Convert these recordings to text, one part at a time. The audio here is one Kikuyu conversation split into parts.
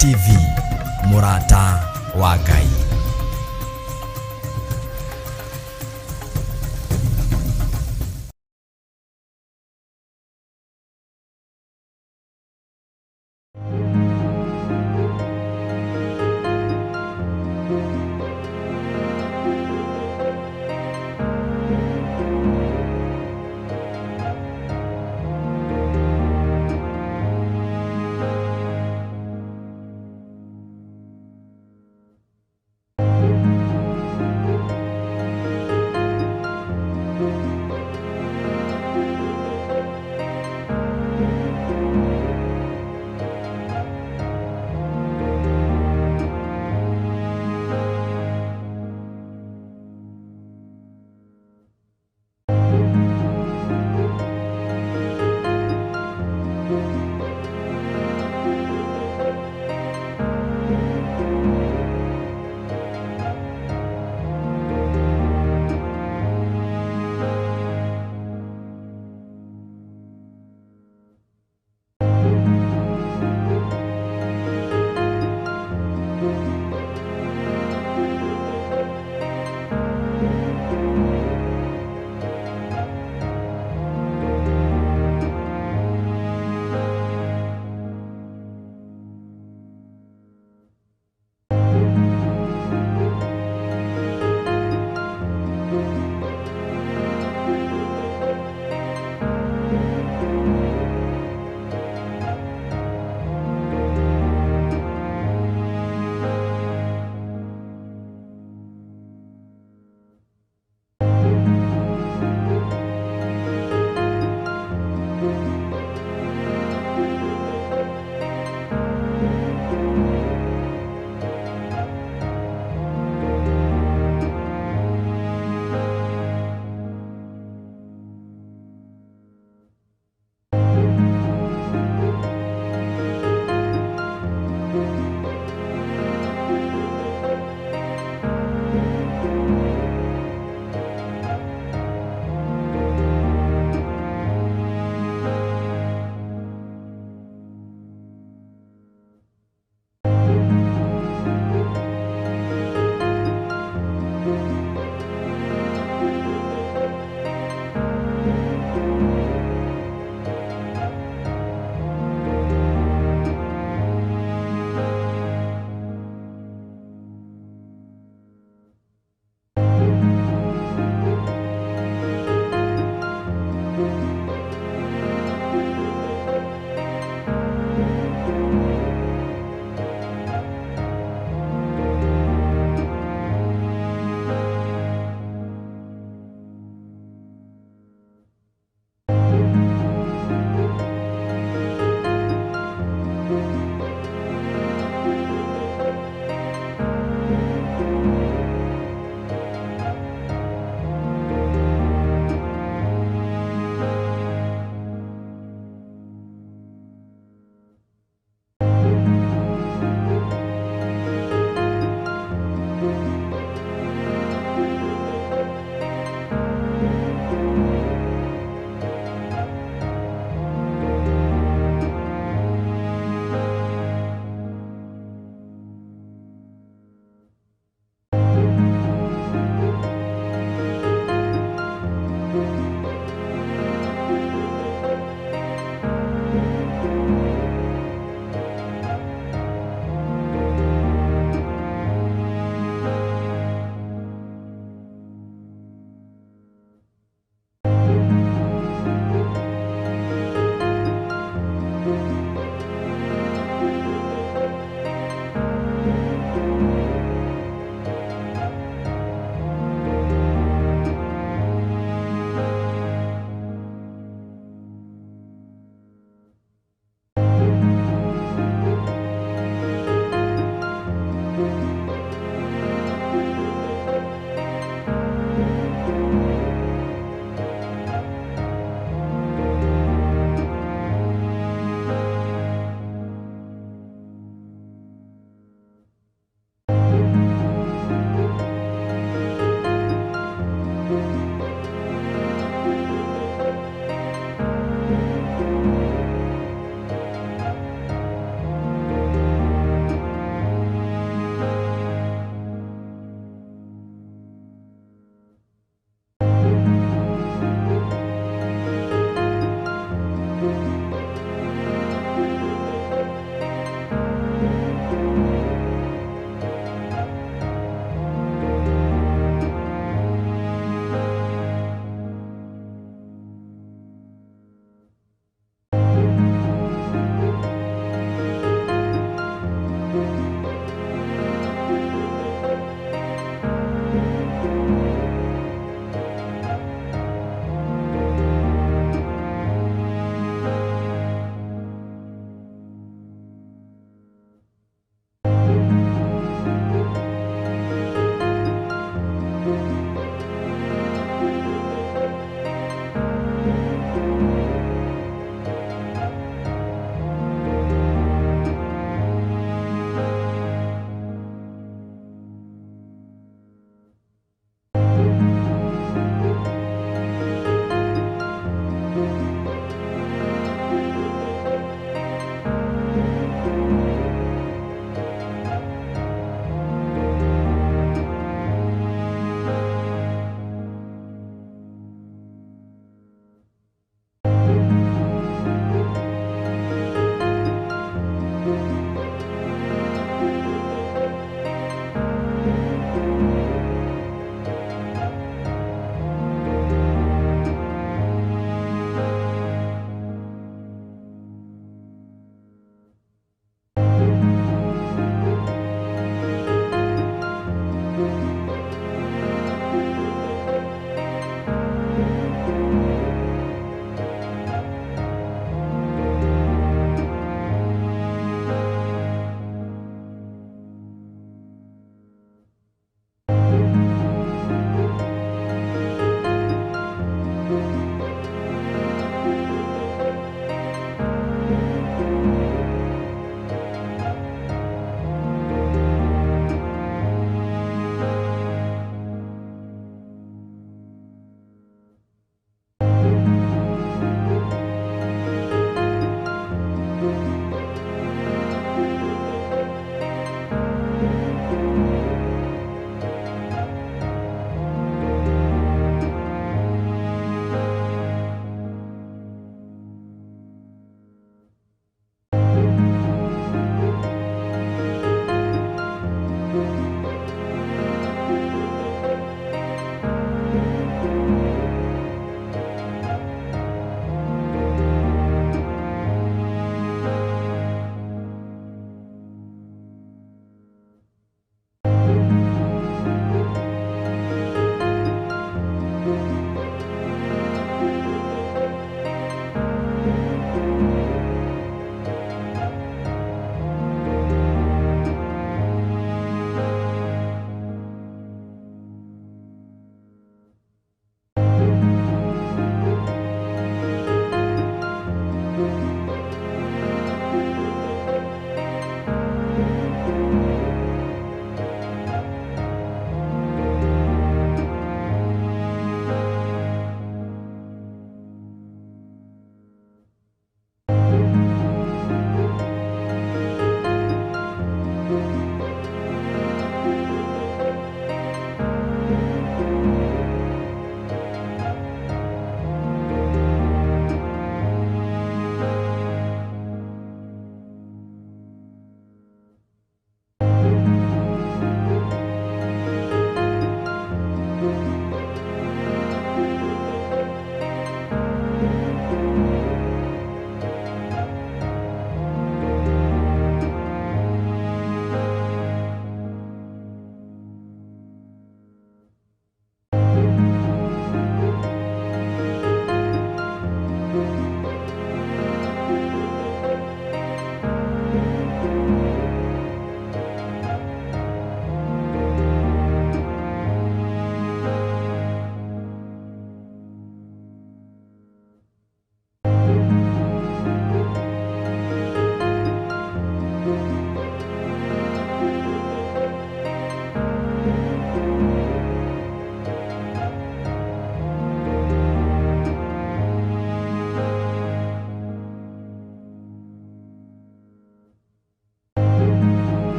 TV, mũrata wa Ngai.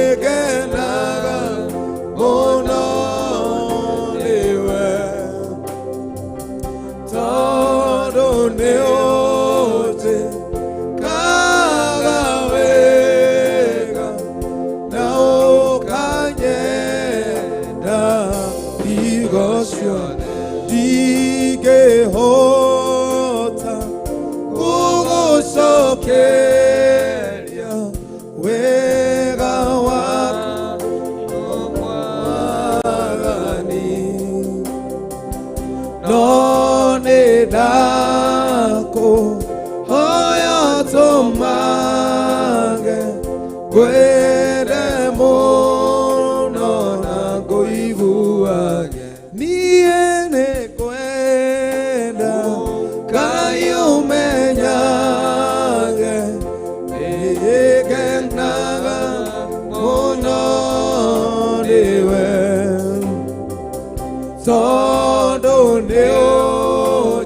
Negenaga, Mono, Niwe. Ciothe ndingĩhota gũgũcokeria wega waku Mwathani, no nĩ ndakũhoya tũmage ngwende mũno na ngũiguage. Niĩ nĩ ngwenda Ngai ũmenyage nĩngenaga mũno nĩwe, tondũ nĩ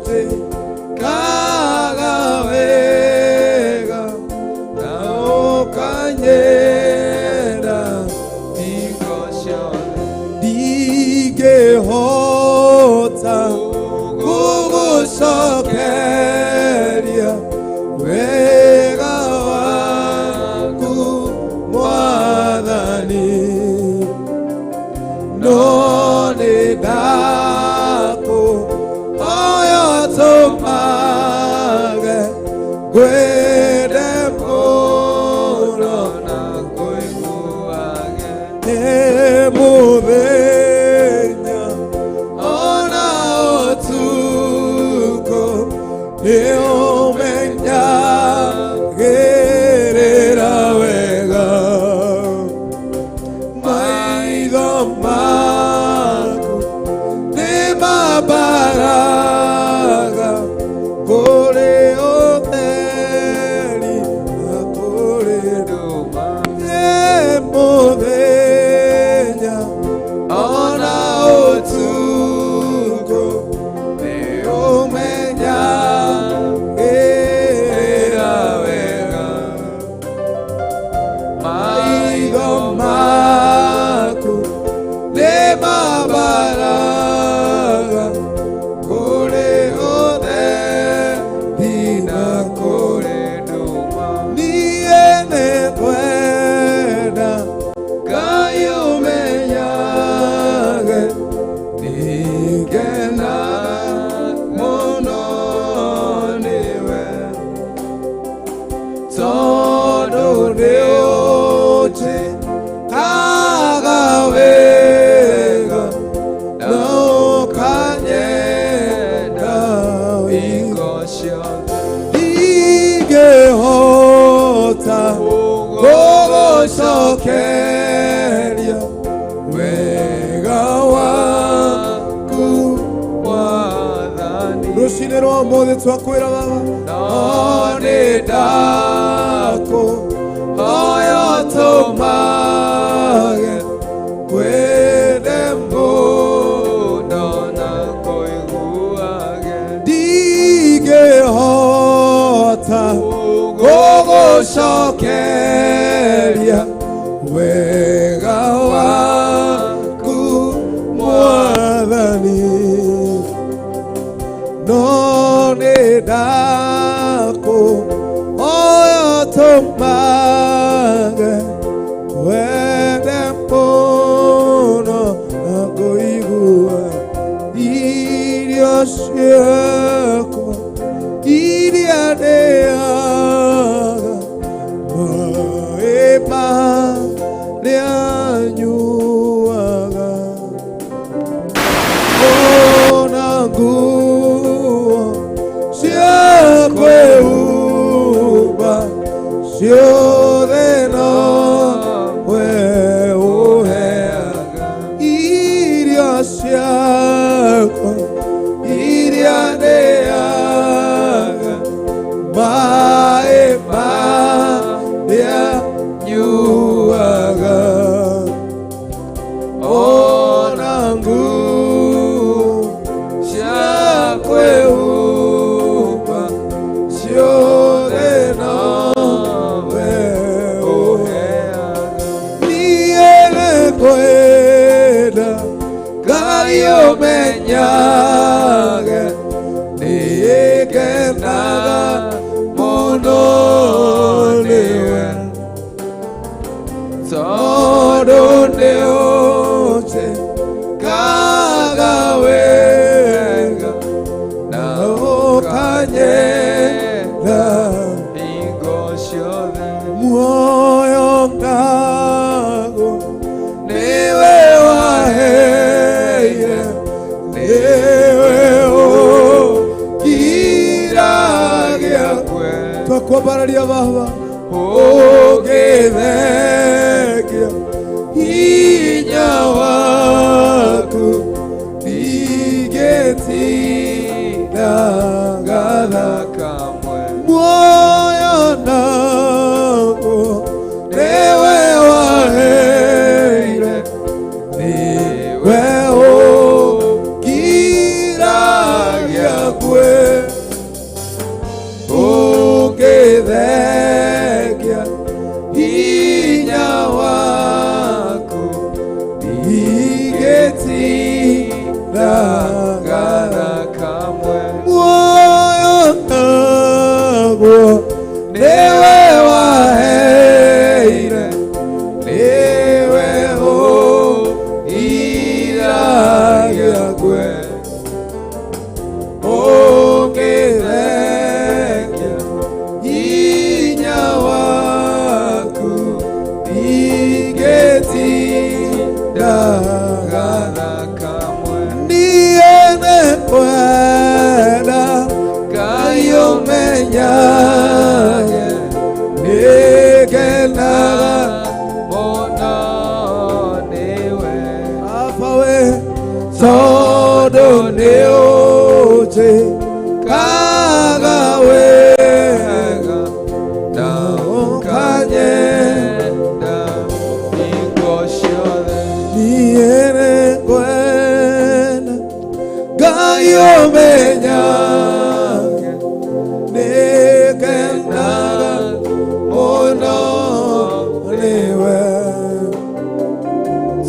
ũnjĩkaga wega na ũkanyenda Hingo ciothe. Ndingĩhota gũgũcokeria wega waku Mwathani, no nĩ ndakũhoya tũmage ngwende mũno Na ngũiguage. Mũthenya ona ũtukũ nĩ ũmenyagĩrĩra wega, maitho maku nĩ mambaraga kũrĩ ũtheri na kũrĩ Nduma. Mũthenya ona ũtukũ nĩ ũmenyagĩrĩra wega, maitho maku nĩ mambaraga kũrĩ ũtheri na kũrĩ Nduma. Niĩ nĩ ngwenda Ngai ũmenyage nĩngenaga mũno nĩwe, tondũ nĩ ũnjĩkaga wega na ũkanyenda. Hingo ciothe. Ndingĩhota gũgũcokeria wega waku Mwathani. Rũcinĩ rwa ũmũthĩ twakwĩra Baba, No nĩ ndakũhoya tũmage ngwende mũno na ngũiguage. Ndingĩhota gũgũcokeria wega waku Mwathani, no nĩ ndakũhoya tũmage wende mũno na ngũigua irio ciakwa iria ndĩaga, maĩ marĩa nyuaga, ona nguo cia kwĩhumba, ciothe nowe ũheaga. Irio ciakwa iria ndĩaga, maĩ marĩa nyuaga, ona nguo cia kwĩhumba, ciothe nowe ũheaga. Niĩ nĩngwenda Ngai ũmenyage nĩngenaga mũno nĩwe, tondũ nĩ ũnjĩkaga. Tondũ nĩ ũnjĩkaga wega na ũkanyenda hingo ciothe. Niĩ nĩngwenda Ngai ũmenyage nĩngenaga mũno nĩwe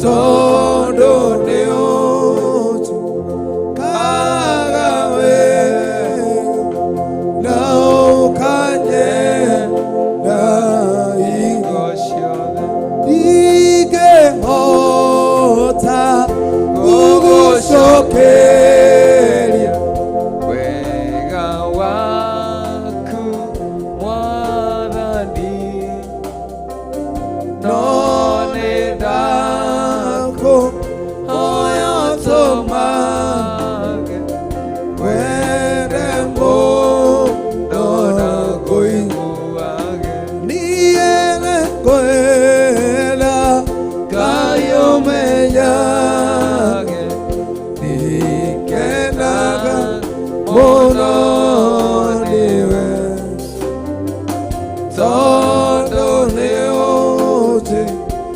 tondũ nĩ ũnjĩkaga wega na ũkanyenda Hingo ciothe. Ingĩhota gũgũcokeria Wega waku Mwathani, no nĩ ndakũhoya ũtũmage wende mũno na ngũiguage. Niĩ nĩngwenda Ngai ũmenyage nĩngenaga mũno nĩwe tondũ nĩ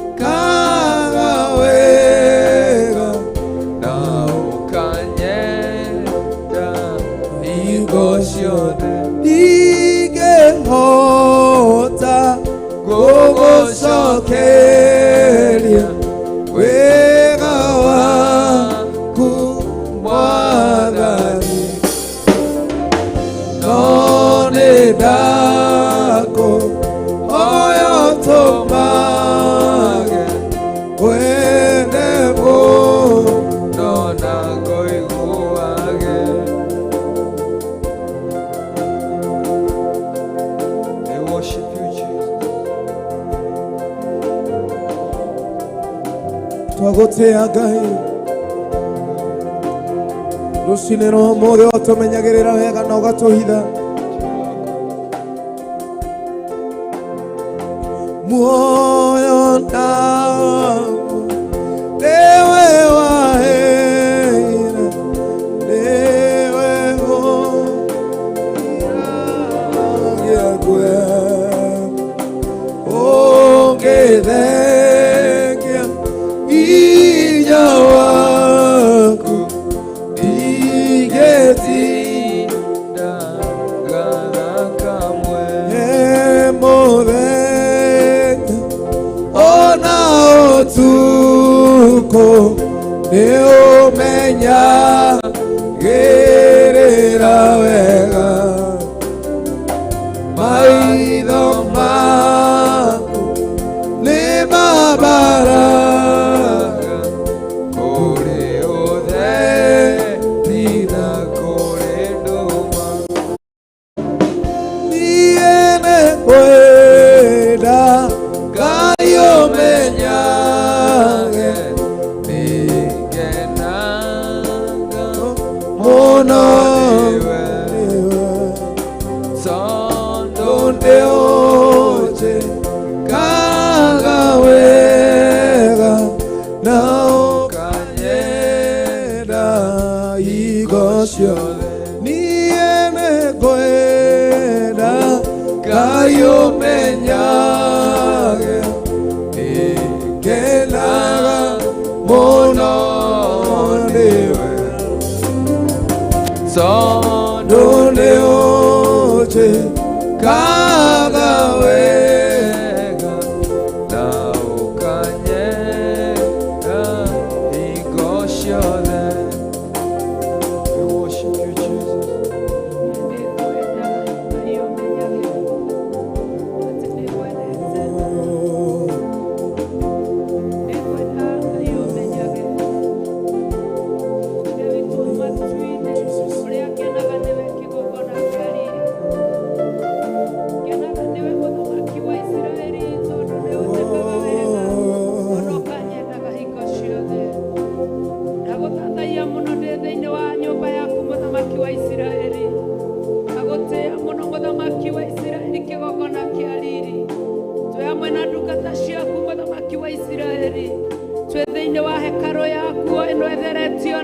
ũnjĩkaga wega Na ũkanyenda hingo ciothe. Ndingĩhota gũgũcokeria wega waku Mwathani, no nĩ ndakũhoya ũtũmage wende mũno na ngũiguage. I worship you, Jesus. Twagũtĩa Ngai rũcinĩ rwa ũmũthĩ ũtũmenyagĩrĩra wega na ũgatũhitha muoyo naguo nĩwe waheire nĩwe ũniragia ngwe ũngĩthengia hinya waku ndingĩtinda Kamwe. Mũthenya ona ũtukũ nĩ ũmenyagĩrĩra wega maitho maku nĩ mabaraga Kũrĩ ũtheri na kũrĩ nduma. Niĩ nĩngwenda Ngai ũmenyage Nĩngenaga mũno nĩwe nĩwe tondũ nĩ ũnjĩkaga wega na ũkanyenda hingo ciothe. Niĩ nĩngwenda Ngai ũmenyage nĩngenaga mũno nĩwe tondũ nĩ ũnjĩkaga wega na ũkanyenda hingo ciothe. We worship you, Jesus. Nĩngwenda Ngai ũmenyage atĩ nĩngwendete. Nĩngwenda Ngai ũmenyage Ithe witũ wa matu-inĩ, ũrĩa ngenaga nĩwe kĩgongona kĩa riri. Ngenaga nĩwe mũthamaki wa Isiraeli tondũ nĩ ũnjĩkaga wega ona ũkanyendaga hingo ciothe. Ndagũthaitha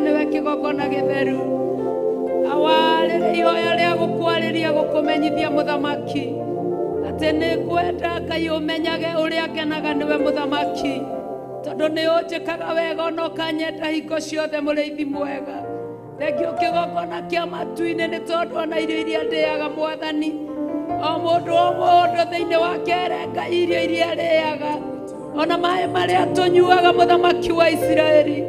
nĩwe kĩgongona gĩtheru. Awa, rĩrĩ ihoya rĩa gũkwarĩria gũkũmenyithia mũthamaki atĩ nĩ ngwenda Ngai ũmenyage ũrĩa ngenaga nĩwe mũthamaki, tondũ nĩ ũnjĩkaga wega ona ũkanyenda hingo ciothe mũrĩithi mwega. Thengio kĩgongona kĩa matu-inĩ nĩ tondũ ona irio iria ndĩaga mwathani, o mũndũ o mũndũ thĩinĩ wa kere Ngai irio iria arĩaga ona maĩ marĩa tũnyuaga mũthamaki wa Isiraeli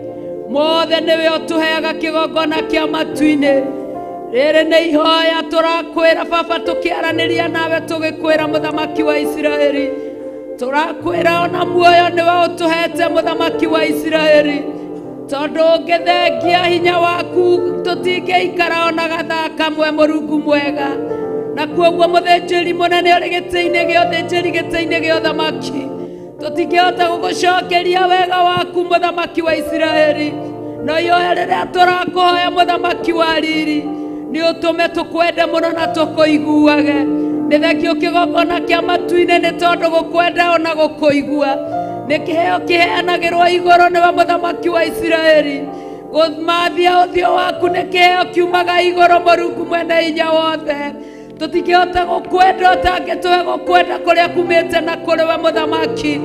mothe nĩwe ũtũheaga kĩgongona kĩa matu-inĩ. Rĩrĩ nĩ ihoya tũrakwĩra baba, tũkĩaranĩria nawe tũgĩkwĩra mũthamaki wa Isiraeli, tũrakwĩra ona muoyo nĩwe ũtũhete mũthamaki wa Isiraeli, tondũ ũngĩthengia hinya waku tũtingĩikara ona gathaa kamwe mũrungu mwega. Na kuoguo mũthĩnjĩri mũnene ũrĩ gĩtĩ-inĩ gĩa ũthĩnjĩri gĩtĩ-inĩ gĩa ũthamaki, tũtingĩhota gũgũcokeria wega waku mũthamaki wa Isiraeli. No ihoya rĩrĩa tũrakũhoya mũthamaki wa riri, nĩ ũtũme tũkwende mũno na tũkũiguage. Nĩ thengio kĩgongona kĩa matu-inĩ nĩ tondũ gũkwenda ona gũkũigua nĩ kĩheo kĩheanagĩrwo igũrũ nĩwe mũthamaki wa Isiraeli. Gũmathia ũthiũ waku nĩ kĩheo kiumaga igũrũ mũrungu mwene hinya wothe. Tũtingĩhota gũkwenda ũtangĩtũhe gũkwenda kũrĩa kumĩte na kũrĩ we mũthamaki.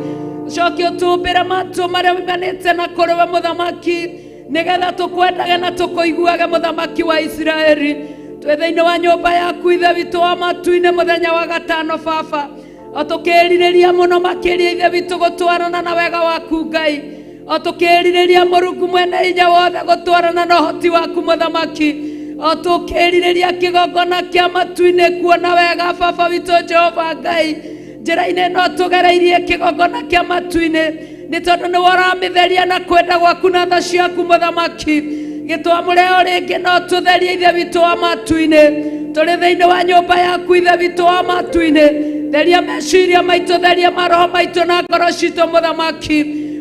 Ũcoke ũtũmbĩre matũ marĩa umanĩte na kũrĩ we mũthamaki, nĩgetha tũkwendage na tũkũiguage mũthamaki wa Isiraeli. Twĩ thĩinĩ wa nyũmba yaku ithe witũ wa matu-inĩ mũthenya wa gatano baba, o tũkĩrirĩria mũno makĩria ithe witũ gũtwarana na wega waku Ngai, o tũkĩrirĩria mũrungu mwene hinya wothe gũtwarana na ũhoti waku mũthamaki, o tũkĩrirĩria kĩgongona kĩa matu-inĩ kuona wega baba witũ Jehova Ngai. Njĩra-inĩ ĩno tũgereirie kĩgongona kĩa matu-inĩ nĩ tondũ nĩwe ũramĩtheria na kwenda gwaku na tha ciaku mũthamaki. Gĩtwamũre o rĩngĩ no tũtherie ithe witũ wa matu-inĩ, tũrĩ thĩinĩ wa nyũmba yaku ithe witũ wa matu-inĩ. Theria meciria maitũ, theria maroho maitũ na ngoro citũ mũthamaki,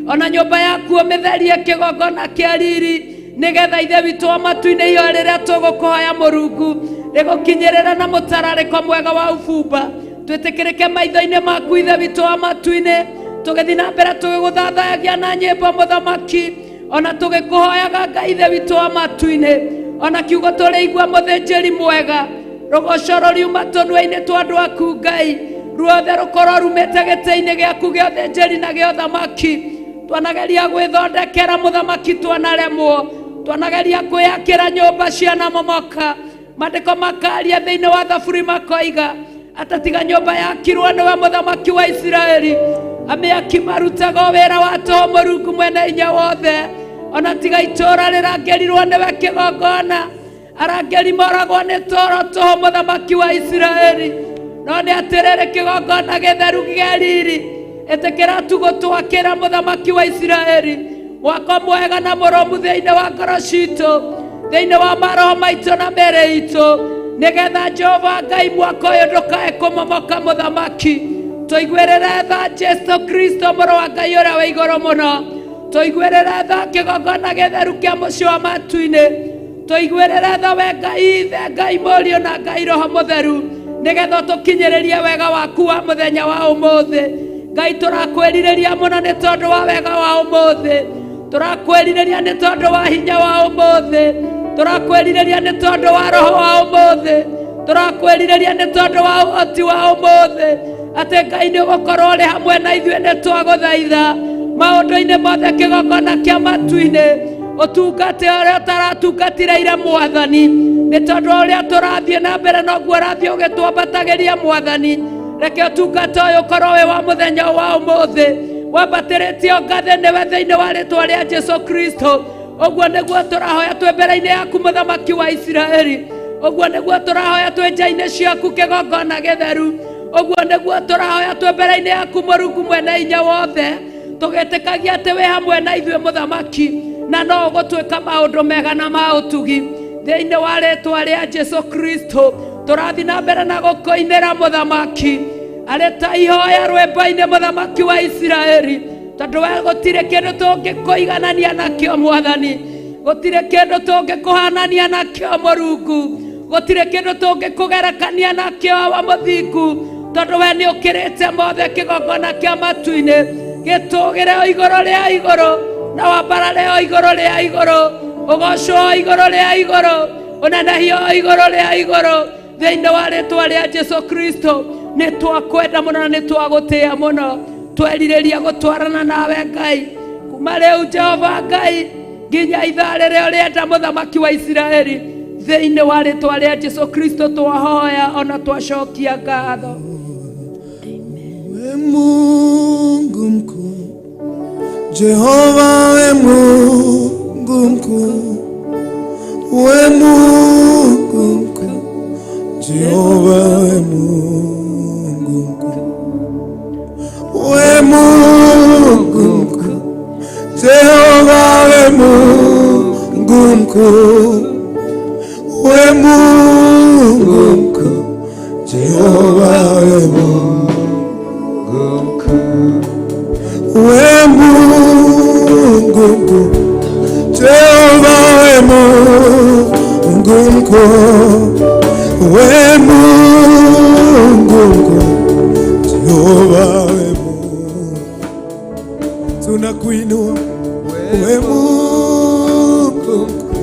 ona nyũmba yaku ũmĩtherie kĩgongona kĩa riri, nĩgetha ithe witũ wa matu-inĩ ihoya rĩrĩa tũgũkũhoya mũrungu rĩgũkinyĩrĩra na mũtararĩko mwega wa ubumba. Twĩtĩkĩrĩke maitho-inĩ maku ithe witũ wa matu-inĩ, tũgĩthiĩ na mbere tũgĩgũthathayagia na nyĩmbo mũthamaki, ona tũgĩkũhoyaga Ngai ithe witũ wa matu-inĩ. Ona kiugo tũrĩigua mũthĩnjĩri mwega, rũgoco rũriuma tũnua-inĩ twa andũ aku Ngai, ruothe rũkorwo rumĩte gĩtĩ-inĩ gĩaku gĩa ũthĩnjĩri na gĩa ũthamaki. Twanageria gwĩthondekera mũthamaki, twanaremwo, twanageria kwĩakĩra nyũmba cianamomoka. Maandĩko makaria thĩinĩ wa Thaburi makoiga atatiga nyũmba yakirwo nĩwe mũthamaki wa Isiraeli, amĩaki marutaga wĩra wa tũhũ mũrungu mwene hinya wothe. Ona tiga itũũra rĩrangĩrirwo nĩwe kĩgongona, arangĩri moragwo nĩ toro tũhũ mũthamaki wa Isiraeli. No nĩ atĩrĩrĩ, kĩgongona gĩtheru gĩa riri ĩtĩkĩra tu gũtwakĩra mũthamaki wa Isiraeli mwako mwega na mũrũmu thĩinĩ wa ngoro citũ, thĩinĩ wa maroho maitũ na mĩĩrĩ itũ, nĩgetha Jehova Ngai mwako ũyũ ndũkae kũmomoka mũthamaki. Tũiguĩrĩre tha Jesu Kristo mũrũ wa Ngai ũrĩa wĩ igũrũ mũno, tũiguĩrĩre tha kĩgongona gĩtheru kĩa mũciĩ wa matu-inĩ, tũiguĩrĩre tha we Ngai Ithe, Ngai Mũriũ na Ngai Roho Mũtheru, nĩgetha tũkinyĩrĩrie wega waku wa mũthenya wa ũmũthĩ. Ngai tũrakwĩrirĩria mũno nĩ tondũ wa wega wa ũmũthĩ, tũrakwĩrirĩria nĩ tondũ wa hinya wa ũmũthĩ, tũrakwĩrirĩria nĩ tondũ wa roho wa ũmũthĩ, tũrakwĩrirĩria nĩ tondũ wa ũhoti wa ũmũthĩ, atĩ Ngai nĩ ũgũkorwo ũrĩ hamwe na ithuĩ. Nĩ twagũthaitha maũndũ-inĩ mothe kĩgongona kĩa matu-inĩ, ũtungate ũrĩa ũtaratungatire ira mwathani, nĩ tondũ ũrĩa tũrathiĩ na mbere noguo ũrathiĩ ũgĩtwambatagĩria mwathani. Reke ũtungata ũyũ ũkorwo wĩ wa mũthenya wa ũmũthĩ, wambatĩrĩtio ngathĩ nĩwe thĩinĩ wa rĩtwa rĩa Jesu Kristo. Ũguo nĩguo tũrahoya twĩ mbere-inĩ yaku mũthamaki wa Isiraeli, ũguo nĩguo tũrahoya twĩ nja-inĩ ciaku kĩgongona gĩtheru, ũguo nĩguo tũrahoya twĩ mbere-inĩ yaku mũrungu mwene hinya wothe, tũgĩtĩkagia atĩ wĩ hamwe na ithuĩ mũthamaki, na no ũgũtwĩka maũndũ mega na ma ũtugi thĩinĩ wa rĩtwa rĩa Jesu Kristo. Tũrathiĩ na mbere na gũkũinĩra mũthamaki arĩ ta ihoya rwĩmbo-inĩ mũthamaki wa Isiraeli, tondũ we gũtirĩ kĩndũ tũngĩkũiganania nakĩo mwathani, gũtirĩ kĩndũ tũngĩkũhanania nakĩo mũrungu, gũtirĩ kĩndũ tũngĩkũgerekania nakĩo awa mũthingu, tondũ we nĩ ũkĩrĩte mothe. Kĩgongona kĩa matu-inĩ gĩtũgĩre o igũrũ rĩa igũrũ na wambarare o igũrũ rĩa igũrũ. Ũgocwo igũrũ rĩa igũrũ, ũnenehio igũrũ rĩa igũrũ, thĩinĩ wa rĩtwa rĩa Jesu Kristo. Nĩ twakwenda mũno na nĩ twagũtĩĩa mũno, twerirĩria gũtwarana nawe Ngai kuma rĩu, Jehova Ngai, nginya ithaa rĩrĩa ũrĩenda, mũthamaki wa Isiraeli. Thĩinĩ wa rĩtwa rĩa Jesu Kristo twahoya ona twacokia ngatho. We Mungu mkuu, Jehova, we Mungu mkuu, we Mungu mkuu, Jehova, we Mungu mkuu, we Mungu mkuu, Jehova, we Mungu mkuu, we Mungu mkuu, Jehova, we Mungu mkuu. We Mungu mkuu, Jehova, we Mungu mkuu, we Mungu mkuu, Jehova, we Mungu, tunakuinua, we Mungu mkuu,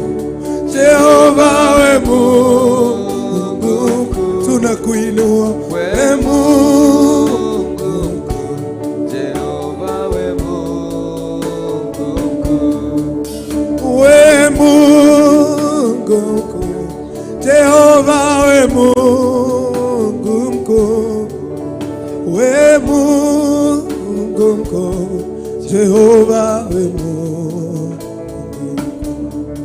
Jehova, we Mungu mkuu, tunakuinua, we Mungu. Jehova, we Mungu mkuu. We Mungu mkuu, Jehova, we Mungu mkuu, we Mungu mkuu, Jehova, we Mungu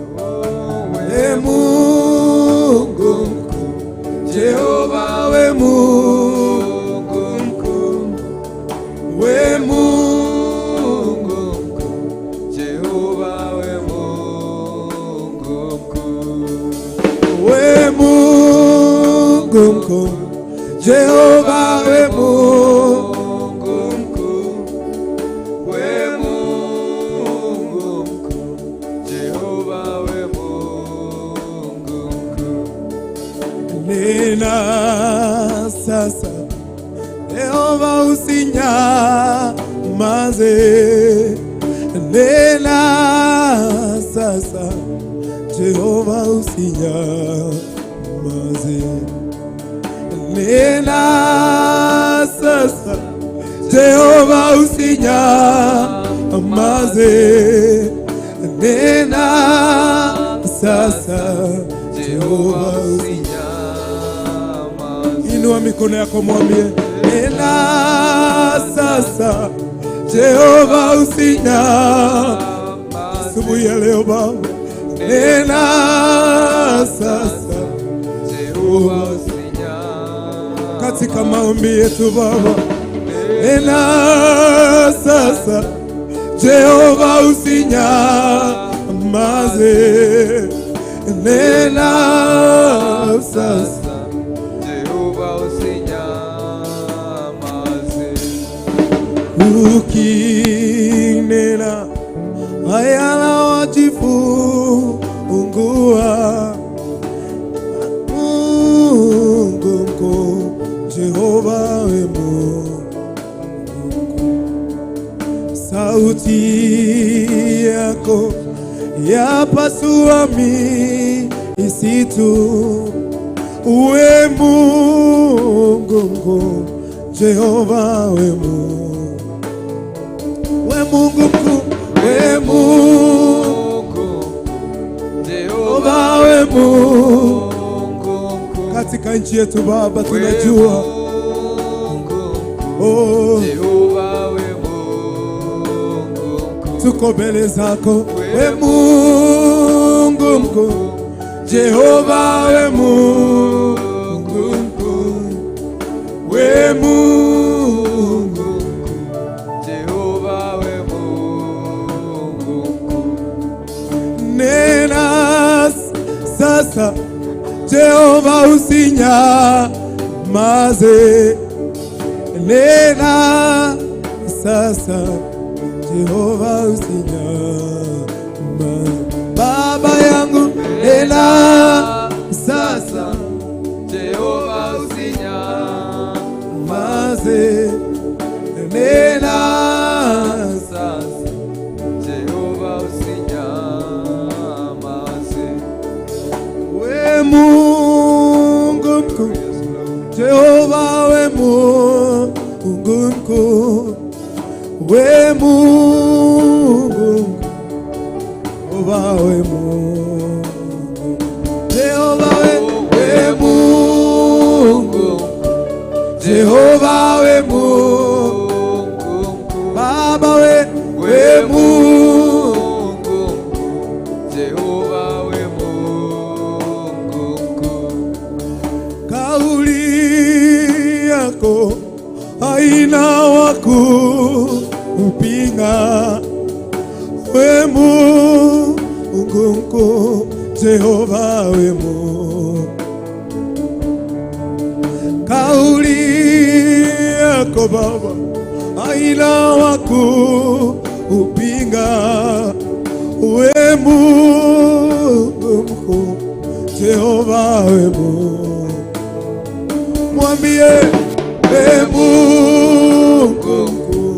mkuu, we Mungu mkuu, Jehova, we Mungu mkuu, we Mungu mkuu, Jehova, we Mungu mkuu. We Mungu mkuu, Jehova, we Mungu. Mungu mkuu. We Mungu mkuu. Jehova, we Mungu mkuu. Nena sasa, Jehova, usinyamaze. Nena sasa, Jehova, usinyamaze. Nena sasa, Jehova, usinyamaze. Nena sasa, Jehova, Usinyamaze. Inua mikono yako, mwambie, nena sasa, Jehova, usinyamaze. Asubuhi ya leo Baba, nena sasa. Jehova, usinyamaze. Katika maombi yetu Baba, nena sasa, Jehova, usinyamaze. Nena sasa. Jehova, usinyamaze. Ukinena, ayala wajifungua. Mungu mkuu, Jehova, we Mungu mkuu. Sauti yako yapasua misitu, we Mungu mkuu, Jehova, we Mungu, we Mungu mkuu, we Mungu. Mungu, Jehova. Jehova, we Mungu. Mungu mkuu. Katika nchi yetu Baba, We tunajua Mungu mkuu. oh, Jehova, we Mungu mkuu. Tuko mbele zako, we Mungu mkuu, Jehova, we Mungu mkuu, we Mungu. Jehova, we Mungu mkuu. Nena sasa, Jehova, usinyamaze. Nena sasa, Jehova, usinyamaze. Baba yangu, nena sasa. Jehova, usinyamaze. Maze. Nena. Sasa, Jehova, usinyamaze. Mungu. Jehova we, we Mungu. Jehova we Mungu. Baba we, we Mungu. Jehova we Mungu mkuu. Kauli yako haina wa kupinga. We Mungu mkuu, Jehova we Mungu. Kauli yako Baba haina wa kupinga. We Mungu mkuu, Jehova we Mungu. Mwambie we Mungu mkuu,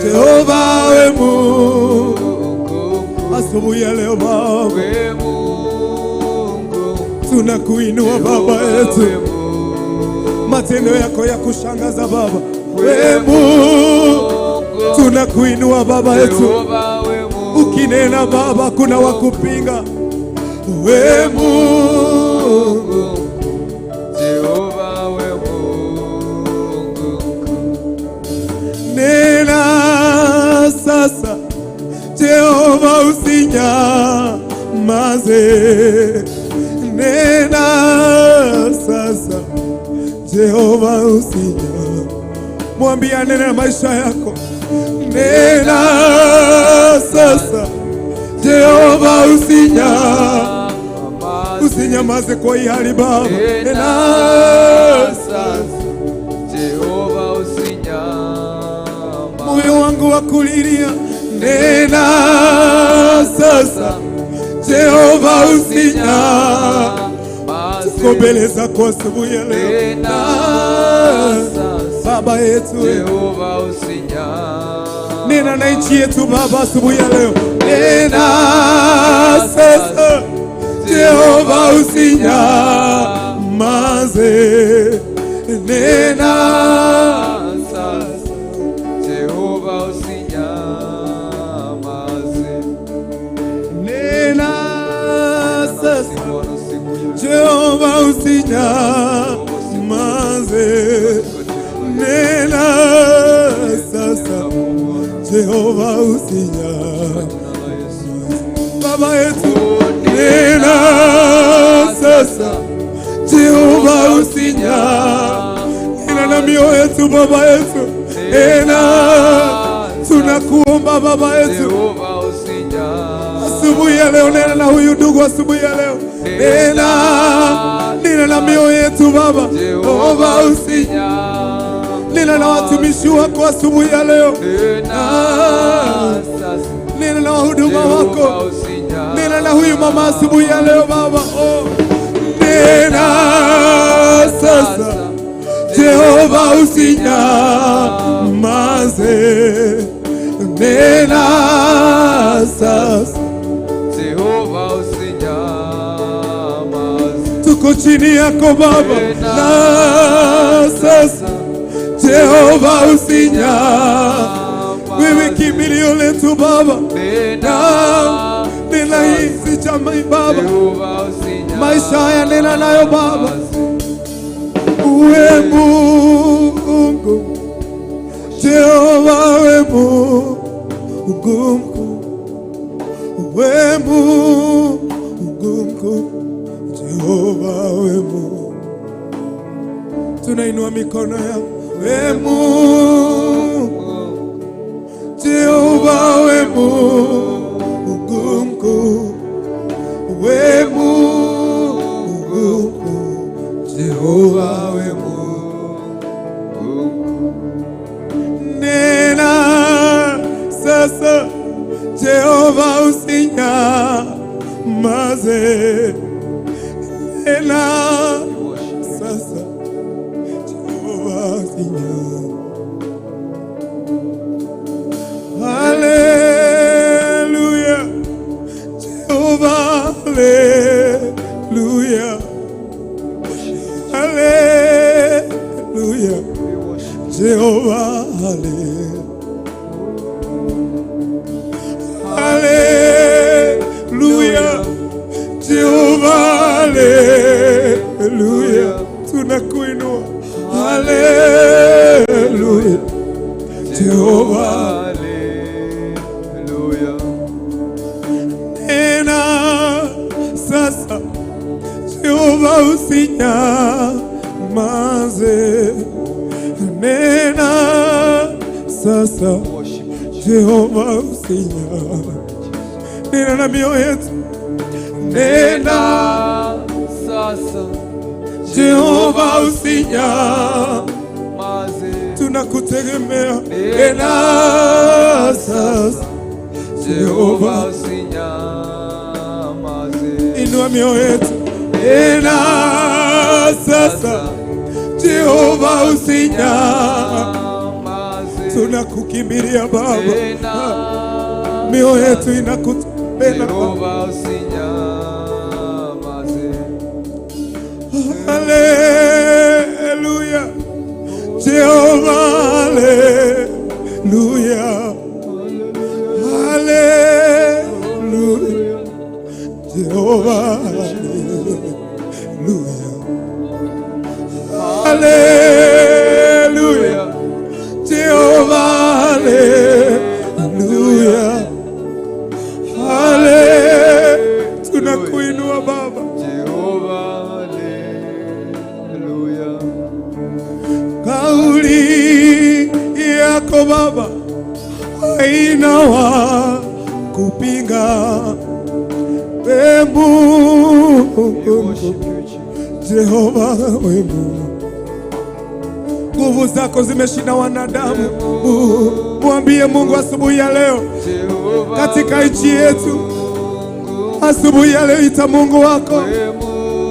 Jehova we Mungu. Asubuhi ya leo Baba, We Mungu tunakuinua Baba yetu, we Mungu matendo yako ya kushangaza Baba. We Mungu, tunakuinua Baba yetu, Jehova we Mungu ukinena Baba kuna wakupinga. We Mungu, Jehova we Mungu nena sasa, Jehova usinyamaze. Nena sasa, Jehova usinyamaze. Mwambie anene na maisha yako. Nena sasa, Jehova usinyamaze kwa hii hali Baba. Nena sasa, Jehova usinyamaze. Moyo wangu wa kulilia. Nena sasa, Jehova usinyamaze. Tuko mbele zako asubuhi ya leo. Nena sasa, Baba yetu, Jehova usinyamaze. nena na nchi yetu Baba asubuhi ya leo. Nena sasa, Jehova usinyamaze. Nena sasa, Jehova usinyamaze. Nena sasa, Jehova usinyamaze. Nena sasa, Jehova usinyamaze. Baba yetu, nena sasa, Jehova usinyamaze. Nena na mioyo yetu Baba yetu, nena, tunakuomba Baba yetu Jehova usinyamaze. asubuhi ya leo, nena na huyu ndugu asubuhi ya leo, nena, nena na mioyo yetu Baba, Jehova usinyamaze. Nena na watumishi wako asubuhi ya leo, Nena sasa, nena na wahuduma Jehova wako, usinyamaze. nena na huyu mama asubuhi ya leo Baba. Oh. Nena sasa, Jehova usinyamaze. Nena sasa, Jehova usinyamaze. Tuko chini yako Baba, na sasa Jehova usinyamaze. Wewe kimbilio letu Baba, na nena hizi jamii Baba, Jehova usinyamaze. Maisha haya nena nayo Baba. Uwe Mungu, Jehova we Mungu mkuu, we Mungu mkuu, Jehova we Mungu. Tunainua mikono yako, we Mungu, Jehova we Mungu mkuu, we Mungu mkuu, Jehova we Mungu. Nena sasa, Jehova usinyamaze. Nena sasa, Jehova usinyamaze. Haleluya, Jehova, haleluya, haleluya, Jehova, haleluya. Haleluya, Jehova, haleluya, tunakuinua. Haleluya, Jehova, haleluya. Nena sasa, Jehova, usinyamaze. Nena sasa, Jehova, usinyamaze. Nena na mioyo yetu. Nena sasa, Jehova, usinyamaze. Tunakutegemea. Nena sasa, Jehova, usinyamaze. Inua mioyo yetu. Nena sasa, Jehova, usinyamaze. Tunakukimbilia Baba, mioyo yetu inakutenda. Jehova, usinyamaze. Haleluya, Jehova, haleluya, haleluya, Jehova, haleluya, haleluya, Jehova, haleluya, haleluya. Tunakuinua Baba. Jehova, haleluya. Kauli yako Baba haina wa kupinga. We Mungu, Jehova, we Mungu, nguvu zako zimeshinda wanadamu. Mwambie Mungu asubuhi ya leo, katika nchi yetu, asubuhi ya leo, ita Mungu wako.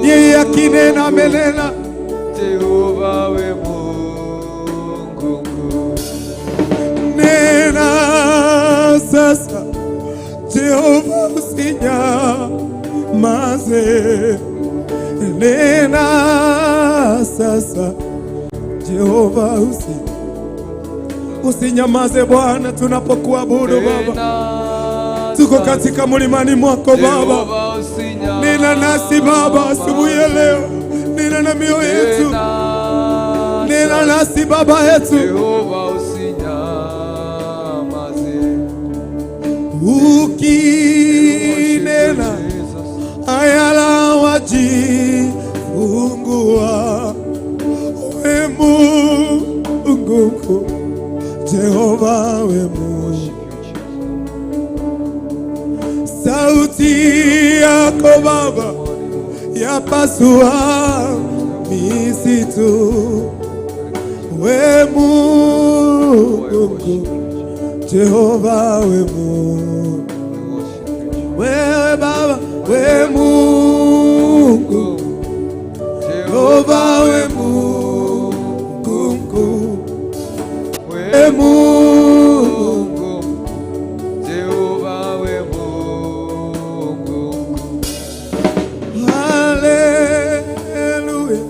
Yeye akinena amenena. Jehova, we Mungu. Nena sasa, Jehova, usinyamaze. Nena sasa, Jehova, usinyamaze Bwana, tunapokuabudu Baba. Tuko katika mlimani mwako Baba. Nena nasi Baba asubuhi ya leo. Nena na mioyo yetu. Nena nasi Baba yetu. Jehova, usinyamaze. Ukinena ayala wajifungua. We Mungu, Jehova, we Mungu. Sauti yako Baba yapasua misitu. We Mungu, Jehova, we Mungu. Wewe Baba, we Mungu, Jehova, we Mungu, we Mungu, Jehova, we Mungu. Haleluya,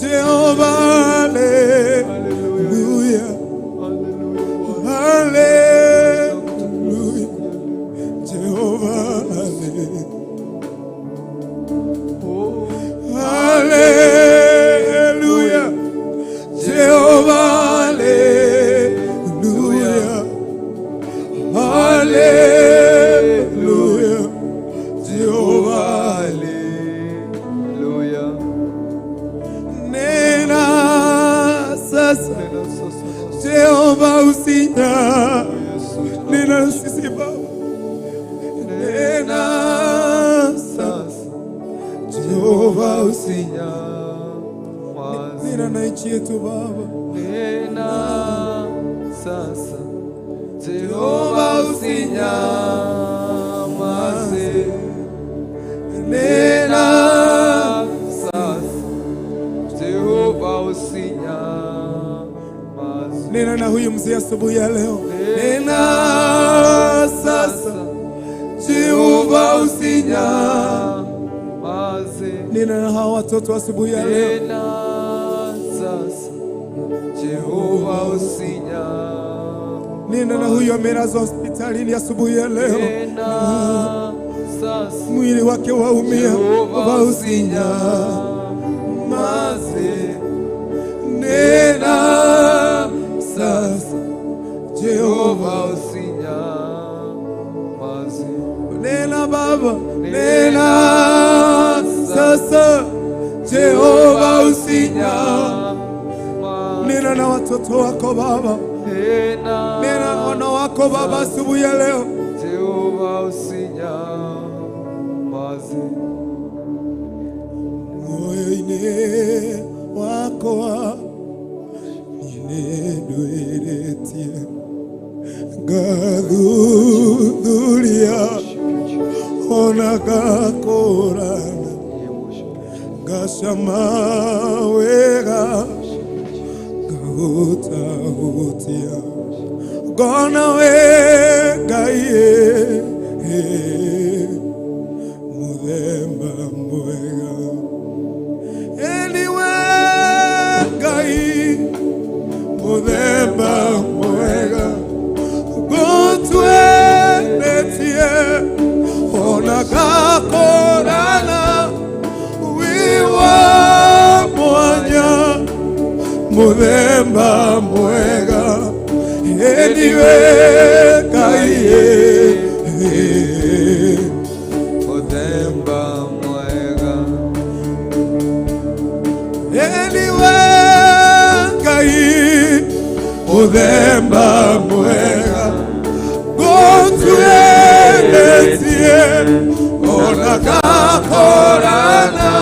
Jehova, haleluya, haleluya, Jehova, haleluya, Jehova, haleluya, haleluya, Jehova, Haleluya. Nena sasa, Jehova, usinya. Nena sisi Baba. Nena sasa, Jehova, usinya. Nena na nchi yetu Baba. Nena sasa, Jehova, usinyamaze. Nena sasa, Jehova, usinyamaze. Nena na huyu mzee asubuhi ya leo. Nena sasa, Jehova, usinyamaze. Nena na hawa watoto asubuhi ya leo. Nena sasa, Jehova, usinyamaze. Nena na huyu amelazwa hospitalini asubuhi ya leo. Nena sasa Mwili wake waumia, Jehova usinyamaze. Nena sasa, Jehova, Jehova usinyamaze. Nena Baba, nena sasa, Jehova usinyamaze. Nena na watoto wako Baba, Nena nena na wana wako Baba asubuhi ya leo. Jehova usinyamaze. Moyo-inĩ wakwa nĩndwĩrĩtie ngathuthuria ona ngakũrana ngacama wega ngahutahutia ngona wĩ Ngai mũthemba mwega. Anyway, Ngai mũthemba mwega ngũtwendetie ona ngakũrana wĩ wa mwanya mũthemba mwega. Anyway, Ngai Muthemba mwega. Anyway, Ngai mũthemba mwega ngũtwendetie ona ngakũrana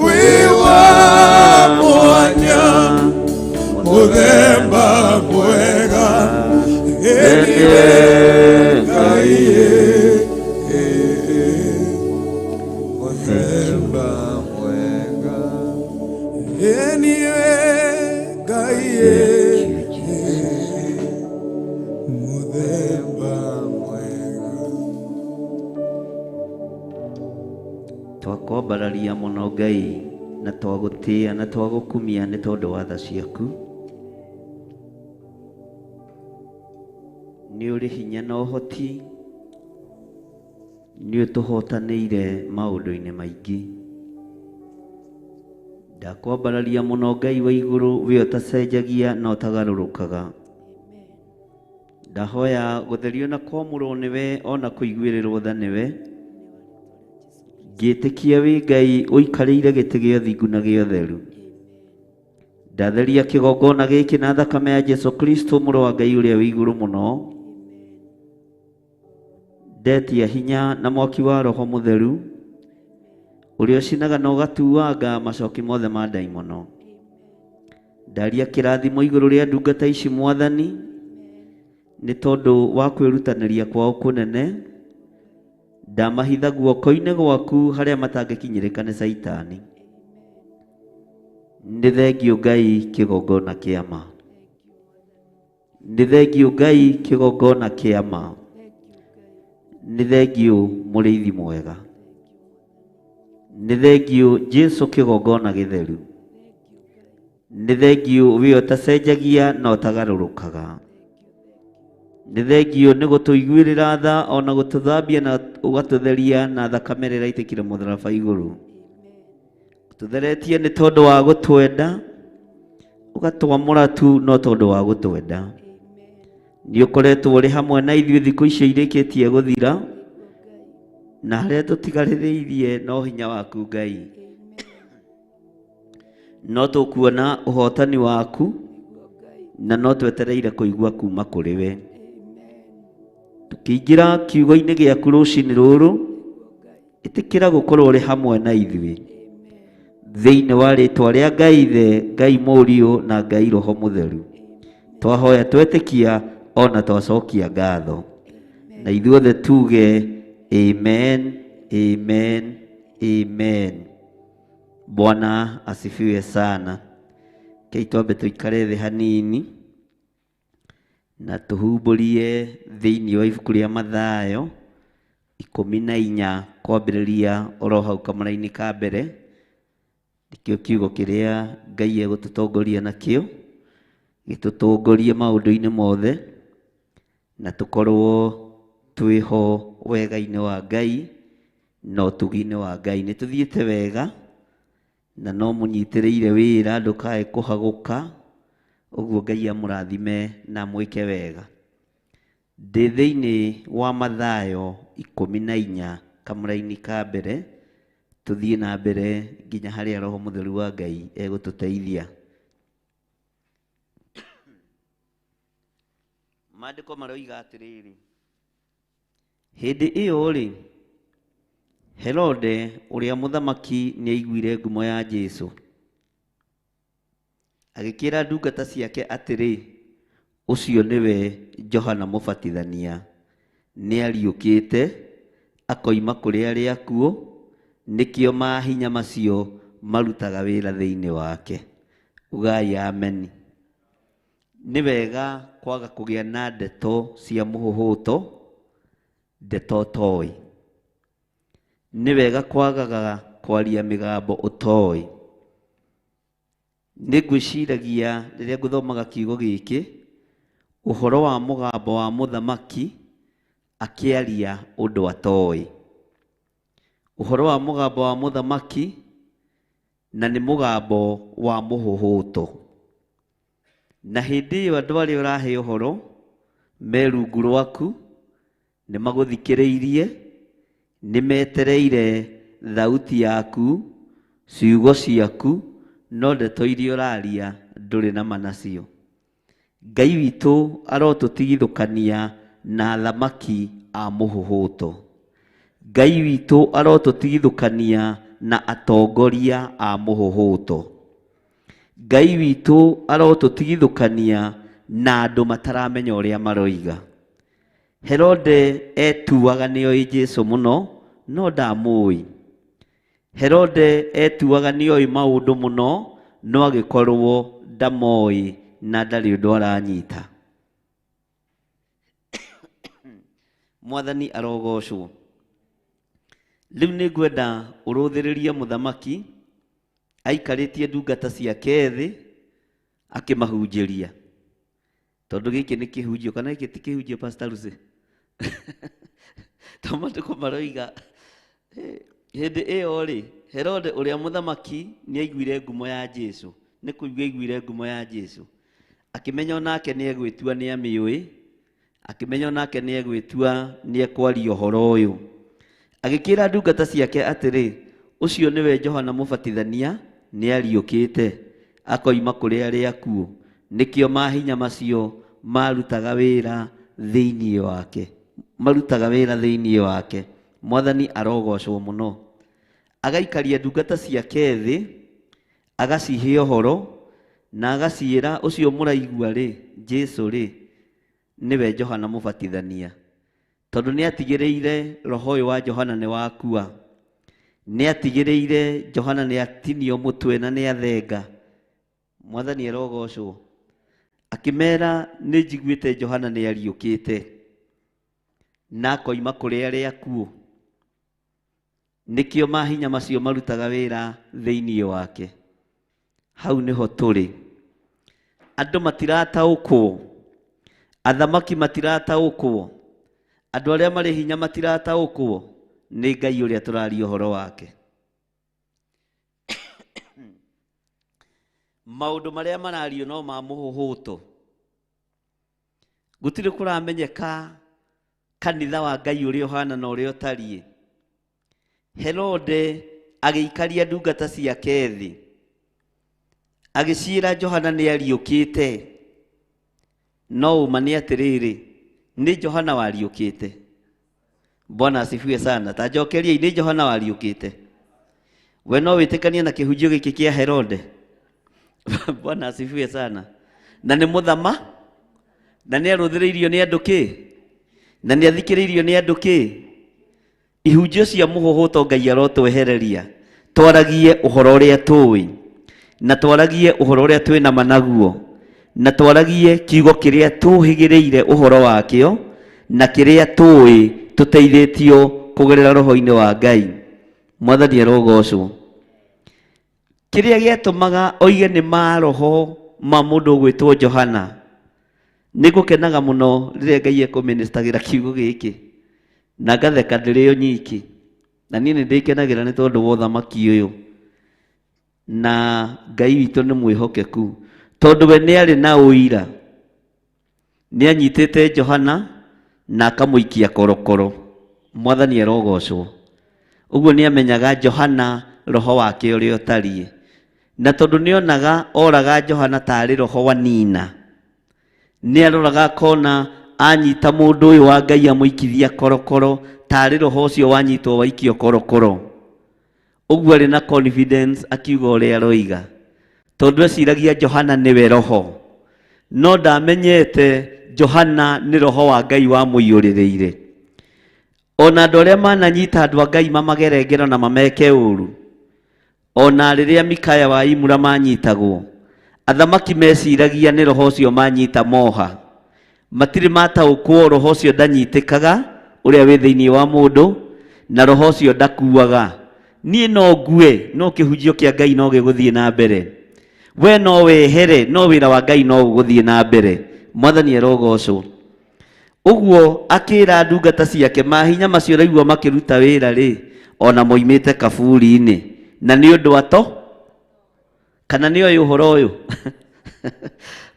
wĩ wa mwanya mũthemba mwega. Anyway, Ngai Muthemba mwega. Anyway, Ngai mũthemba mwega. Twakwambararia mũno Ngai na twagũtĩĩa na twagũkumia nĩ tondũ wa tha ciaku. Nĩ ũrĩ hinya na ũhoti, nĩ ũtũhotanĩire maũndũ-inĩ maingĩ. Ndakwambararia mũno Ngai wa igũrũ, we ũtacenjagia na ũtagarũrũkaga. Ndahoya gũtherio na kwamũrwo nĩwe ona kũiguĩrĩrwo tha nĩwe. Ngĩtĩkia wĩ Ngai ũikarĩire gĩtĩ gĩa ũthingu na gĩa ũtheru. Ndatheria kĩgongona gĩkĩ na thakame ya Jesu Kristo mũrũ wa Ngai ũrĩa wĩ igũrũ mũno. Ndetia hinya na mwaki wa Roho Mũtheru ũrĩa ũcinaga na ũgatuanga macoki mothe ma ndaimono. Ndaria kĩrathimo igũrũ rĩa ndungata ici Mwathani nĩ tondũ wa kwĩrutanĩria kwao kũnene. Ndamahitha guoko-inĩ gwaku harĩa matangĩkinyĩrĩka nĩ Caitani. Nĩ thengio Ngai kĩgongona kĩa ma. Nĩ thengio Ngai kĩgongona kĩa ma. Nĩ thengio mũrĩithi mwega. Nĩ thengio Jesu kĩgongona gĩtheru. Nĩ thengio we ũtacenjagia na ũtagarũrũkaga. Nĩ thengio nĩ gũtũiguĩrĩra tha ona gũtũthambia na ũgatũtheria na thakame ĩrĩa ĩraitĩkire mũtharaba igũrũ. Tũtheretie nĩ tondũ wa gũtwenda, ũgatwamũra tu no tondũ wa gũtwenda. Nĩ ũkoretwo ũrĩ hamwe na ithuĩ thikũ icio irĩkĩtie gũthira, na harĩa tũtigarĩrĩirie no hinya waku Ngai. No tũkuona ũhotani waku na no twetereire kũigua kuma kũrĩ we. Tũkĩingĩra kiugo-inĩ gĩaku rũcinĩ rũrũ, ĩtĩkĩra gũkorwo ũrĩ hamwe na ithuĩ. Thĩinĩ wa rĩtwa rĩa Ngai Ithe, Ngai Mũriũ na Ngai Roho Mũtheru. Twahoya twetĩkia ona twacokia ngatho. Na ithuothe tuge amen, amen, amen. Bwana asifiwe sana. Kei twambe tũikare thĩ hanini na tũhumbũrie thĩinĩ wa ibuku rĩa Mathayo 14 kwambĩrĩria oro hau kamũra-inĩ ka mbere. Nĩkĩo kiugo kĩrĩa Ngai egũtũtongoria nakĩo, gĩtũtongorie maũndũ-inĩ mothe, na tũkorwo twĩho wega-inĩ wa Ngai Na ũtugi-inĩ wa Ngai nĩ tũthiĩte wega na no mũnyitĩrĩire wĩra ndũkae kũhagũka, ũguo Ngai amũrathime na amwĩke wega. Ndĩ thĩinĩ wa Mathayo 14 kamũraini ka mbere, tũthiĩ na mbere nginya harĩa Roho Mũtheru wa Ngai egũtũteithia. Maandĩko maroiga atĩrĩrĩ, hĩndĩ ĩyo-rĩ, Herode ũrĩa mũthamaki nĩaiguire ngumo ya Jesũ, agĩkĩĩra ndungata ciake atĩrĩ, ũcio nĩwe Johana Mũbatithania, nĩariũkĩte akoima kũrĩ arĩa akuũ, nĩkĩo mahinya macio marutaga wĩra thĩinĩ wake. Ugai ameni. Nĩ wega kwaga kũgĩa na ndeto cia mũhũhũto, ndeto ũtoĩ. Nĩ wega kwagaga kwaria mĩgambo ũtoĩ. Nĩ ngwĩciragia rĩrĩa ngũthomaga kiugo gĩkĩ, ũhoro wa mũgambo wa mũthamaki akĩaria ũndũ atoĩ. Ũhoro wa mũgambo wa mũthamaki na nĩ mũgambo wa mũhũhũto. Na hĩndĩ ĩyo andũ arĩa ũrahe ũhoro me rungu rwaku, nĩ magũthikĩrĩirie, nĩ metereire thauti yaku, ciugo ciaku, no ndeto iria ũraria ndũrĩ na ma nacio. Ngai witũ arotũtigithũkania na athamaki a mũhũhũto. Ngai witũ arotũtigithũkania na atongoria a mũhũhũto. Ngai witũ arotũtigithũkania na andũ mataramenya ũrĩa maroiga. Herode etuaga nĩoĩ Jesũ mũno, no ndamũĩ. Herode etuaga nĩoĩ maũndũ mũno, no agĩkorwo ndamoĩ na ndarĩ ũndũ aranyita. Mwathani arogocwo. Rĩu nĩngwenda ũrũthĩrĩrie mũthamaki aikarĩtie ndungata ciake thĩ akĩmahunjĩria. Tondũ gĩkĩ nĩ kĩhunjio, kana gĩkĩ ti kĩhunjio Pastor Lucy? To maandĩko maroiga hĩndĩ ĩyo rĩ, Herode ũrĩa mũthamaki nĩaiguire ngumo ya Jesũ, nĩ kũigua aiguire ngumo ya Jesũ, akĩmenya onake nĩegwĩtua nĩamĩũĩ, akĩmenya onake nĩegwĩtua nĩekwaria ũhoro ũyũ. Agĩkĩra ndungata ciake atĩrĩ, ũcio nĩwe Johana Mũbatithania, nĩariũkĩte akoima kũrĩ arĩa akuũ, nĩkĩo mahinya macio marutaga wĩra thĩinĩ wake, marutaga wĩra thĩinĩ wake. Mwathani arogocwo mũno. Agaikaria ndungata ciake thĩ, agacihe ũhoro, na agaciĩra ũcio mũraigua rĩ, Jesũ rĩ, nĩwe Johana Mũbatithania. Tondũ nĩatigĩrĩire roho ũyũ wa Johana nĩ wakua. Nĩatigĩrĩire Johana nĩatinio mũtwe na nĩathenga. Mwathani arogocwo. Akĩmera nĩ njiguĩte Johana nĩariũkĩte na akoima kũrĩ arĩa akuũ. Nĩkĩo mahinya macio marutaga wĩra thĩinĩ wake. Hau nĩho tũrĩ. Andũ matirataũkwo, athamaki matirataũkwo, andũ arĩa marĩ hinya matirataũkwo nĩ Ngai ũrĩa tũraria ũhoro wake. Maũndũ marĩa marario no ma mũhũhũto. Gũtirĩ kũramenyeka kanitha wa Ngai ũrĩa ũhana na ũrĩa ũtariĩ. Herode agĩikaria ndungata ciake thĩ, agĩciĩra Johana nĩariũkĩte. No ũma nĩ atĩrĩrĩ, nĩ Johana wariũkĩte. Bwana asifiwe sana. Ta njokeriai, nĩ Johana wariũkĩte. We no wĩtĩkanie na kĩhunjio gĩkĩ kĩa Herode? Bwana asifiwe sana. Na nĩ mũthama, na nĩ arũthĩrĩirio nĩ andũ kĩ, na nĩ athikĩrĩirio nĩ andũ kĩ. Ihunjio cia mũhũhũto Ngai arotwehereria, twaragie ũhoro ũrĩa tũĩ, na twaragie ũhoro ũrĩa twĩna ma naguo, na twaragie kiugo kĩrĩa tũhĩgĩrĩire ũhoro wakĩo, na kĩrĩa tũĩ tũteithĩtio kũgerera roho-inĩ wa Ngai. Mwathani arogocwo. Kĩrĩa gĩatũmaga oige nĩ maroho ma mũndũ ũgwĩtwo Johana. Nĩ ngũkenaga mũno rĩrĩa Ngai ekũministagĩra kiugo gĩkĩ, na ngatheka ndĩrĩ o nyiki. Na niĩ nĩ ndĩkenagĩra nĩ tondũ wa ũthamaki ũyũ, na Ngai witũ nĩ mwĩhokeku, tondũ we nĩ arĩ na ũira. Nĩ anyitĩte Johana na akamũikia korokoro. Mwathani arogocwo. Ũguo nĩ amenyaga Johana roho wake ũrĩa ũtariĩ, na tondũ nĩ onaga oraga Johana tarĩ roho wanina, nĩ aroraga akona anyita mũndũ ũyũ wa Ngai amũikithia korokoro tarĩ roho ũcio wanyitwo waikio korokoro. Ũguo arĩ na confidence akiuga ũrĩa aroiga, tondũ eciragia Johana nĩwe roho, no ndamenyete Johana nĩ roho wa Ngai wamũiyũrĩrĩire. Ona andũ arĩa mananyita andũ a Ngai mamagere ngero na mameke ũru, ona rĩrĩa Mikaya wa Imura manyitagwo, athamaki meciragia nĩ roho ũcio manyita moha. Matirĩ mataũkwo roho ũcio ndanyitĩkaga ũrĩa wĩ thĩinĩ wa mũndũ, na roho ũcio ndakuaga. Niĩ no ngue, no kĩhunjio kĩa Ngai no gĩgũthiĩ na mbere. We no wehere, no wĩra wa Ngai no ũgũthiĩ na mbere. Mwathani arogocwo. Ũguo akĩra ndungata ciake, mahinya macio ũraigua makĩruta wĩra rĩ, ona moimĩte kaburi-inĩ. Na nĩ ũndũ ato? Kana nĩ oĩ ũhoro ũyũ?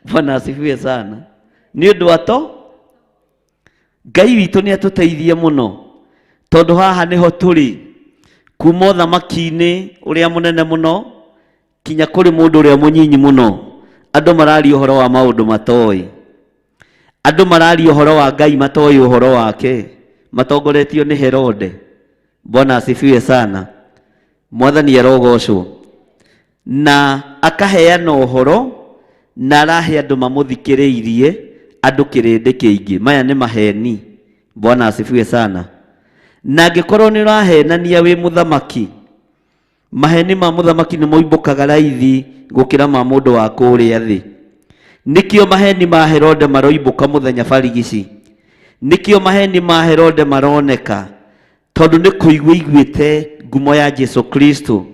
Bwana asifiwe sana. Nĩ ũndũ ato? Ngai witũ nĩ atũteithie mũno, tondũ haha nĩho tũrĩ, kuma ũthamaki-inĩ ũrĩa mũnene mũno kinya kũrĩ mũndũ ũrĩa mũnyinyi mũno. Andũ mararia ũhoro wa maũndũ matoĩ, andũ mararia ũhoro wa Ngai matoĩ ũhoro wake, matongoretio nĩ Herode. Bwana asifiwe sana. Mwathani arogocwo. Na akaheana ũhoro na arahe andũ mamũthikĩrĩirie, andũ kĩrĩndĩ kĩingĩ. Maya nĩ maheni. Bwana asifiwe sana. Na angĩkorwo nĩ ũrahenania wĩ mũthamaki, maheni ma mũthamaki nĩ moimbũkaga raithi gũkĩra ma mũndũ wa kũrĩa thĩ. Nĩkĩo maheni ma Herode maroimbũka mũthenya barigici. Nĩkĩo maheni ma Herode maroneka, tondũ nĩ kũigua iguĩte ngumo ya Jesu Kristo.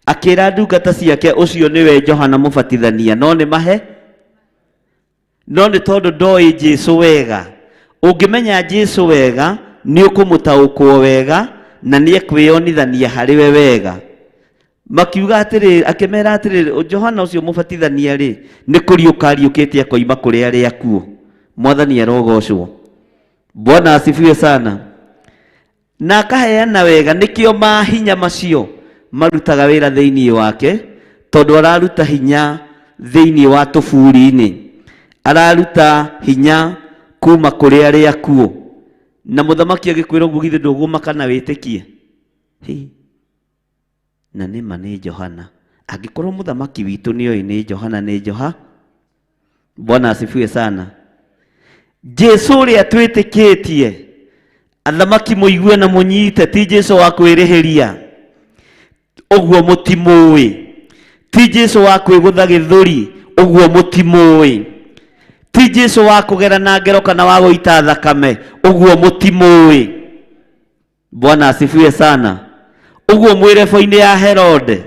Akĩra ndungata ciake ũcio nĩwe Johana Mũbatithania, no nĩ mahe, no nĩ tondũ ndoĩ Jesu wega. Ũngĩmenya Jesu wega nĩ ũkũmũtaũkwo wega, na nĩ ekwĩonithania harĩ we wega. Makiuga atĩrĩrĩ, akĩmera atĩrĩrĩ, Johana ũcio mũbatithania rĩ, nĩ kũriũka ariũkĩte akoima kũrĩ arĩa akuũ. Mwathani arogocwo. Bwana asifiwe sana. Na akaheana wega, nĩkĩo mahinya macio marutaga wĩra thĩinĩ wake, tondũ araruta hinya thĩinĩ wa tũburi-inĩ, araruta hinya kuma kũrĩ arĩa akuũ. Na mũthamaki agĩkwĩra ũguo, githĩ ndũgũmaka na wĩtĩkie? Hĩ, na nĩma nĩ Johana. Angĩkorwo mũthamaki witũ nĩoĩ nĩ Johana, nĩ Joha. Bwana asifiwe sana. Jesu ũrĩa twĩtĩkĩtie, athamaki mũigue na mũnyite, ti Jesu wa kwĩrĩhĩria, ũguo mũtimũĩ. Ti Jesu wa kwĩgũtha gĩthũri, ũguo mũtimũĩ. Ti Jesu wa kũgera na ngero kana wa gũita thakame, ũguo mũtimũĩ. Bwana asifiwe sana. Ũguo mwĩ rebo-inĩ ya Herode,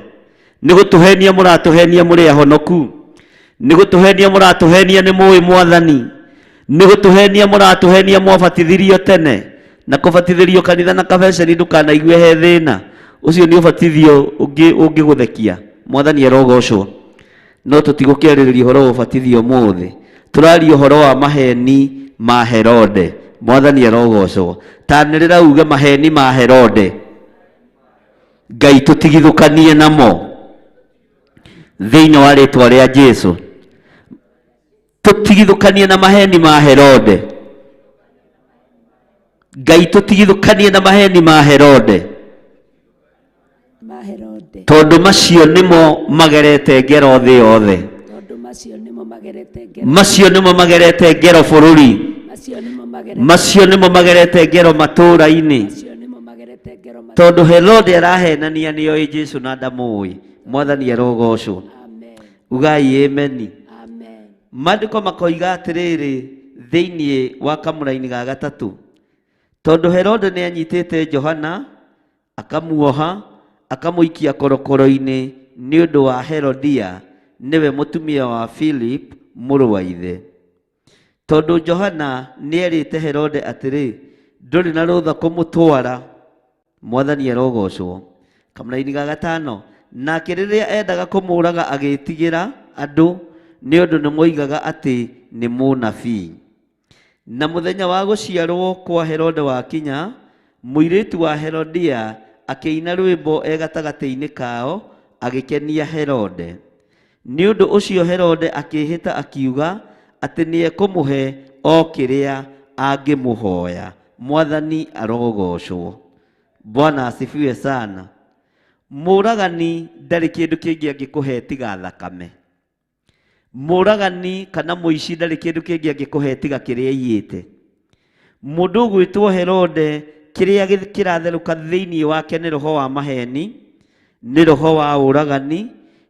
nĩ gũtũhenia mũratũhenia mũrĩ ahonoku, nĩ gũtũhenia mũratũhenia nĩ mũĩ Mwathani, nĩ gũtũhenia mũratũhenia mwabatithirio tene. Na kũbatithĩrio kanitha na kabeceni ndũkanaigue he thĩna, ũcio nĩ ũbatithio ũngĩgũthekia. Mwathani arogocwo. No tũtigũkĩarĩrĩria ũhoro wa ũbatithio ũmũthĩ, tũraria ũhoro wa maheni ma Herode. Mwathani arogocwo. Tanĩrĩra uge maheni ma Herode, Ngai tũtigithũkanie namo thĩinĩ wa rĩtwa rĩa Jesu. Tũtigithũkanie na maheni ma Herode. Ngai tũtigithũkanie na maheni ma Herode, tondũ macio nĩmo magerete ngero thĩ yothe. Macio nĩmo magerete ngero bũrũri. Macio nĩmo magerete ngero matũũra-inĩ. Tondũ Herode arahenania nĩoĩ Jesu na ndamũĩ. Mwathani arogocwo. Ugai ameni. Maandĩko makoiga atĩrĩrĩ thĩinĩ wa kamũraini ga gatatũ, tondũ Herode nĩ anyitĩte Johana akamuoha akamũikia korokoro-inĩ nĩ ũndũ wa Herodia, nĩwe mũtumia wa Philip mũrũ wa ithe. Tondũ Johana nĩerĩte Herode atĩrĩ, ndũrĩ na rũtha kũmũtwara. Mwathani arogocwo. Kamũraini ga gatano, nake rĩrĩa endaga kũmũũraga agĩĩtigĩra andũ, nĩ ũndũ nĩmoigaga atĩ nĩ mũnabii. Na mũthenya wa gũciarwo kwa Herode wakinya, mũirĩtu wa Herodia akĩina rwĩmbo e gatagatĩ-inĩ kao, agĩkenia Herode. Nĩ ũndũ ũcio Herode akĩĩhĩta akiuga atĩ nĩekũmũhe o kĩrĩa angĩmũhoya. Mwathani arogocwo. Bwana asifiwe sana. Mũũragani ndarĩ kĩndũ kĩngĩ angĩkũhe tiga thakame. Mũũragani kana mũici ndarĩ kĩndũ kĩngĩ angĩkũhe tiga kĩrĩa aiyĩte. Mũndũ ũgwĩtwo Herode, kĩrĩa kĩratherũka thĩinĩ wake nĩ roho wa maheni, nĩ roho wa ũragani,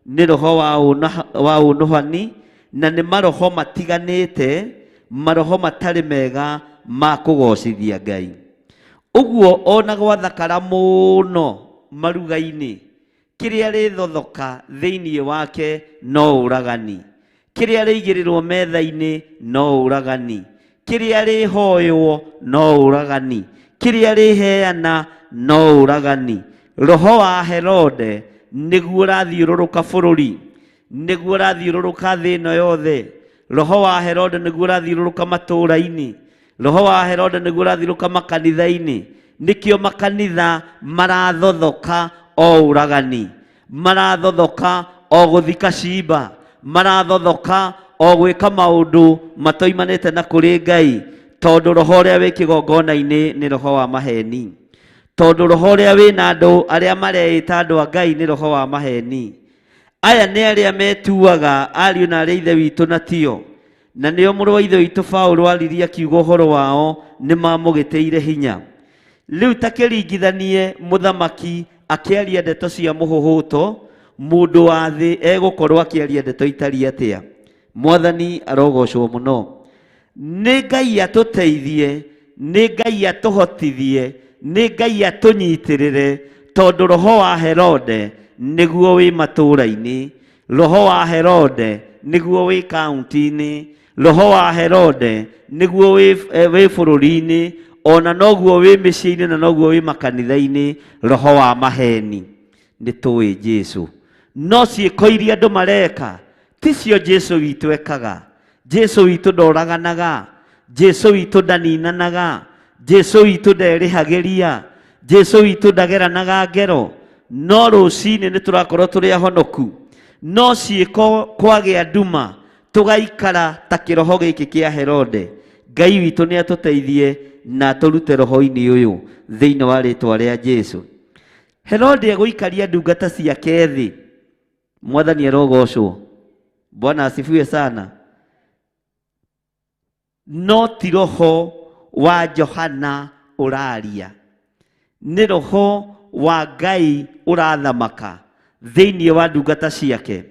nĩ roho wa ũnũhani, na nĩ maroho matiganĩte, maroho matarĩ mega ma kũgocithia Ngai. Ũguo ona gwathakara mũno maruga-inĩ, kĩrĩa rĩthothoka thĩinĩ wake no ũragani, kĩrĩa rĩigĩrĩrwo metha-inĩ no ũragani, kĩrĩa rĩhoywo no ũragani, kĩrĩa rĩheana no ũragani. Roho wa Herode nĩguo ũrathiũrũrũka bũrũri, nĩguo ũrathiũrũrũka thĩ ĩno yothe. Roho wa Herode nĩguo ũrathiũrũrũka matũũra-inĩ. Roho wa Herode nĩguo ũrathiũrũrũka makanitha-inĩ. Nĩkĩo makanitha marathothoka o ũragani, marathothoka o gũthika cimba, marathothoka o gwĩka maũndũ matoimanĩte na kũrĩ Ngai, tondũ roho ũrĩa wĩ kĩgongona-inĩ nĩ roho wa maheni, tondũ roho ũrĩa wĩ na andũ arĩa mareĩta andũ a Ngai nĩ roho wa maheni. Aya nĩ arĩa metuaga ariũ na arĩa ithe witũ na tio, na nĩo mũrũ wa ithe witũ Paũlũ aririe akiuga ũhoro wao nĩ mamũgĩtĩire hinya. Rĩu ta kĩringithanie mũthamaki akĩaria ndeto cia mũhũhũto, mũndũ wa thĩ egũkorwo akĩaria ndeto itariĩ atĩa? Mwathani arogocwo mũno. Nĩ Ngai atũteithie, nĩ Ngai atũhotithie, nĩ Ngai atũnyitĩrĩre, tondũ roho wa Herode nĩguo wĩ matũũra-inĩ, roho wa Herode nĩguo wĩ kaunti-inĩ, roho wa Herode nĩguo wĩ bũrũri-inĩ, ona noguo wĩ mĩciĩ-inĩ na noguo wĩ makanitha-inĩ, roho wa maheni. Nĩ tũĩ Jesu, no ciĩko iria andũ mareka ticio Jesu witũ ekaga. Jesu witũ ndoraganaga, Jesu witũ ndaninanaga, Jesu witũ nderĩhagĩria, Jesu witũ ndageranaga ngero. No rũcinĩ nĩ tũrakorwo tũrĩ ahonoku, no ciĩko kwagĩa nduma tũgaikara ta kĩroho gĩkĩ kĩa Herode. Ngai witũ nĩ atũteithie na atũrute roho-inĩ ũyũ thĩinĩ wa rĩtwa rĩa Jesu. Herode egũikaria ndungata ciake thĩ. Mwathani arogocwo. Bwana asifiwe sana. No ti roho wa Johana ũraria, nĩ roho wa Ngai ũrathamaka thĩinĩ wa ndungata ciake,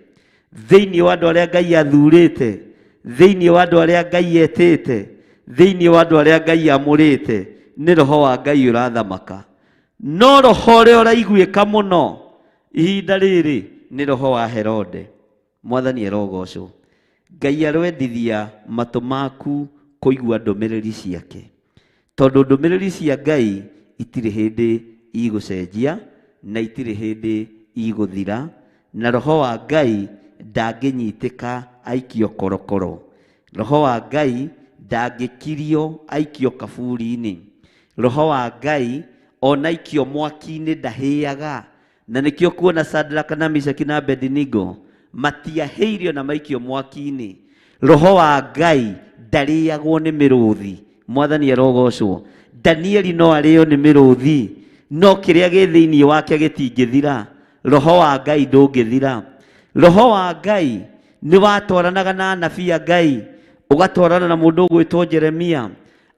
thĩinĩ wa andũ arĩa Ngai athurĩte, thĩinĩ wa andũ arĩa Ngai etĩte, thĩinĩ wa andũ arĩa Ngai amũrĩte. Nĩ roho wa Ngai ũrathamaka. No roho ũrĩa ũraiguĩka mũno ihinda rĩrĩ nĩ roho wa Herode. Mwathani arogocwo. Ngai arwendithia matũ maku kũigua ndũmĩrĩri ciake, tondũ ndũmĩrĩri cia Ngai itirĩ hĩndĩ igũcenjia na itirĩ hĩndĩ igũthira, na roho wa Ngai ndangĩnyitĩka aikio korokoro. Roho wa Ngai ndangĩkirio aikio kaburi-inĩ. Roho wa Ngai ona aikio mwaki-inĩ ndahĩaga. Na nĩkĩo kuona Shadraka na Meshaki na Abednego matiahĩirio na maikio mwaki-inĩ. Roho wa Ngai ndarĩagwo nĩ mĩrũthi. Mwathani arogocwo. Danieli no arĩo nĩ mĩrũthi, no kĩrĩa gĩ thĩinĩ wake gĩtingĩthira. Roho wa Ngai ndũngĩthira. Roho wa Ngai nĩ watwaranaga na anabii a Ngai, ũgatwarana na mũndũ ũgwĩtwo Jeremia,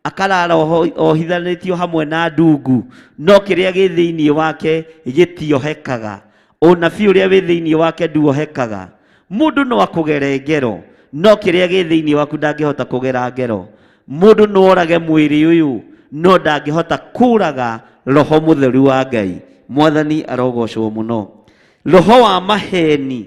akarara ohithanĩtio hamwe na ndungu, no kĩrĩa gĩ thĩinĩ wake gĩtiohekaga. Ũnabii ũrĩa wĩ thĩinĩ wake nduohekaga. Mũndũ no akũgere ngero, no kĩrĩa gĩ thĩinĩ waku ndangĩhota kũgera ngero. Mũndũ no orage mwĩrĩ ũyũ, no ndangĩhota kũraga roho mũtheru wa Ngai. Mwathani arogocwo mũno. Roho wa maheni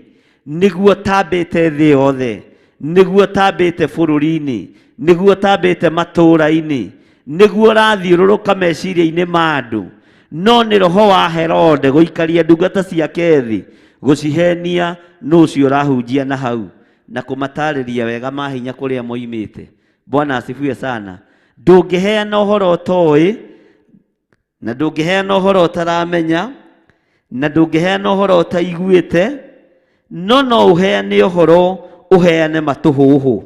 nĩguo tambĩte thĩ yothe, nĩguo tambĩte bũrũri-inĩ, nĩguo tambĩte matũũra-inĩ, nĩguo ũrathiũrũrũka meciria-inĩ ma andũ, No nĩ roho wa Herode gũikaria ndungata ciake thĩ, gũcihenia nũ ũcio ũrahunjia na hau, na kũmatarĩria wega mahinya kũrĩa moimĩte. Bwana asifiwe sana. Ndũngĩheana ũhoro ũtoĩ, na ndũngĩheana ũhoro ũtaramenya, na ndũngĩheana ũhoro ũtaiguĩte, no no ũheane ũhoro, ũheane matũhũhũ.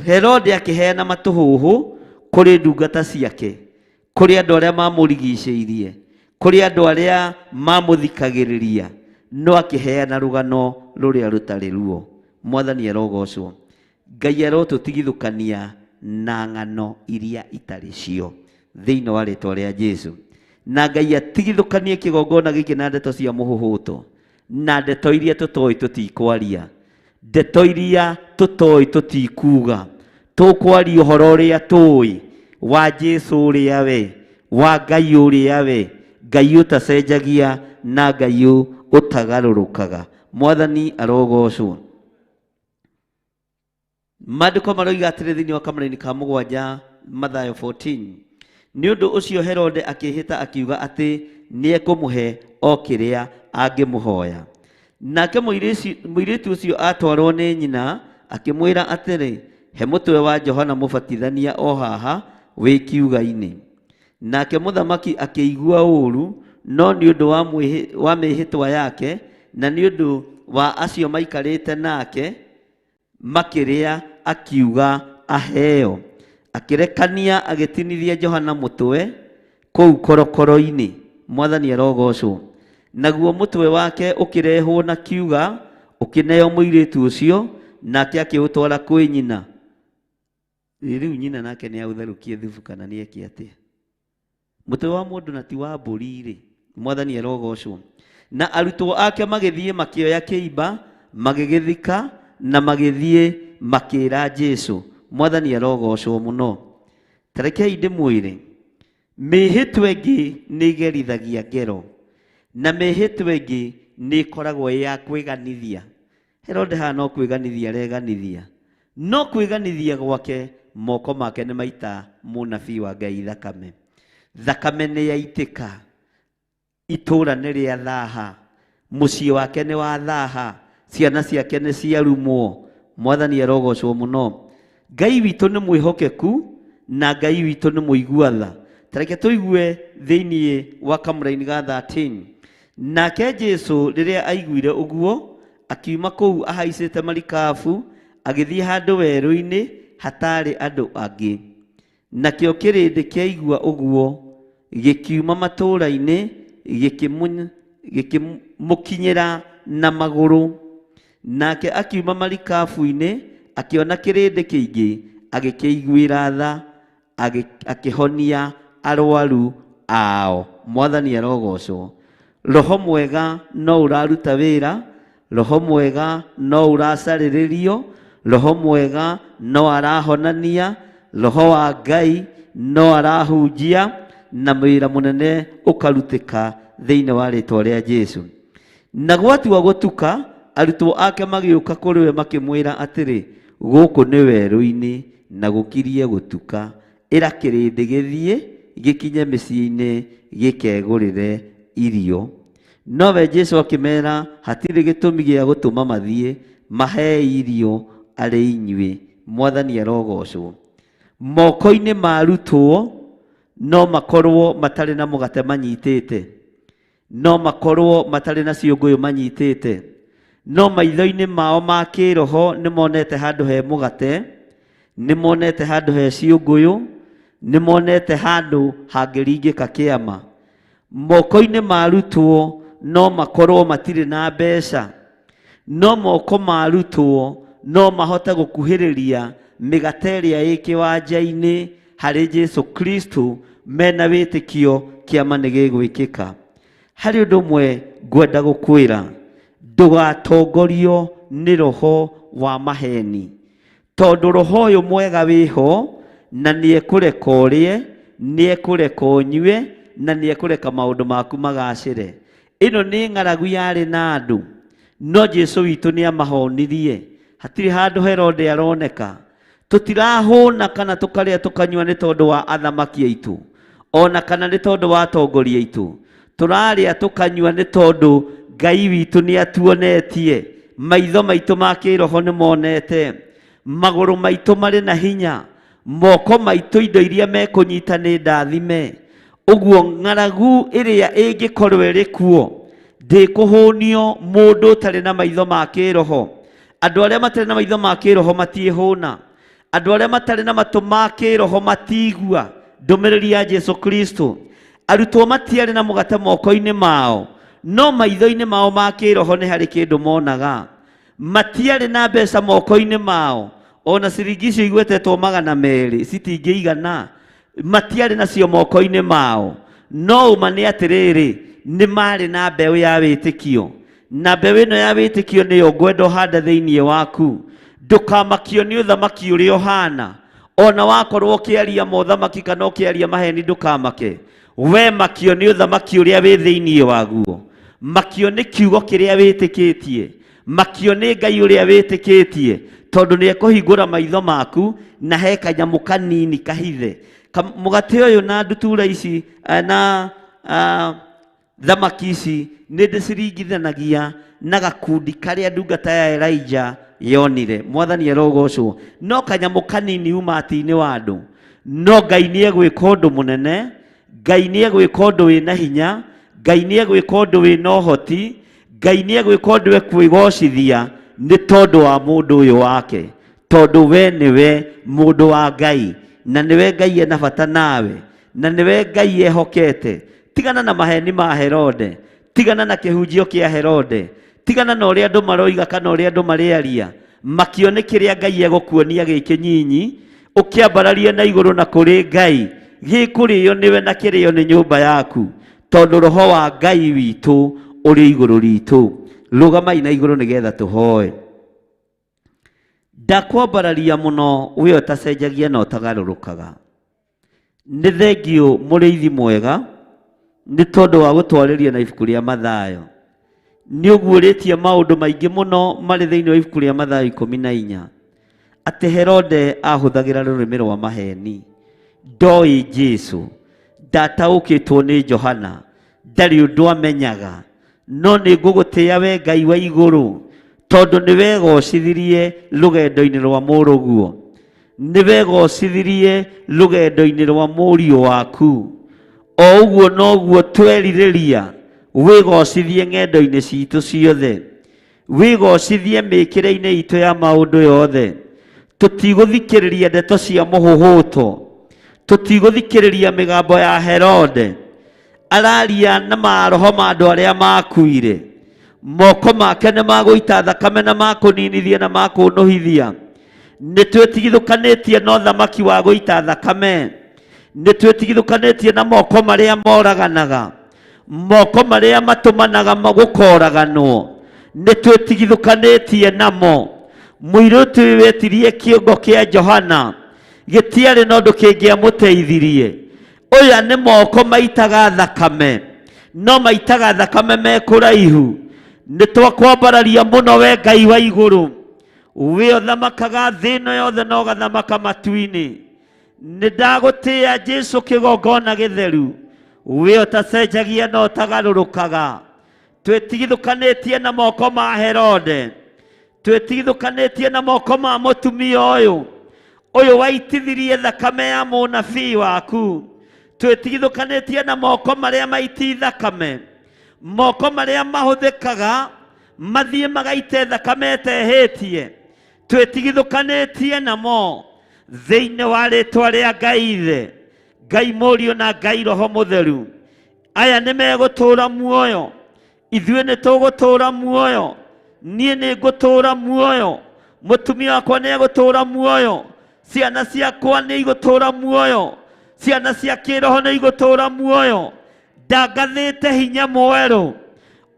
Herode akĩheana matũhũhũ kũrĩ ndungata ciake, kũrĩ andũ arĩa mamũrigicĩirie, kũrĩ andũ arĩa mamũthikagĩrĩria, no akĩheana rũgano rũrĩa rũtarĩ ruo. Mwathani arogocwo. Ngai arotũtigithũkania na ng'ano iria itarĩ cio thĩinĩ wa rĩtwa rĩa Jesu. Na Ngai atigithũkanie kĩgongona gĩkĩ na ndeto cia mũhũhũto, na ndeto iria tũtoĩ tũtikwaria, ndeto iria tũtoĩ tũtikuga. Tũkwaria ũhoro ũrĩa tũĩ wa Jesu ũrĩa we, wa Ngai ũrĩa we, Ngai ũtacenjagia na Ngai ũtagarũrũkaga. Mwathani arogocwo. Maandĩko maroiga atĩrĩ thĩinĩ wa kamũraini ka mũgwanja Mathayo 14, nĩ ũndũ ũcio Herode akĩĩhĩta akiuga atĩ nĩekũmũhe o kĩrĩa angĩmũhoya. Nake mũirĩtu ũcio atwarwo nĩ nyina akĩmwĩra atĩrĩ, he mũtwe wa Johana Mũbatithania o haha wĩ kiuga-inĩ. Nake mũthamaki akĩigua ũũru, no nĩ ũndũ wa mĩĩhĩtwa yake na nĩ ũndũ wa acio maikarĩte nake makĩrĩa, akiuga aheo. Akĩrekania agĩtinithia Johana mũtwe kũu korokoro-inĩ. Mwathani arogocwo. Naguo mũtwe wake ũkĩrehwo na kiuga, ũkĩneo mũirĩtu ũcio, nake akĩũtwara kwĩ nyina. Rĩu nyina nake nĩ aũtherũkie thubu kana nĩ eke atĩa? Mũtwe wa mũndũ na ti wa mbũri rĩ. Mwathani arogocwo. Na arutwo ake magĩthiĩ makĩoya kĩimba, magĩgĩthika, na magĩthiĩ makĩĩra Jesu. Mwathani arogocwo mũno. Ta rekei ndĩmwĩre, mĩĩhĩtwa ĩngĩ nĩ ĩgerithagia ngero, na mĩĩhĩtwa ĩngĩ nĩ ĩkoragwo ĩ ya kwĩganithia. Herode haha no kwĩganithia areganithia, no kwĩganithia gwake moko make nĩ maita mũnabii wa Ngai thakame. Thakame nĩ yaitĩka, itũra nĩ rĩa thaha, mũciĩ wake nĩ wa thaha, ciana ciake nĩ ciarumwo. Mwathani arogocwo mũno. Ngai witũ nĩ mwĩhokeku na Ngai witũ nĩ mũigua tha. Ta reke tũigue thĩinĩ wa kamũraini ga 13. Nake Jesu rĩrĩa aiguire ũguo, akiuma kũu ahaicĩte marikabu, agĩthiĩ handũ werũ-inĩ hatarĩ andũ angĩ. Nakĩo kĩrĩndĩ kĩaigua ũguo, gĩkiuma matũũra-inĩ, gĩkĩmũkinyĩra na magũrũ. Nake akiuma marikabu-inĩ, akĩona kĩrĩndĩ kĩingĩ, agĩkĩiguĩra tha, akĩhonia arwaru ao. Mwathani arogocwo. Roho mwega no ũraruta wĩra, roho mwega no ũracarĩrĩrio, roho mwega no arahonania, roho wa Ngai no arahunjia, na wĩra mũnene ũkarutĩka thĩinĩ wa rĩtwa rĩa Jesu. Na gwatua gũtuka, arutwo ake magĩũka kũrĩ we makĩmwĩra atĩrĩ, gũkũ nĩ werũ-inĩ na gũkirie gũtuka, ĩra kĩrĩndĩ gĩthiĩ gĩkinye mĩciĩ-inĩ gĩkegũrĩre irio. Nowe Jesu akĩmera, hatirĩ gĩtũmi gĩa gũtũma mathiĩ, mahei irio arĩ inyuĩ. Mwathani arogocwo. Moko-inĩ ma arutwo no makorwo matarĩ na mũgate manyitĩte, no makorwo matarĩ na ciũngũyũ manyitĩte, no maitho-inĩ mao ma kĩroho nĩ monete handũ he mũgate, nĩ monete handũ he ciũngũyũ, nĩ monete handũ hangĩringĩka kĩama. Moko-inĩ ma arutwo no makorwo matirĩ na mbeca, no moko ma arutwo no mahote gũkuhĩrĩria mĩgate ĩrĩa ĩ kĩwanja-inĩ harĩ Jesu Kristo mena wĩtĩkio kĩama nĩ gĩgwĩkĩka. Harĩ ũndũ ũmwe ngwenda gũkwĩra, ndũgatongorio nĩ roho wa maheni, tondũ roho ũyũ mwega wĩho na nĩekũreka ũrĩe, nĩekũreka ũnyue, na nĩekũreka maũndũ maku magacĩre. Ĩno nĩ ng'aragu yarĩ na andũ, no Jesu witũ nĩamahonirie. Hatirĩ handũ Herode aroneka. Tũtirahũna kana tũkarĩa tũkanyua nĩ tondũ wa athamaki aitũ. Ona kana nĩ tondũ wa atongoria aitũ. Tũrarĩa tũkanyua nĩ tondũ Ngai witũ nĩ atuonetie. Maitho maitũ ma kĩroho nĩ monete. Magũrũ maitũ marĩ na hinya. Moko maitũ indo iria mekũnyita nĩ ndathime. Ũguo ng'aragu ĩrĩa ĩngĩkorwo ĩrĩ kuo ndĩkũhũnio mũndũ ũtarĩ na maitho ma kĩroho. Andũ arĩa matarĩ na maitho ma kĩroho matiĩhũna. Andũ arĩa matarĩ na matũ ma kĩroho matiigua ndũmĩrĩri ya Jesu Kristo. Arutwo matiarĩ na mũgate moko-inĩ mao, no maitho-inĩ mao ma kĩroho nĩ harĩ kĩndũ monaga. Matiarĩ na mbeca moko-inĩ mao, ona ciringi icio igwetetwo 200 citingĩigana. Matiarĩ nacio moko-inĩ mao, no ũma nĩ atĩrĩrĩ, nĩ marĩ na mbeũ ya wĩtĩkio. Na mbeũ ĩno ya wĩtĩkio nĩyo ngwenda ũhande thĩinĩ waku. Ndũkamakio nĩ ũthamaki ũrĩa ũhana. Ona wakorwo ũkĩaria mothamaki kana ũkĩaria maheni ndũkamake. We makio nĩ ũthamaki ũrĩa wĩ thĩinĩ waguo. Makio nĩ kiugo kĩrĩa wĩtĩkĩtie. Makio nĩ Ngai ũrĩa wĩtĩkĩtie, tondũ nĩ ekũhingũra maitho maku na he kanyamũ kanini kahithe. Mũgate ũyũ na ndutura ici na thamaki ici nĩ ndĩciringithanagia na gakundi karĩa ndungata ya Elijah yonire. Mwathani arogocwo. No kanyamũ kanini umati-inĩ wa andũ. No Ngai nĩ egwĩka ũndũ mũnene, Ngai nĩ egwĩka ũndũ wĩna hinya, Ngai nĩ egwĩka ũndũ wĩna ũhoti, Ngai nĩ egwĩka ũndũ ekwĩgocithia nĩ tondũ wa mũndũ ũyũ wake. Tondũ we nĩwe mũndũ wa Ngai, na nĩwe Ngai ena bata nawe, na nĩwe Ngai ehokete. Tigana na maheni ma Herode, tigana na kĩhunjio kĩa Herode, tigana na ũrĩa andũ maroiga kana ũrĩa andũ marĩaria. Makio nĩ kĩrĩa Ngai egũkuonia gĩ kĩnyinyi, ũkĩambararie na igũrũ na kũrĩ Ngai, gĩkũrĩo nĩwe na kĩrĩo nĩ nyũmba yaku, tondũ roho wa Ngai witũ ũrĩ igũrũ ritũ. Rũgamai na igũrũ nĩgetha tũhoe. Ndakwambararia mũno we ũtacenjagia na ũtagarũrũkaga. Nĩ thengiũ mũrĩithi mwega nĩ tondũ wa gũtwarĩria na ibuku rĩa Mathayo. Nĩ ũguũrĩtie maũndũ maingĩ mũno marĩ thĩinĩ wa ibuku rĩa Mathayo 14. Atĩ Herode ahũthagĩra rũrĩmĩ rwa maheni. Ndoĩ Jesu, ndataũkĩtwo nĩ Johana, ndarĩ ũndũ amenyaga. No nĩ ngũgũtĩĩa we Ngai wa igũrũ, tondũ nĩ wegocithirie rũgendo-inĩ rwa mũrũguo. Nĩ wegocithirie rũgendo-inĩ rwa mũriũ waku. O ũguo noguo twerirĩria wĩgocithie ng'endo-inĩ citũ ciothe. Wĩgocithie mĩkĩre-inĩ itũ ya maũndũ yothe. Tũtigũthikĩrĩria ndeto cia mũhũhũto. Tũtigũthikĩrĩria mĩgambo ya Herode. Araria na maroho ma andũ arĩa makuire. Moko make nĩ magũita thakame na makũninithia na makũnũhithia. Nĩ twĩtigithũkanĩtie na ũthamaki wa gũita thakame. Nĩ twĩtigithũkanĩtie na moko marĩa moraganaga. Moko marĩa matũmanaga gũkoraganwo. Nĩ twĩtigithũkanĩtie namo. Mũirĩtu ũyũ wetirie kĩongo kĩa Johana gĩtiarĩ na ũndũ kĩngĩamũteithirie. Ũyũ nĩ moko maitaga thakame, no maitaga thakame me kũraihu. Nĩ twakwambararia mũno we Ngai wa igũrũ, we ũthamakaga thĩ ĩno yothe na ũgathamaka matu-inĩ. Nĩ ndagũtĩĩa Jesu kĩgongona gĩtheru, we ũtacenjagia na ũtagarũrũkaga. Twĩtigithũkanĩtie na moko ma Herode, twĩtigithũkanĩtie na moko ma mũtumia ũyũ, ũyũ waitithirie thakame ya mũnabii waku. Twĩtigithũkanĩtie na moko marĩa maiti thakame, moko marĩa mahũthĩkaga mathiĩ magaite thakame ĩtehĩtie. Twĩtigithũkanĩtie namo thĩinĩ wa rĩtwa rĩa Ngai Ithe, Ngai Mũriũ na Ngai Roho Mũtheru. Aya nĩ megũtũũra muoyo, ithuĩ nĩ tũgũtũũra muoyo, niĩ nĩ ngũtũũra muoyo, mũtumia wakwa nĩ egũtũũra muoyo, ciana ciakwa nĩ igũtũũra muoyo, ciana cia kĩroho nĩ igũtũũra muoyo. Ndangathĩte hinya mwerũ,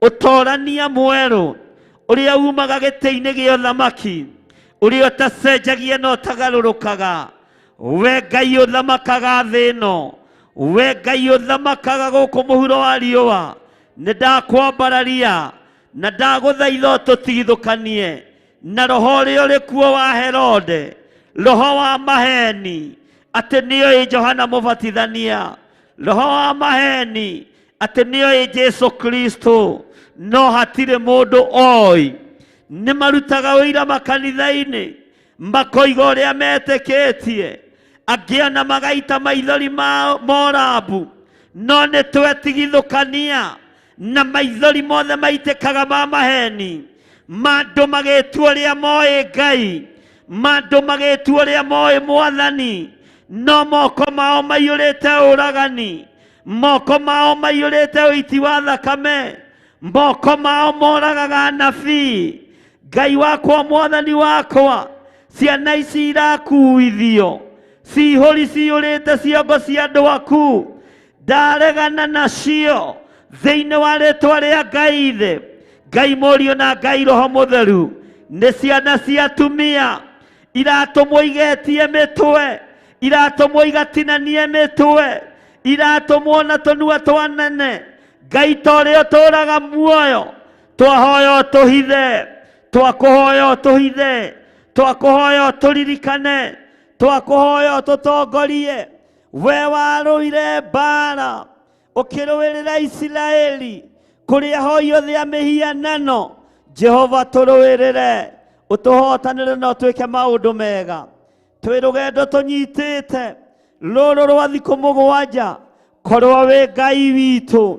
ũtorania mwerũ, ũrĩa umaga gĩtĩ-inĩ gĩa ũthamaki, ũrĩa ũtacenjagia na ũtagarũrũkaga. We Ngai ũthamakaga thĩ ĩno, we Ngai ũthamakaga gũkũ mũhuro wa riũa, nĩ ndakwambararia na ndagũthaitha ũtũtigithũkanie na roho ũrĩa ũrĩ kuo wa Herode, roho wa maheni, atĩ nĩoĩ Johana Mũbatithania, Roho wa maheni atĩ nĩoĩ Jesu Kristo no hatirĩ mũndũ oĩ. Nĩ marutaga ũira makanitha-inĩ makoiga ũrĩa metĩkĩtie, angĩ ona magaita maithori mao morambu, no nĩ twetigithũkania na maithori mothe maitĩkaga ma maheni, mandũ magĩtua ũrĩa moĩ Ngai, mandũ magĩtua ũrĩa moĩ Mwathani, no moko mao maiyũrĩte ũragani, moko mao maiyũrĩte ũiti wa thakame, moko mao moragaga anabii. Ngai wakwa, Mwathani wakwa, ciana ici irakuithio cihũri ciyũrĩte ciongo cia andũ aku, ndaregana nacio thĩinĩ wa rĩtwa rĩa Ngai Ithe, Ngai Mũriũ na Ngai Roho Mũtheru. Nĩ ciana cia atumia iratũmwo igetie mĩtwe, iratũmwo igatinanie mĩtwe, iratũmwo na tũnua twa nene. Ngai ta ũrĩa ũtũũraga muoyo, twahoya ũtũhithe, twakũhoya ũtũhithe, twakũhoya ũtũririkane, twakũhoya ũtũtongorie. We warũire mbara ũkĩrũĩrĩra Isiraeli kũrĩa hoi othe a mĩhianano. Jehova tũrũĩrĩre, ũtũhotanĩre na ũtwĩke maũndũ mega. Twĩ rũgendo tũnyitĩte rũrũ rwa thikũ mũgwanja, korwo wĩ Ngai witũ,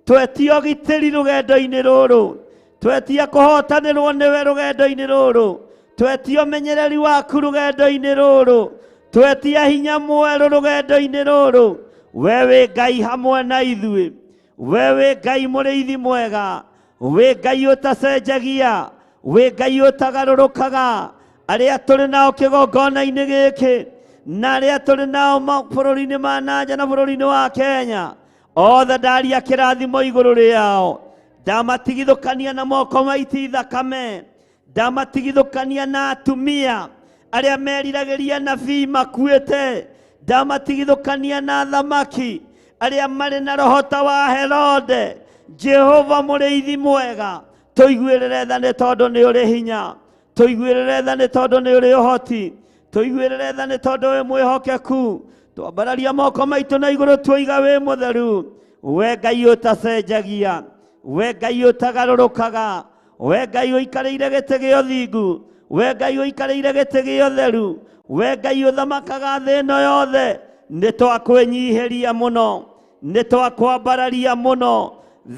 twetia ũgitĩri rũgendo-inĩ rũrũ, twetia kũhotanĩrwo nĩwe rũgendo-inĩ rũrũ, twetia ũmenyereri waku rũgendo-inĩ rũrũ, twetia hinya mwerũ rũgendo-inĩ rũrũ. We wĩ Ngai hamwe na ithuĩ, we wĩ Ngai mũrĩithi mwega, wĩ Ngai ũtacenjagia, wĩ Ngai ũtagarũrũkaga. Arĩa tũrĩ nao kĩgongona-inĩ gĩkĩ na arĩa tũrĩ nao mabũrũri-inĩ ma nanja na bũrũri-inĩ wa Kenya, othe ndaria kĩrathimo igũrũ rĩao. Ndamatigithũkania na moko maiti thakame, ndamatigithũkania na atumia arĩa meriragĩria nabii makuĩte, ndamatigithũkania na thamaki arĩa marĩ na roho ta wa Herode. Jehova mũrĩithi mwega, tũiguĩrĩre tha nĩ tondũ nĩ ũrĩ hinya, tũiguĩrĩre tha nĩ tondũ nĩ ũrĩ ũhoti, tũiguĩrĩre tha nĩ tondũ wĩ mwĩhokeku. Twambararia moko maitũ na igũrũ tuoiga wĩ mũtheru, we Ngai ũtacenjagia, we Ngai ũtagarũrũkaga, we Ngai ũikarĩire gĩtĩ gĩa ũthingu, we Ngai ũikarĩire gĩtĩ gĩa ũtheru, we Ngai ũthamakaga thĩ ĩno yothe. Nĩ twakwĩnyihĩria mũno, nĩ twakwambararia mũno.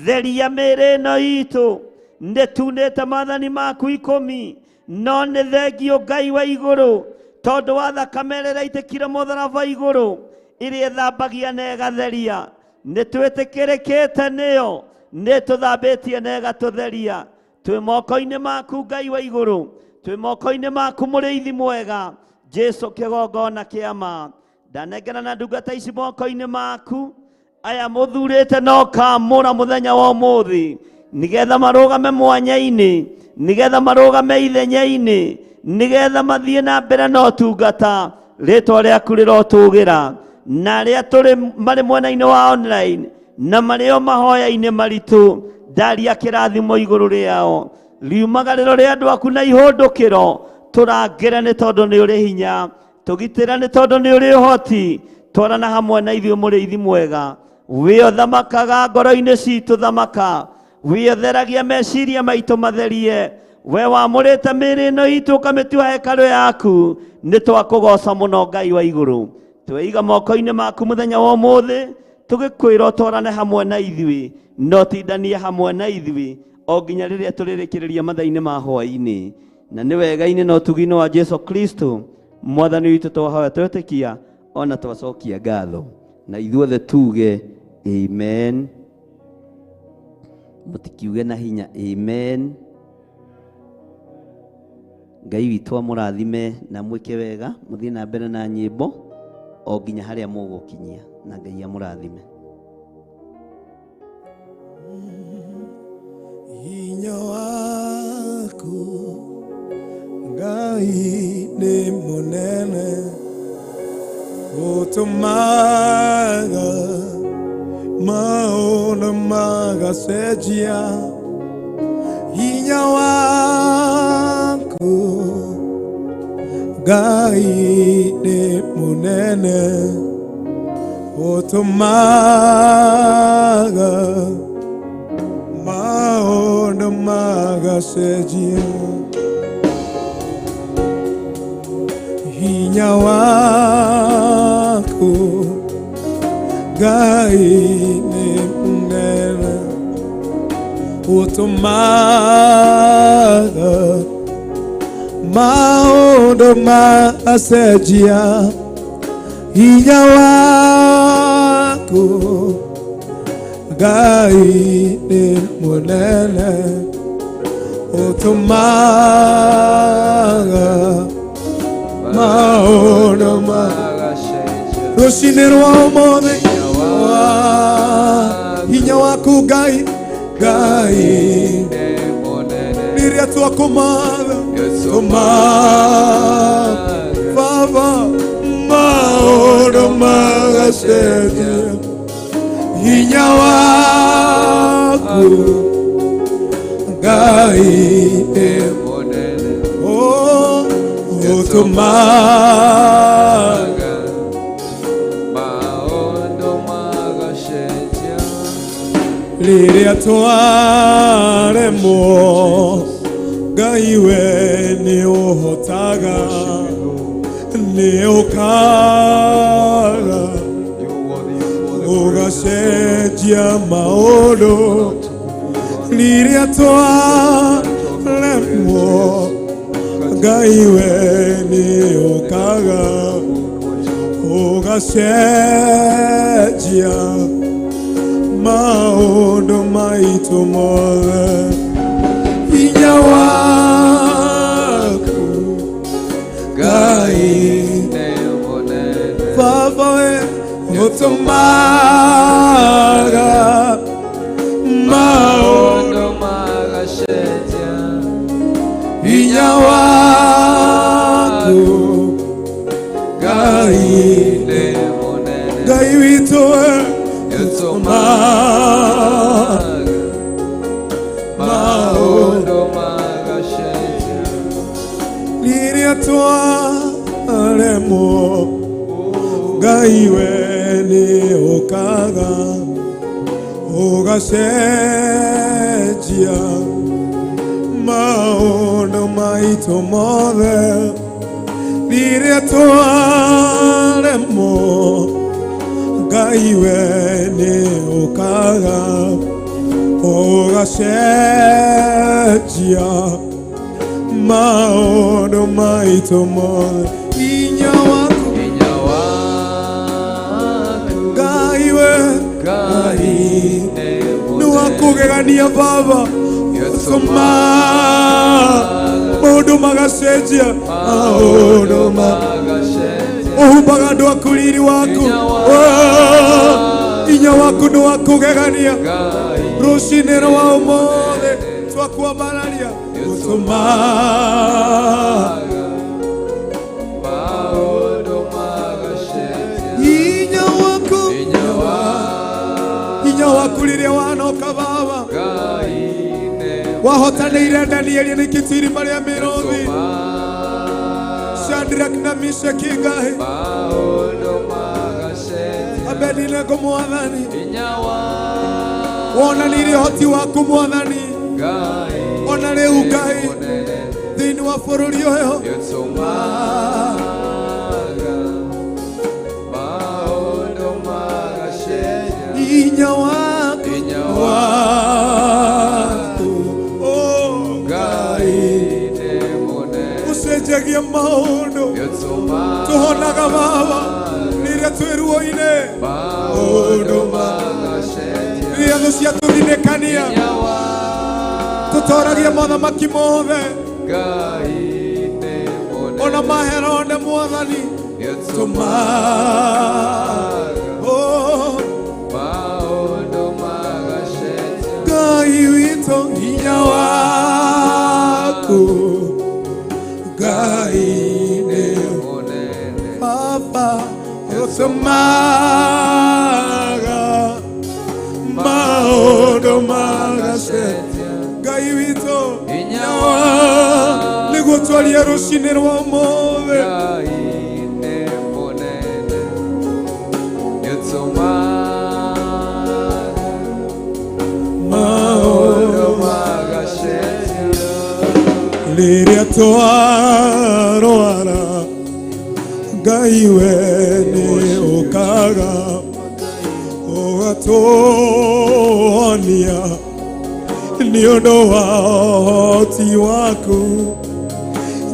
Theria mĩĩrĩ ĩno itũ, nĩ tunĩte maathani maku ikũmi, no nĩ thengio Ngai wa igũrũ tondũ wa thakame ĩrĩa ĩraitĩkire mũtharaba igũrũ, ĩrĩa ĩthambagia na ĩgatheria. Nĩ twĩtĩkĩrĩkĩte nĩyo, nĩ tũthambĩtie na ĩgatũtheria. Twĩ moko-inĩ maku Ngai wa igũrũ, twĩ moko-inĩ maku mũrĩithi mwega, Jesu kĩgongona kĩa ma. Ndanengera na ndungata ici moko-inĩ maku, aya mũthurĩte no kamũra mũthenya wa ũmũthĩ, nĩgetha marũgame mwanya-inĩ, nĩgetha marũgame ithenya-inĩ, nĩgetha mathiĩ na mbere na ũtungata. Rĩtwa rĩaku rĩrotũgĩra, na arĩa tũrĩ marĩ mwena-inĩ wa online na marĩ o mahoya-inĩ maritũ, ndaria kĩrathimo igũrũ rĩao. Riumagarĩro rĩa andũ aku na ihũndũkĩro, tũrangĩre nĩ tondũ nĩ ũrĩ hinya, tũgitĩre nĩ tondũ nĩ ũrĩ ũhoti. Twarana hamwe na ithuĩ mũrĩithi mwega, wĩ ũthamakaga ngoro-inĩ citũ, thamaka wĩ ũtheragia meciria maitũ matherie. We wamũrĩte mĩĩrĩ ĩno itũ ũkamĩtua hekarũ yaku, nĩ twakũgoca mũno Ngai wa igũrũ. Tweiga moko-inĩ maku mũthenya wa ũmũthĩ, tũgĩkwĩra ũtwarane hamwe na ithuĩ, na ũtindanie hamwe na ithuĩ o nginya rĩrĩa tũrĩrĩkĩrĩria mathaa-inĩ ma hwaĩ-inĩ. Na nĩ wega-inĩ na ũtugi-inĩ wa Jesu Kristo Mwathani witũ twahoya twetĩkia ona twacokia ngatho, na ithuothe tuge amen. Mũtikiuge na hinya amen. Ngai witũ amũrathime na mwĩke wega, mũthiĩ na mbere na nyĩmbo o nginya harĩa mũgũkinyia, na Ngai amũrathime. Hinya waku Ngai nĩ mũnene, ũtũmaga maũndũ magacenjia. Hinya waku Ngai nĩ mũnene, Ũtũmaga maũndũ magacenjia. Hinya waku Ngai nĩ mũnene, ũtũmaga maũndũ magacenjia. Hinya waku Ngai nĩ mũnene, ũtũmaga maũndũ ma rũcinĩ rwa ũmũthĩ. Hinya waku Ngai, Ngai rĩrĩa twakũmatha tũmatha Baba, maũndũ magacenjia. Hinya waku Ngai nĩ oh, ũtũmaga rĩrĩa twaremwo, Ngai we nĩ ũhotaga, nĩ ũkaga ũgacenjia maũndũ. Rĩrĩa twaremwo, Ngai we nĩ ũkaga ũgacenjia maũndũ maitũ mothe. Hinya waku Ngai Baba we ũtũmaga maũndũ, hinya waku Ngai, Ngai witũ we ũtũmaga maũndũ rĩrĩa twaremwo, Ngai we nĩ ũkaga ũgacenjia maũndũ maitũ mothe. Rĩrĩa twaremwo, Ngai we nĩ ũkaga ũgacenjia maũndũ maitũ mothe. Hinya waku Ngai we Ngai nĩ wakũgegania Baba, ũtũma maũndũ magacenjia, maũndũ ma ũhumbaga andũ aku riri waku. Oh, hinya waku nĩ wakũgegania. Rũcinĩ rwa ũmũthĩ twakwambararia, ũtũma hinya waku, hinya waku rĩrĩa wanoka Baba, wahotanĩire Danieli nĩ kĩtiri marĩa mĩrũthi Shadrach na Meshaki, Ngai Abednego, Mwathani wonanirie ũhoti waku Mwathani, ona rĩu Ngai thĩinĩ wa bũrũri ũyũ. Hinya waku waku oh Ngai ũcenjagia maũndũ, tũhonaga Baba rĩrĩa twĩ ruo-inĩ, maũndũ rĩrĩa thũ ciatũthinĩkania, tũtoragia mothamaki mothe ona maherode Mwathani tũma oh Ngai witũ, hinya waku Ngai nĩ Baba ũtũmaga maũndũ magacenjia. Ngai witũ hinya nĩguo twarie rũcinĩ rwa ũmũthĩ. Ngai nĩ mũnene. Rĩrĩa twarwara Ngai we nĩ ũkaga ũgatũhonia nĩ ũndũ wa ũhoti waku.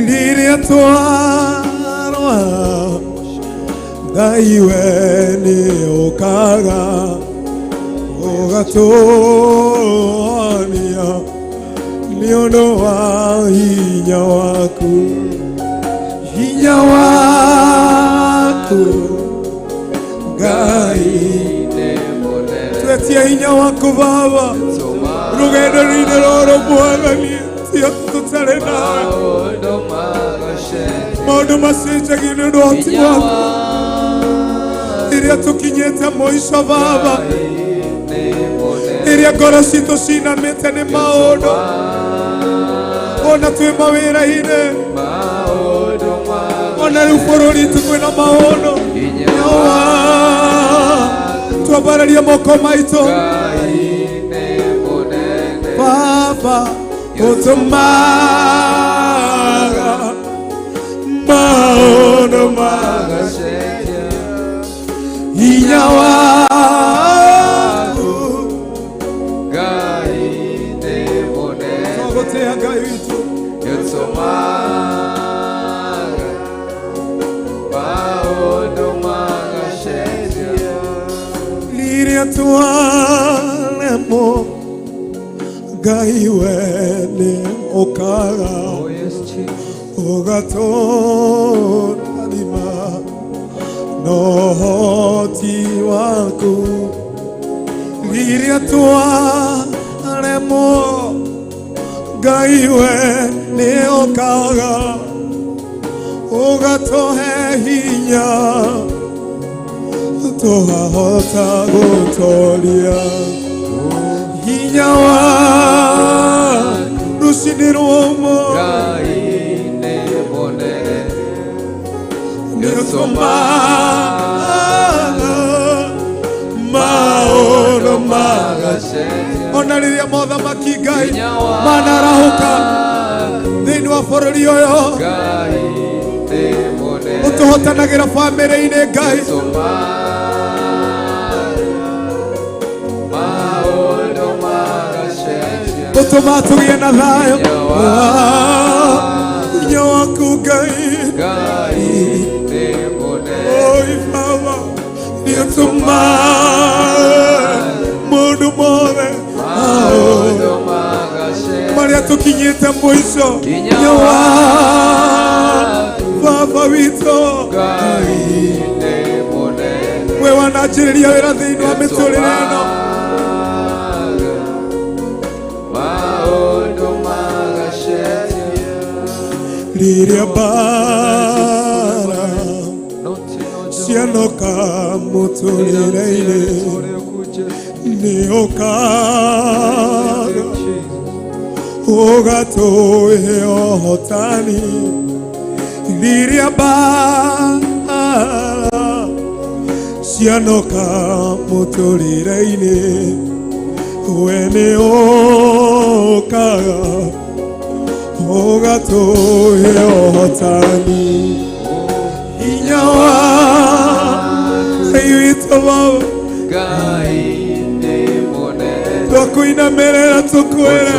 Rĩrĩa twarwara Ngai we nĩ ũkaga ũgatũhonia nĩ ũndũ wa hinya waku, hinya waku Ngai. Twetie hinya waku Baba rũgendo-inĩ rũrũ Mwathani, tio tũtarĩ nawe maũndũ macenjagio nĩ ũndũ wa ũhoti waku. Rĩrĩa tũkinyĩte mũico Baba, rĩrĩa ngoro citũ cinamĩte nĩ maũndũ ona twĩ mawĩra-inĩ ona rĩu bũrũri itũ kwĩna maũndũ, twambararia moko maitũ Baba, ũtũmaga maũndũ magacenjia hinya waku. Twagũtĩa Ngai witũ. Yotomaga maũndũ magacenjia. Rĩrĩa twaremwo Ngai we nĩ ũkaga Oh yes, Jesus. ũgatũrathima na ũhoti waku. Rĩrĩa twaremwo Ngai we nĩ ũkaga ũgatũhe hinya tũkahota gũtoria hinya wa rũcinĩ rwa ũmũthĩ. Ngai nĩ mũnene. Nĩũtũmaga maũndũ magacenjia ona rĩrĩa mothamaki Ngai manarahũka thĩinĩ wa bũrũri ũyũ, Ngai nĩ mũnene. Ũtũhotanagĩra bamĩrĩ-inĩ Ngai. Yotomaga maũndũ magacenjia. Ũtũmaga tũgĩe na thayũ, hinya waku Ngai. Ngai nĩ mũnene. Oi Baba, nĩũtũmaga maũndũ mothe Maũndũ magacenjia. Marĩa tũkinyĩte mũico, Hinya hinya wa Baba witũ. Ngai nĩ mũnene. We wananjĩrĩria wĩra thĩinĩ wa mĩtũrĩre ĩno. Maũndũ magacenjia. Rĩrĩa mbara cianoka mũtũrĩre-inĩ nĩ ũkaga ũgatũhe ũhotani. Rĩrĩa mbara cianoka mũtũrĩre-inĩ we nĩ ũkaga ũgatũhe ũhotani, hinya wa Ngai witũ Baba. Ngai nĩ mũnene. Twakũinamĩrĩra tũkwĩre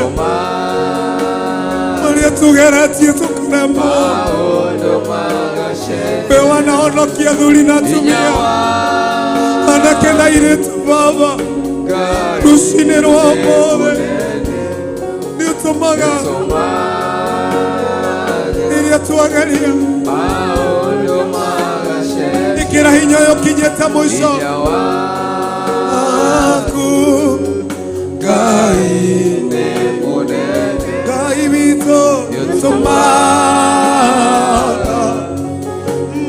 marĩa tũgeretie tũkaremwo. Maũndũ magacenjia. We wanahonokia athuri na atumia, anake na airĩtu Baba, Ngai rũcinĩ rwa ũmũthĩ nĩ ũtũmaga rĩrĩa twageria maũndũ magacenjia. Ĩkĩra hinya ũyũ ũkinyĩte mũico Hinya waku Ngai. Nĩ mũnene. Ngai witũ, tũmaga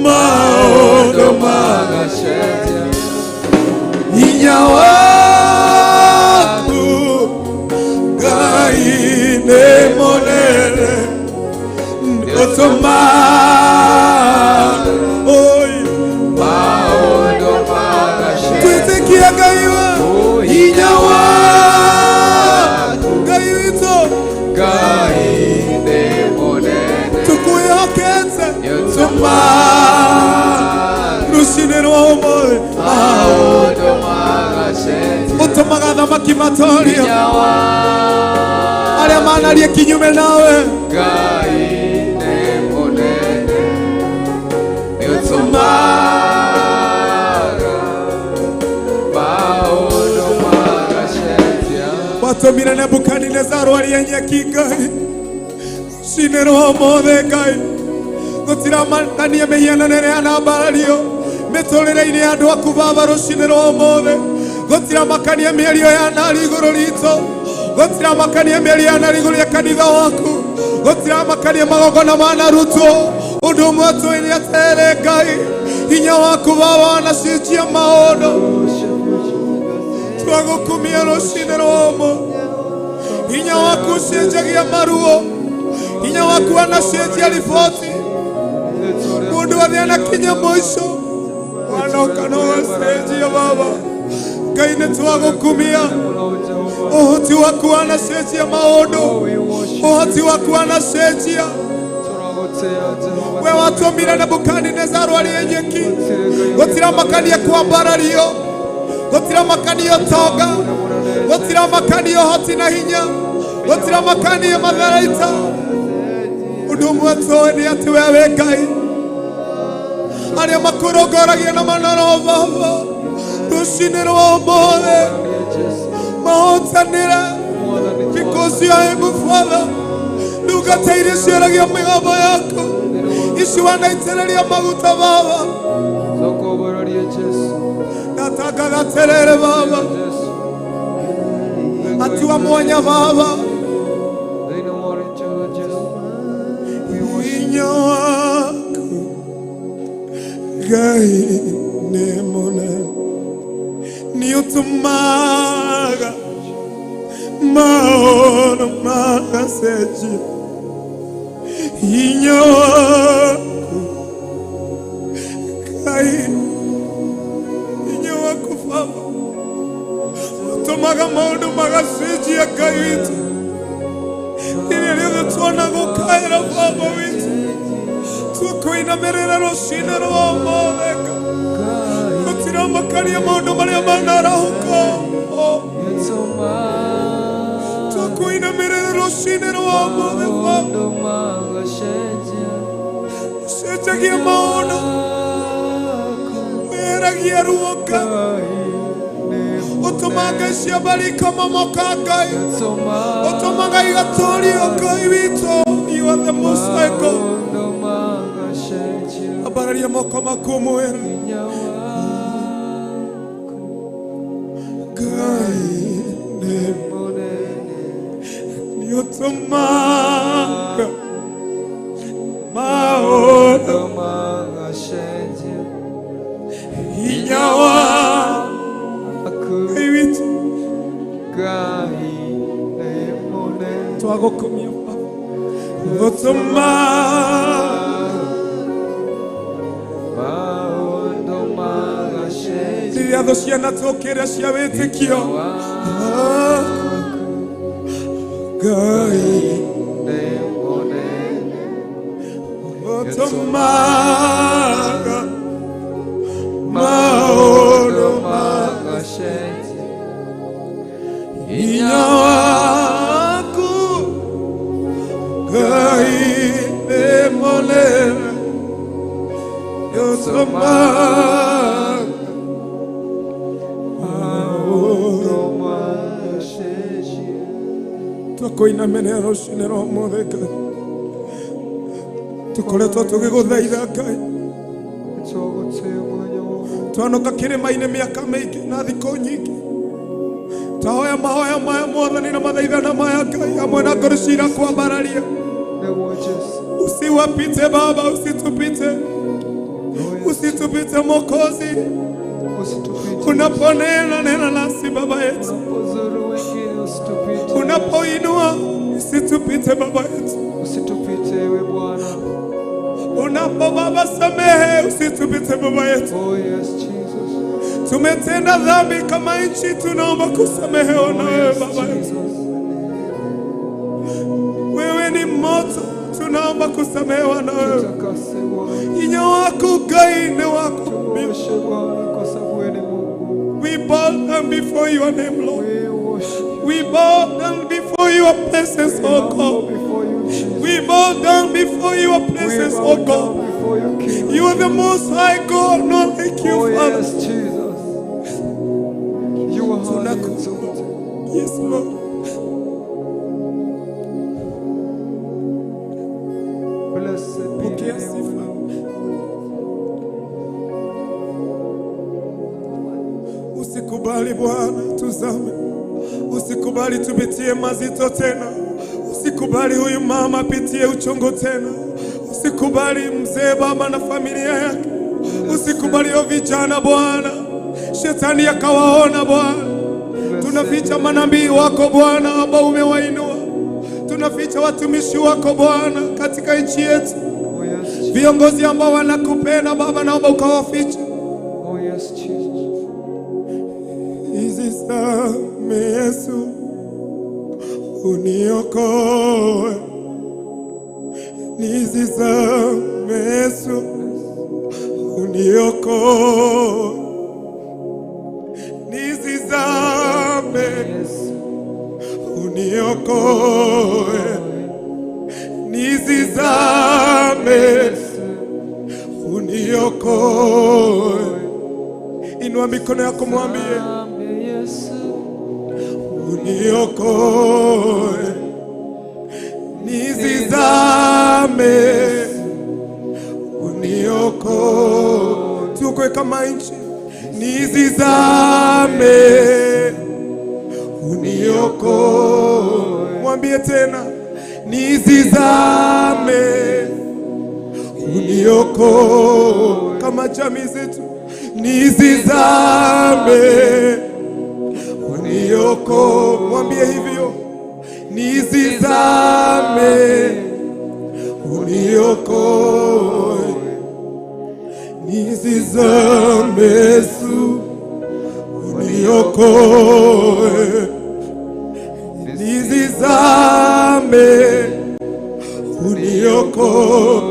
maũndũ Magacenjia. Hinya waku Ngai nĩ mũnene, ũtũmaga oi Maũndũ magacenjia. Twĩtĩkie Ngai wa hinya wa Ngai witũ. Ngai nĩ Rũcinĩ rwa ũmũthĩ Maũndũ magacenjia. Ũtũmaga thamaki matorio Hinya wa arĩa manarie kinyume nawe. Ngai nĩ mũnene, nĩũtũmaga maũndũ magacenjia. Watũmire Nebukadinezaro arie nyeki Ngai. Rũcinĩ rwa ũmũthĩ Ngai gũtiramakania mĩhianano ĩrĩa yanambarario mĩtũrĩre-inĩ ya andũ aku Baba. Rũcinĩ rwa ũmũthĩ gũtiramakania mĩario ya nari igũrũ ritũ, gũtiramakania mĩario ya nari igũrũ rĩa kanitha waku, gũtiramakania magongona manarutwo. Ũndũ ũmwe tũĩ nĩ atĩrĩ Ngai, hinya waku Baba wanacenjia maũndũ. Twagũkumia rũcinĩ rwa ũmũthĩ. Hinya waku ũcenjagia maruo, hinya waku wanacenjia riboti. Mundu athiĩ anakinya mũico wanoka no ũcenjia Baba. Ngai nĩ twagũkumia. Ũhoti waku wanacenjia maũndũ, ũhoti waku wanacenjia. We watũmire Nebukadinezaro arie nyeki, gũtiramakania kwambarario, gũtiramakania ũtonga, gũtiramakania ũhoti na hinya, gũtiramakania matharaita. Ũndũ ũmwe tũĩ nĩ atĩ we wĩ Ngai. Arĩa makũrongoragia na manoro Baba, rũcinĩ rwa ũmũthĩ mahotanĩra because you are able, Father. Ndungata iria ciaragia mĩgambo yaku ici wanaitĩrĩria maguta Baba, ndatangatha atĩrĩrĩ Baba, atua mwanya Baba. Hinya waku Ngai nĩ mũnene, nĩũtũmaga maũndũ magacenjia. Hinya waku Ngai, hinya waku Baba ũtũmaga maũndũ magacenjia. Ngai witũ, rĩrĩa rĩothe tuona gũkaĩra Baba witũ, tũkũinamĩrĩra rũcinĩ rwa ũmũthĩ. Gũtiramakania maũndũ marĩa manarahũka, tũkũinamĩrĩra rũcinĩ rwa ũmũthĩ Baba. Ũcenjagia maũndũ, weheragia ruo Ngai, ũtũmaga ciambari ikamomoka Ngai, ũtũmaga igatũrio Ngai witũ. You are the most high God. Ambararia moko maku mwĩre Ngai nĩ nĩũtũmaga maũndũ. Hinya wa Ngai witũ, twagũkumia Baba, ũtũmaga rĩrĩa thũ cianatũkĩra cia wĩtĩkio Ngai ũtũmaga maũndũ hinya waku Ngai nĩ mũnene, nĩũtũmaga maũndũ. Tũkũinamĩrĩra rũcinĩ rwa ũmũthĩ Ngai, tũkoretwo tũgĩgũthaitha Ngai, twanoka kĩrĩma-inĩ mĩaka mĩingĩ na thikũ nyingĩ, tahoya mahoya maya Mwathani na mathaithana maya Ngai, hamwe na ngoro cira kwambararia. Usiwapite Baba, usitupite, usitupite Mwokozi. Unaponena nena nasi Baba yetu, unapoinua usitupite Baba yetu, Usitupite ewe Bwana. unapo Baba samehe, usitupite Baba yetu. Oh yes, Jesus. Tumetenda dhambi kama nchi, tunaomba kusamehewa na wewe Yes, Baba yetu. Jesus. Wewe ni moto, Tunaomba kusamehewa na wewe. Tutakase Bwana. Hinya wako Ngai ni wako. Tuoshe Bwana kwa sababu wewe ni Mungu. We bow down before your name, Lord. We worship you. We bow down before your presence, We O humble God. before you, Jesus. We bow down before your We presence, bow O God. down before you, King. You are the most high God, not like you, Oh Father. yes, Jesus. You are highly Tunaku- exalted. Yes, Lord. Blessed be the Pokea name of the sifa. Lord. Usikubali Bwana tuzame, usikubali tupitie mazito tena, usikubali huyu mama apitie uchungu tena, usikubali mzee baba na familia yake, usikubali hiyo vijana Bwana, shetani akawaona Bwana. Tunaficha manabii wako Bwana ambao umewainua, tunaficha watumishi wako Bwana katika nchi yetu, Oh yes, Jesus. viongozi ambao wanakupenda Baba, naomba ukawafiche. Oh yes, Jesus. Nizame Yesu, uniokoe. Nizame Yesu, uniokoe. Nizame, Yes. uniokoe. Nizame, Yes. uniokoe. Inua mikono yako mwambie, Ame Yesu. uniokoe, nizizame, uniokoe. Tuokoe kama nchi, nizizame, uniokoe. Mwambie tena, nizizame, uniokoe. Kama jamii zetu, nizizame uniokoe. Mwambie hivyo, nizizame, uniokoe, nizizame Yesu, uniokoe, nizizame, uniokoe,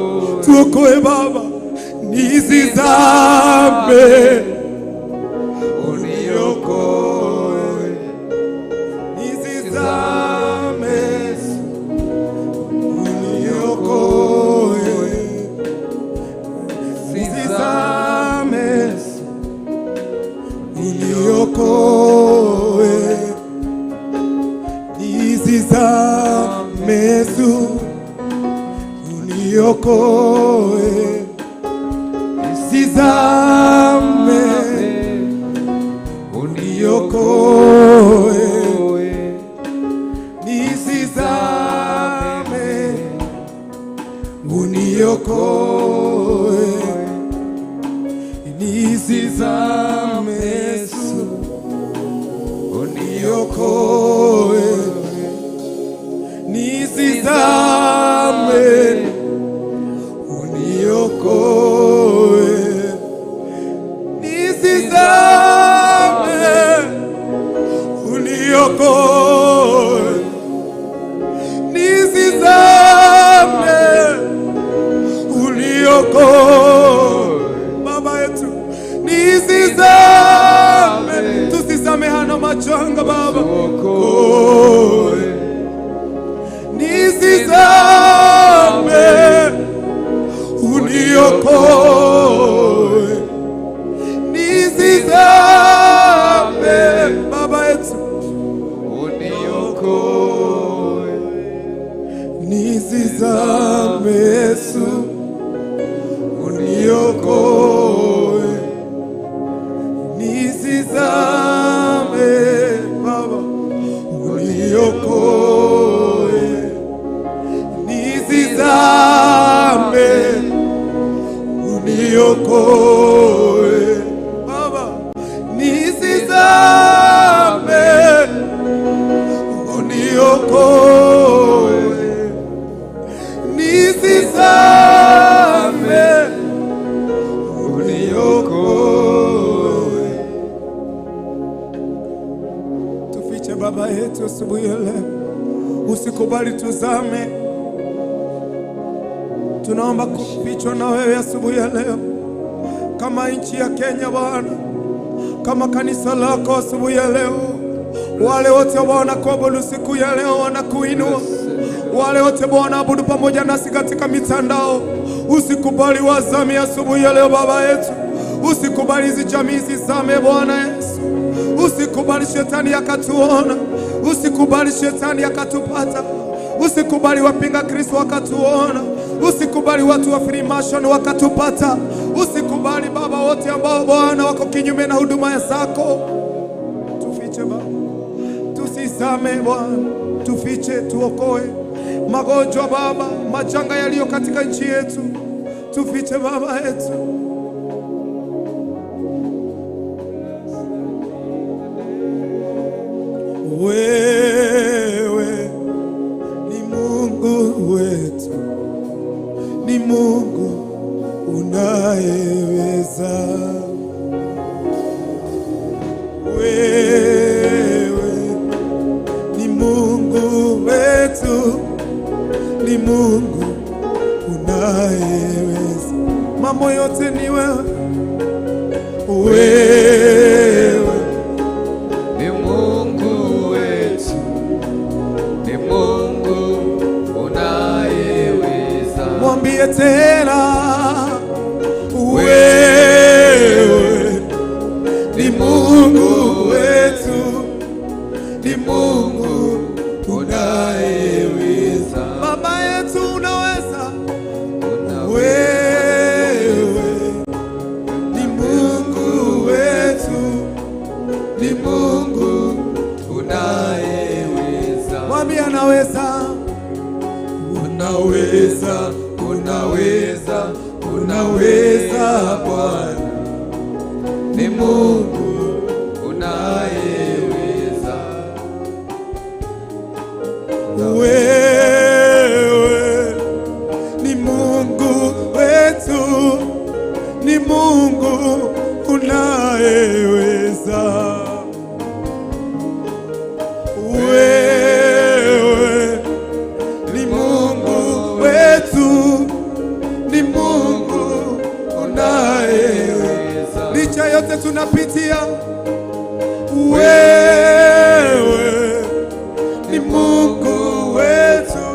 tuokoe Baba, nizizame, uniokoe, nizizame, uniokoe, nizizame, uniokoe, nizizame Yesu, uniokoe, nizizame, uniokoe, nizizame, uniokoe, nizizame Yesu, uniokoe, nizizame, uniokoe, nizizame, uniokoe, nizizame, uniokoe. Baba yetu, nizizame, tusisamehana machanga Baba, Okoe. Nizizame, uniokoe, nizizame Baba yetu, Uniokoe. nizizame Yesu, uniokoe, nizizame Baba, uniokoe, nizizame, uniokoe Baba, nizizame, uniokoe, nizizame, uniokoe. Tufiche Baba yetu asubuhi ya leo, usikubali tuzame. Tunaomba kufichwa na wewe asubuhi ya leo, kama nchi ya Kenya Bwana, kama kanisa lako asubuhi ya leo. Wale wote ambao wanakuabudu siku ya leo wanakuinua, wale wote Bwana wanaabudu pamoja nasi katika mitandao, usikubali wazame asubuhi ya leo Baba yetu. Usikubali hizi jamii zizame Bwana Yesu. Usikubali shetani akatuona, usikubali shetani akatupata, usikubali wapinga Kristo wakatuona, usikubali watu wa Freemason wakatupata, usikubali Baba wote ambao Bwana wako kinyume na huduma zako. Tufiche Baba, tusizame Bwana, tufiche, tuokoe magonjwa Baba, majanga yaliyo katika nchi yetu, tufiche Baba yetu. Wewe ni Mungu wetu, ni Mungu unayeweza. Wewe ni Mungu wetu, ni Mungu unayeweza. Mambo yote ni wewe. Wewe ni Mungu wetu, ni Mungu unayeweza. Mwambie tena, wewe ni Mungu wetu, ni Mungu unayeweza. Baba yetu unaweza. Wewe ni Mungu wetu, ni Mungu unayeweza. Mwambie anaweza. Unaweza, unaweza, unaweza Bwana, ni Mungu unayeweza. Wewe ni Mungu wetu, ni Mungu unayeweza. Wewe ni Mungu wetu, ni Mungu unayeweza. Licha yote tunapitia, wewe ni Mungu wetu,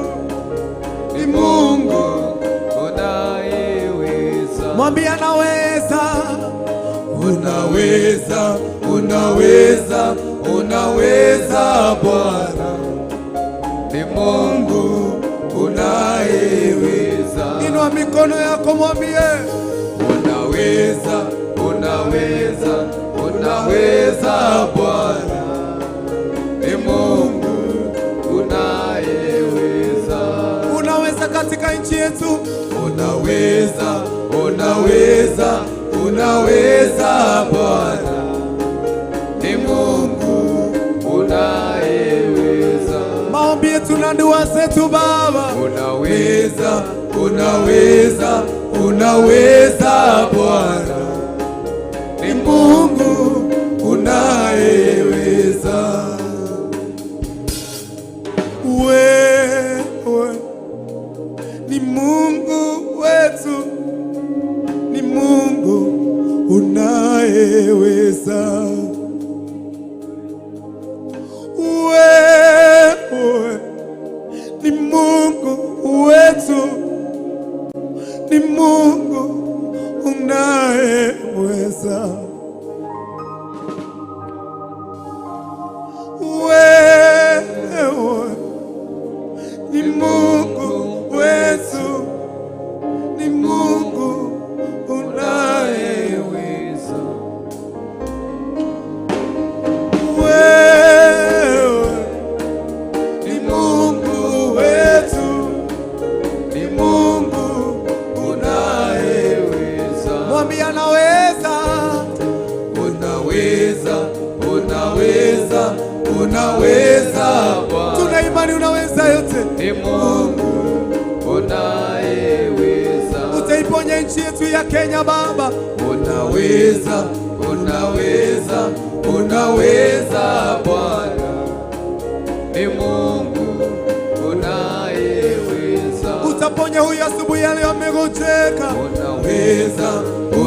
ni Mungu unayeweza. Mwambie anaweza. Unaweza, unaweza, unaweza Bwana, ni Mungu unayeweza. Inua mikono yako mwambie, unaweza, unaweza, unaweza Bwana, ni Mungu unayeweza. Unaweza katika nchi yetu. Unaweza, unaweza, unaweza Bwana, ni Mungu unayeweza. Maombi yetu na dua zetu Baba. Unaweza, unaweza, unaweza Bwana, ni Mungu unayeweza. Wewe ni Mungu wetu, ni Mungu unayeweza. Wewe ni Mungu wetu, ni Mungu unayeweza. Wewe ni Mungu wetu, ni Mungu unayeweza. Wewe ni Mungu wetu, ni Mungu unayeweza. Mwambie anaweza. Unaweza, unaweza, unaweza Bwana, Tuna imani unaweza yote. ni Mungu unayeweza. Utaiponya nchi yetu ya Kenya Baba. Unaweza, unaweza, unaweza Bwana, ni Mungu unayeweza. Utaponya huyu asubuhi ya leo amegonjeka. Unaweza,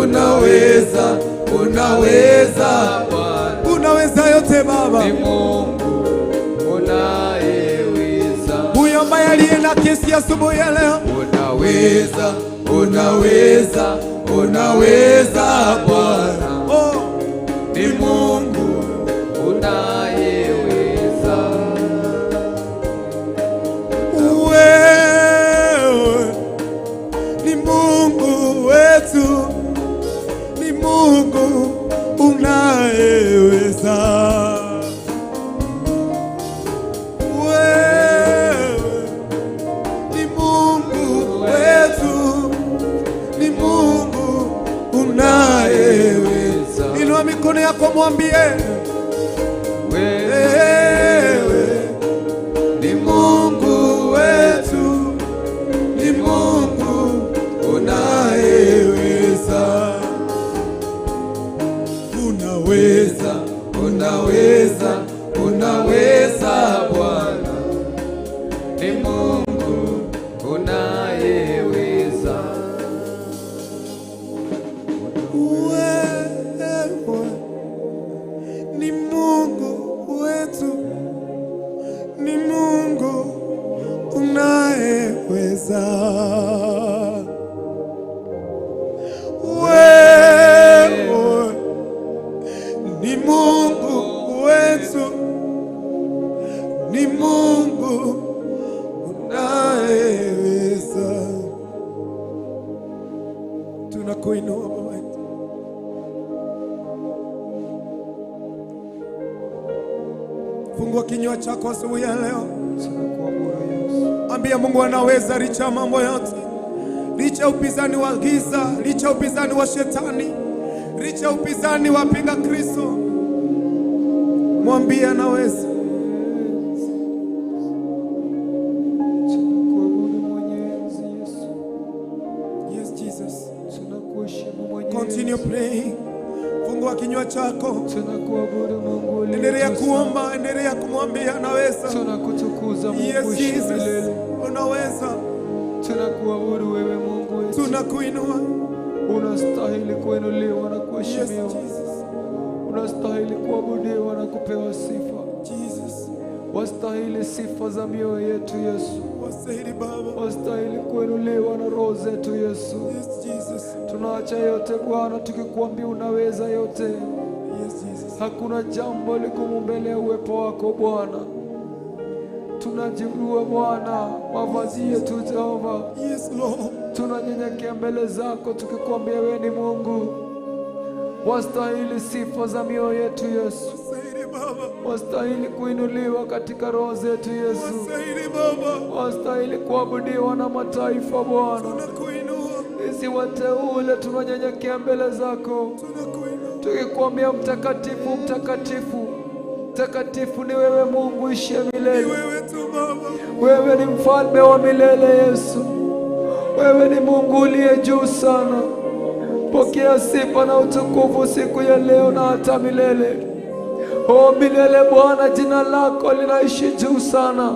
unaweza, unaweza Bwana. Unaweza yote Baba. Ni Mungu unayeweza. Huyu ambaye aliye na kesi asubuhi ya leo. Unaweza, unaweza, unaweza Bwana. Oh, Ni Mungu unayeweza. Wewe ni Mungu wetu, ni Mungu unayeweza. Wewe ni Mungu wetu, ni Mungu unayeweza. Inua mikono yako mwambie, Wewe wewe ni Mungu wetu, ni Mungu unayeweza. Unaweza, unaweza, unaweza Bwana. Ni Mungu unayeweza. Wewe ni Mungu wetu, ni Mungu unayeweza. Wewe ni Mungu wetu, ni Mungu unayeweza. Tunakuinua Baba yetu. Fungua kinywa chako asubuhi ya leo, Tunakuabudu Yesu. ambia Mungu anaweza licha ya mambo yote, licha ya upinzani wa giza, licha ya upinzani wa shetani, licha ya upinzani wa pinga Kristo, mwambie anaweza. Tunakuabudu Mwenyezi Yesu. Yes, Jesus. Tunakuheshimu Mwenyezi. Continue praying. Fungua kinywa chako, Tunakuabudu Mungu uliye endelea juu sana. kuomba, endelea kumwambia anaweza. Tunakutukuza Mungu Yes, uishi Jesus, milele. unaweza. Tunakuabudu wewe Mungu wetu. Tunakuinua. Unastahili kuinuliwa na Yes, kuheshimiwa. Jesus. Unastahili kuabudiwa na kupewa sifa. Jesus, Wastahili sifa za mioyo yetu Yesu. wastahili Baba. Wastahili kuinuliwa na roho zetu Yesu. Yes, Jesus. Tunaacha yote Bwana, tukikuambia unaweza yote. Yes, Jesus. Hakuna jambo ligumu mbele ya uwepo wako Bwana. Tunajivua Bwana mavazi yetu Jehova, Yes, Lord. tunanyenyekea mbele zako tukikwambia wewe ni Mungu. Wastahili sifa za mioyo yetu Yesu, Wastahili Baba. wastahili kuinuliwa katika roho zetu Yesu, Wastahili Baba. wastahili kuabudiwa na mataifa Bwana. Tunakuinua. Sisi wateule tunanyenyekea mbele zako Tunakuinua. tukikwambia mtakatifu, mtakatifu, mtakatifu ni wewe Mungu ishiye Ni milele. wewe tu Baba. Wewe ni mfalme wa milele Yesu, wewe ni Mungu uliye juu sana. Pokea sifa na utukufu siku ya leo na hata milele. O milele Bwana, jina lako linaishi juu sana.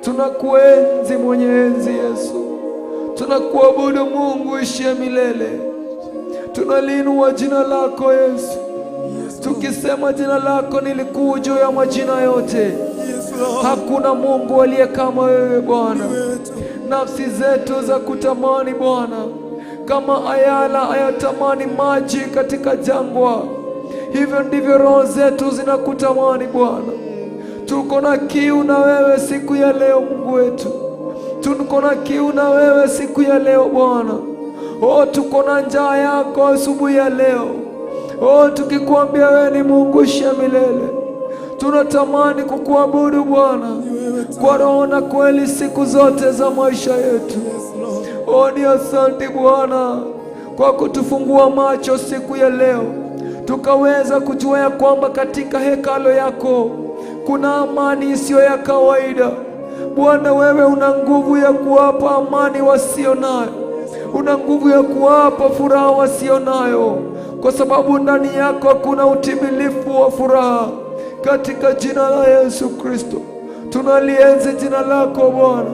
Tunakuenzi mwenye enzi Yesu, tunakuabudu Mungu ishiye milele. Tunaliinua jina lako Yesu, tukisema jina lako ni likuu juu ya majina yote. Yes, Lord. Hakuna Mungu aliye kama wewe Bwana. Wewe tu. Nafsi zetu za kutamani Bwana, kama ayala ayatamani maji katika jangwa, hivyo ndivyo roho zetu zinakutamani Bwana. Tuko na kiu na wewe siku ya leo Mungu wetu, tuko na kiu na wewe siku ya leo Bwana. Oh, tuko na njaa yako asubuhi ya leo. Oh, tukikwambia wewe ni Mungu ishiye milele, tunatamani kukuabudu Bwana kwa roho na kweli siku zote za maisha yetu. Yes, Lord. Oh, ni asante Bwana kwa kutufungua macho siku ya leo, tukaweza kujua ya kwamba katika hekalo yako kuna amani isiyo ya kawaida. Bwana, wewe una nguvu ya kuwapa amani wasio nayo, una nguvu ya kuwapa furaha wasio nayo, kwa sababu ndani yako kuna utimilifu wa furaha. Katika jina la Yesu Kristo tunalienzi jina lako Bwana.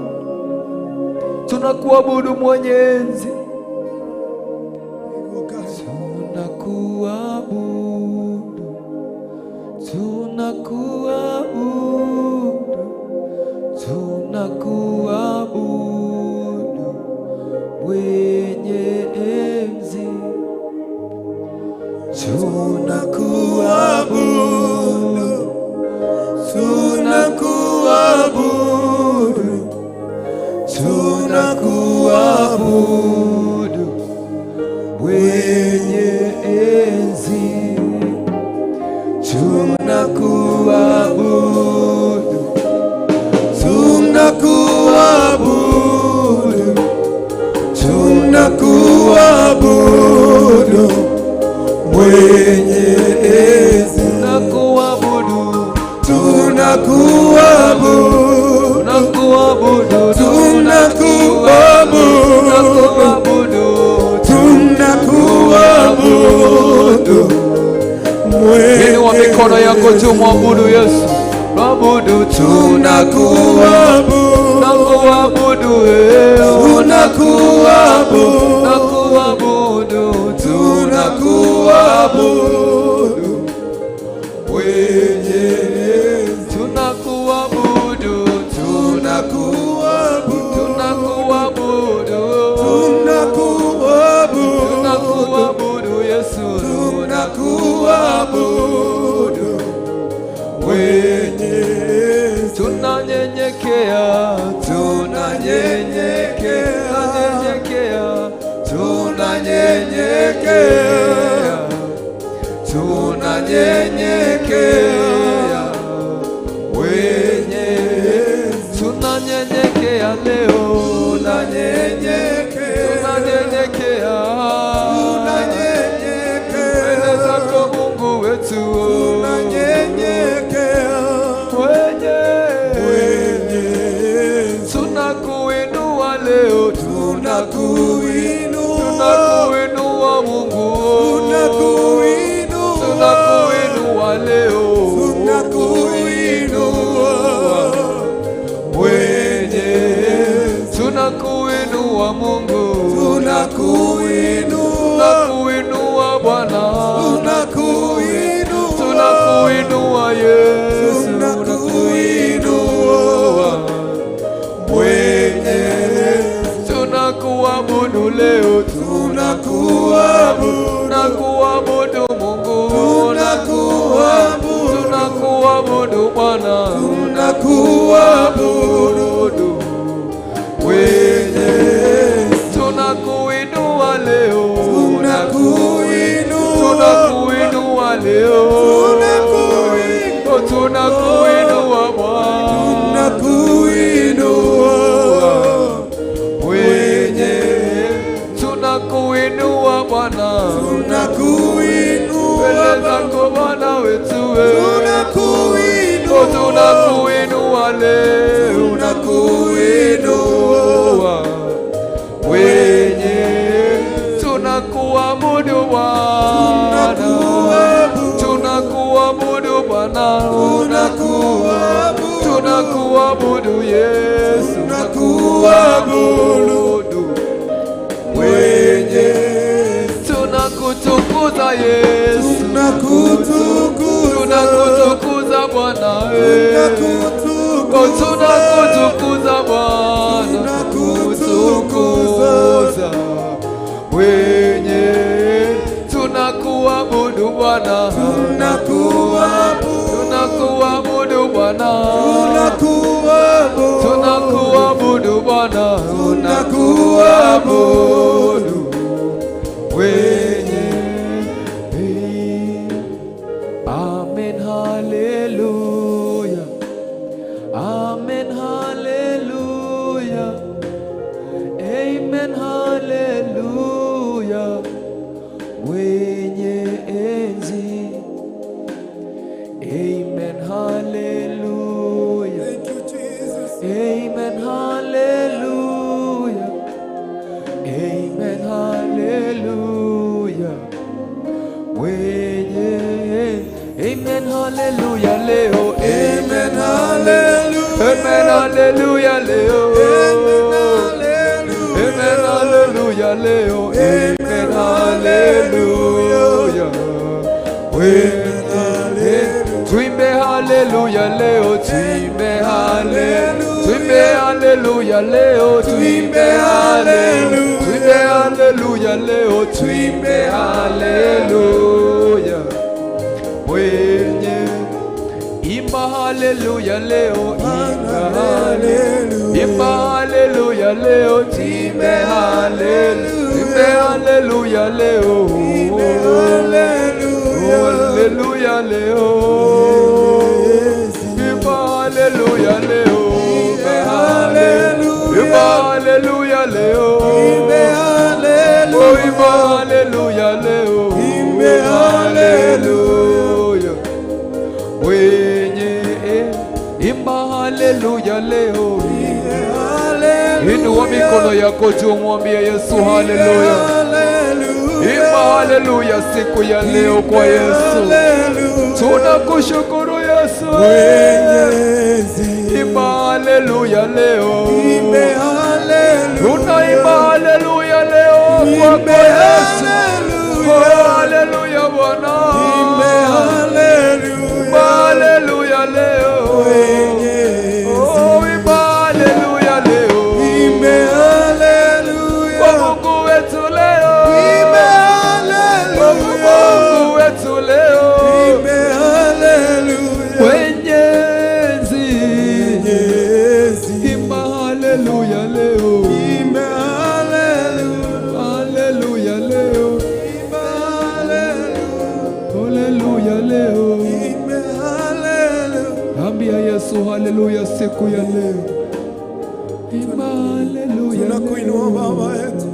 Tunakuabudu mwenye enzi. Tunakuabudu, tunakuabudu, tunakuabudu mwenye enzi. Tunakuabudu, tunakuabudu, tunakuabudu mwenye enzi. Tunakuabudu, tunakuabudu, tunakuabudu mwenye enzi. Tunakuabudu, tunakuabudu, tunakuabudu, tunakuabudu, tunakuabudu. tunakuabudu Inua mikono yako juu, mwabudu Yesu. Mwabudu, tunakuabudu, tunakuabudu, tunakuabudu, tunakuabudu, tunakuabudu mwenye enzi. Tunakuabudu, tunakuabudu, tunakuabudu, tunakuabudu, tunakuabudu Yesu, tunakuabudu mwenye enzi. Tunanyenyekea, tunanyenyekea, tunanyenyekea, tunanyenyekea, tunanyenyekea mwenye enzi. Tunanyenyekea leo, tunanyenyekea, tunanyenyekea, tunanyenyekea, mbele zako Mungu wetu, tunanyenyekea mwenye mwenye enzi. Tunakuinua leo, tunakuinua, tunakuinua Mungu, tunakuinua, tunakuinua leo, tunakuinua mwenye enzi. Tunakuinua Mungu, tunakuinua, tunakuinua Bwana, tunakuinua, tunakuinua Yesu, tunakuinua mwenye enzi. Tunakuabudu leo, tunakuabudu, tunakuabudu Mungu, tunakuabudu, tunakuabudu Bwana, tunakuabudu mwenye enzi. Tunakuinua leo, tunakuinua, tunakuinua leo, tunakuinua, tunakuinua Bwana, tunakuinua mwenye enzi. Tunakuinua Bwana, tunakuinua, mbele zako Bwana wetu, tunakuinua, tunakuinua leo, tunakuinua mwenye. Tunakuabudu Bwana, tunakuabudu Bwana, tunakuabudu, tunakuabudu Yesu, tunakuabudu mwenye. Tunakutukuza Yesu, tunakutukuza, tunakutukuza Bwana, tunakutukuza, tunakutukuza Bwana, tunakutukuza mwenye. Tunakuabudu Bwana, tunakuabudu, tunakuabudu Bwana, tunakuabudu, tunakuabudu Bwana, tunakuabudu mwenye. Amen, haleluya. Amen, haleluya. Amen, haleluya. Mwenye enzi. Amen, haleluya. Thank you, Jesus. Amen, haleluya. haleluya leo, amen haleluya. Tuimbe haleluya leo, tuimbe haleluya, tuimbe haleluya leo, tuimbe haleluya, tuimbe haleluya leo, tuimbe haleluya. Mwenye imba haleluya leo, imba haleluya, imba haleluya leo, tuimbe haleluya, tuimbe haleluya leo, haleluya leo, imba haleluya leo, imba haleluya leo, imba haleluya leo, haleluya. Wenye imba haleluya leo, inua mikono yako juu, mwambie Yesu haleluya. Imba haleluya siku ya leo kwa Yesu. Tunakushukuru Yesu. Imba haleluya leo, tunaimba haleluya leo kwako Yesu. Haleluya Bwana, imba haleluya leo, oh imba haleluya leo kwa Mungu wetu leo, kwa Mungu wetu leo. Mwenyezi, imba haleluya leo, haleluya leo, haleluya leo. Ambia Yesu haleluya siku ya leo. Imba haleluya. Tunakuinua Baba yetu,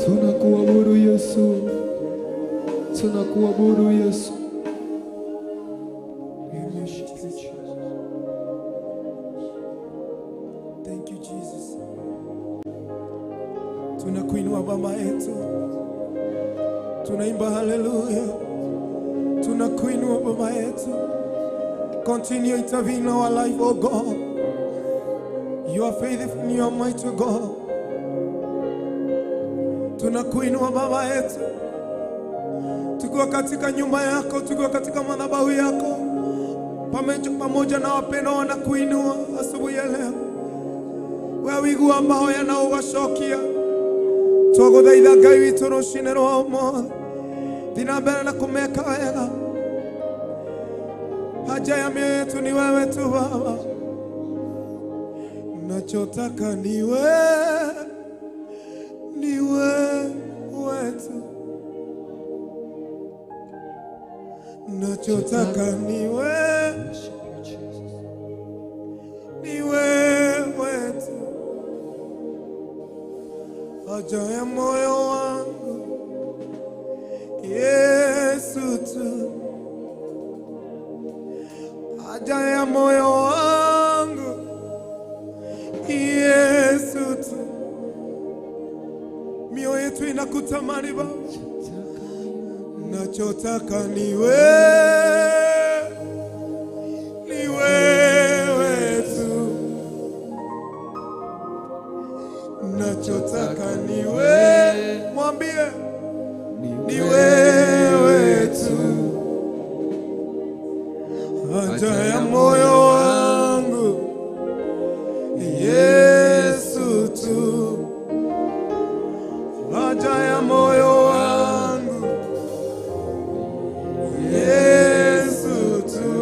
tunakuabudu Yesu, tunakuabudu Yesu. Thank you Jesus. Tunakuinua Baba yetu, tunaimba haleluya, tunakuinua Baba yetu. Continue intervene in our life, oh God. You are faithful, you are mighty God. Tunakuinua Baba yetu, tukiwa katika nyumba yako, tukiwa katika madhabahu yako, pamoja na wapendwa wanakuinua asubuhi ya leo. Wewe mahoya na ugacokia twaguthaitha Ngai witũ rũcinĩ rwa ũmũthĩ, thiĩ na mbere na kũmeka wega. Haja ya mioyo yetu ni wewe tu Baba, nachotaka ni wewe, ni wewe tu, nachotaka ni wewe, ni wewe tu. Haja ya moyo wangu Yesu tu, haja ya moyo wangu Yesu tu. Mioyo yetu inakutamani Baba, nachotaka ni wewe, ni wewe tu, nachotaka ni wewe, mwambie ni wewe tu. Haja ya moyo wangu Yesu tu, haja ya moyo wangu Yesu tu,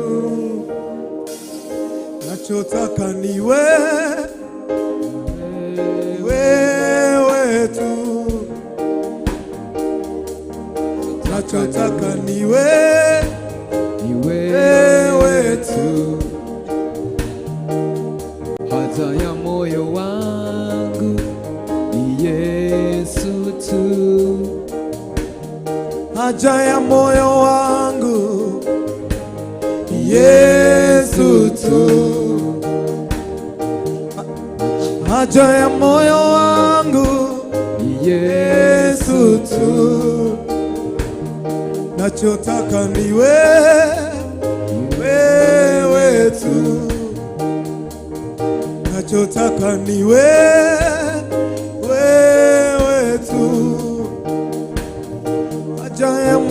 nachotaka ni wewe, wewe tu, nachotaka ni wewe, wewe tu. Haja ya moyo wangu ni Yesu tu, haja ya moyo wangu Yesu tu, haja ya moyo wangu Yesu tu, nachotaka ni wewe, wewe tu, nachotaka ni wewe, wewe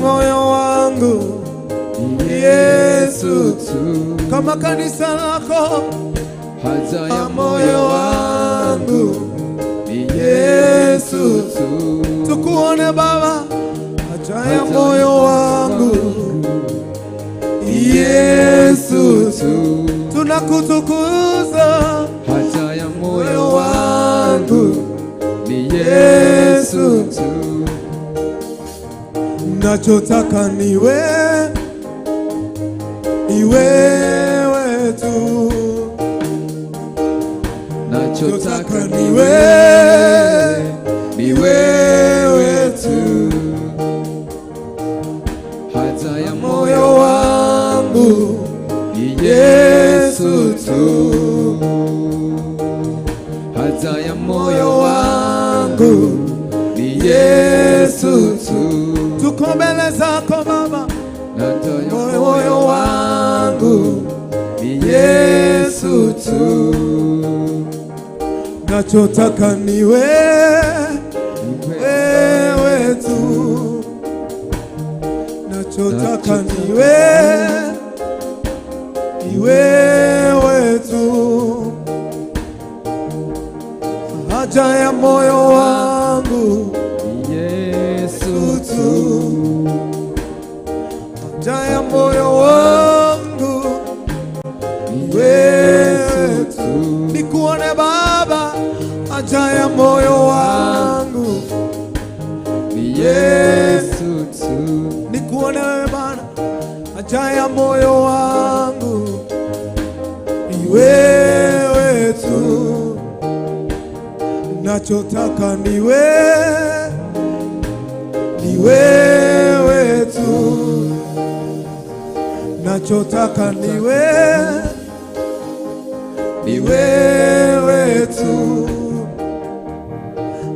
moyo wangu Yesu tu. Kama kanisa lako, Haja ya moyo moyo wangu ni Yesu tu. Tukuone Baba, haja ya moyo wangu Yesu tu. Tunakutukuza, Haja ya moyo moyo wangu ni Yesu tu. Nachotaka ni wewe, ni wewe tu. Nachotaka ni ni wewe, wewe, ni wewe tu. Haja ya moyo moyo wangu ni Yesu tu. Haja ya moyo moyo wangu ni Yesu tu. Tuko mbele zako Baba, Haja ya moyo moyo wangu ni Yesu tu. Nachotaka ni wewe, wewe tu. Nachotaka ni wewe, ni wewe tu. Haja ya moyo wangu Ni Yesu tu. tu. Haja ya moyo wangu Ni wewe Yesu tu. Nikuone Baba, haja ya moyo wangu Ni Yesu tu. Nikuone wewe Bwana, haja ya moyo wangu ni wewe tu. Nachotaka ni wewe, ni wewe tu. Nachotaka ni wewe, Ni ni wewe tu.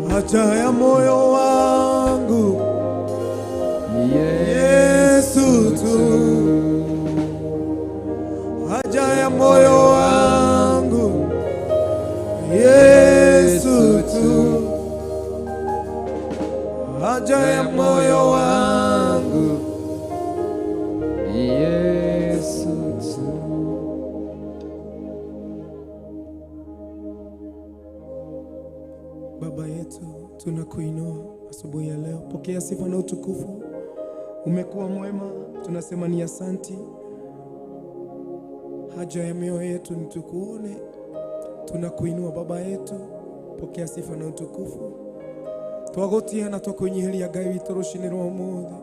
Haja ya moyo wangu Ni Yesu tu. Haja ya moyo wangu Yesu tu. Haja ya moyo wangu Ni Yesu tu. Baba yetu, tunakuinua asubuhi ya leo. Pokea sifa na utukufu. Umekuwa mwema, tunasema ni asanti. Haja ya mioyo yetu ni tukuone. Tunakuinua Baba yetu, pokea sifa na utukufu. Twagutia na twakwinyihiria Ngai witũ rũcinĩ rwa ũmũthĩ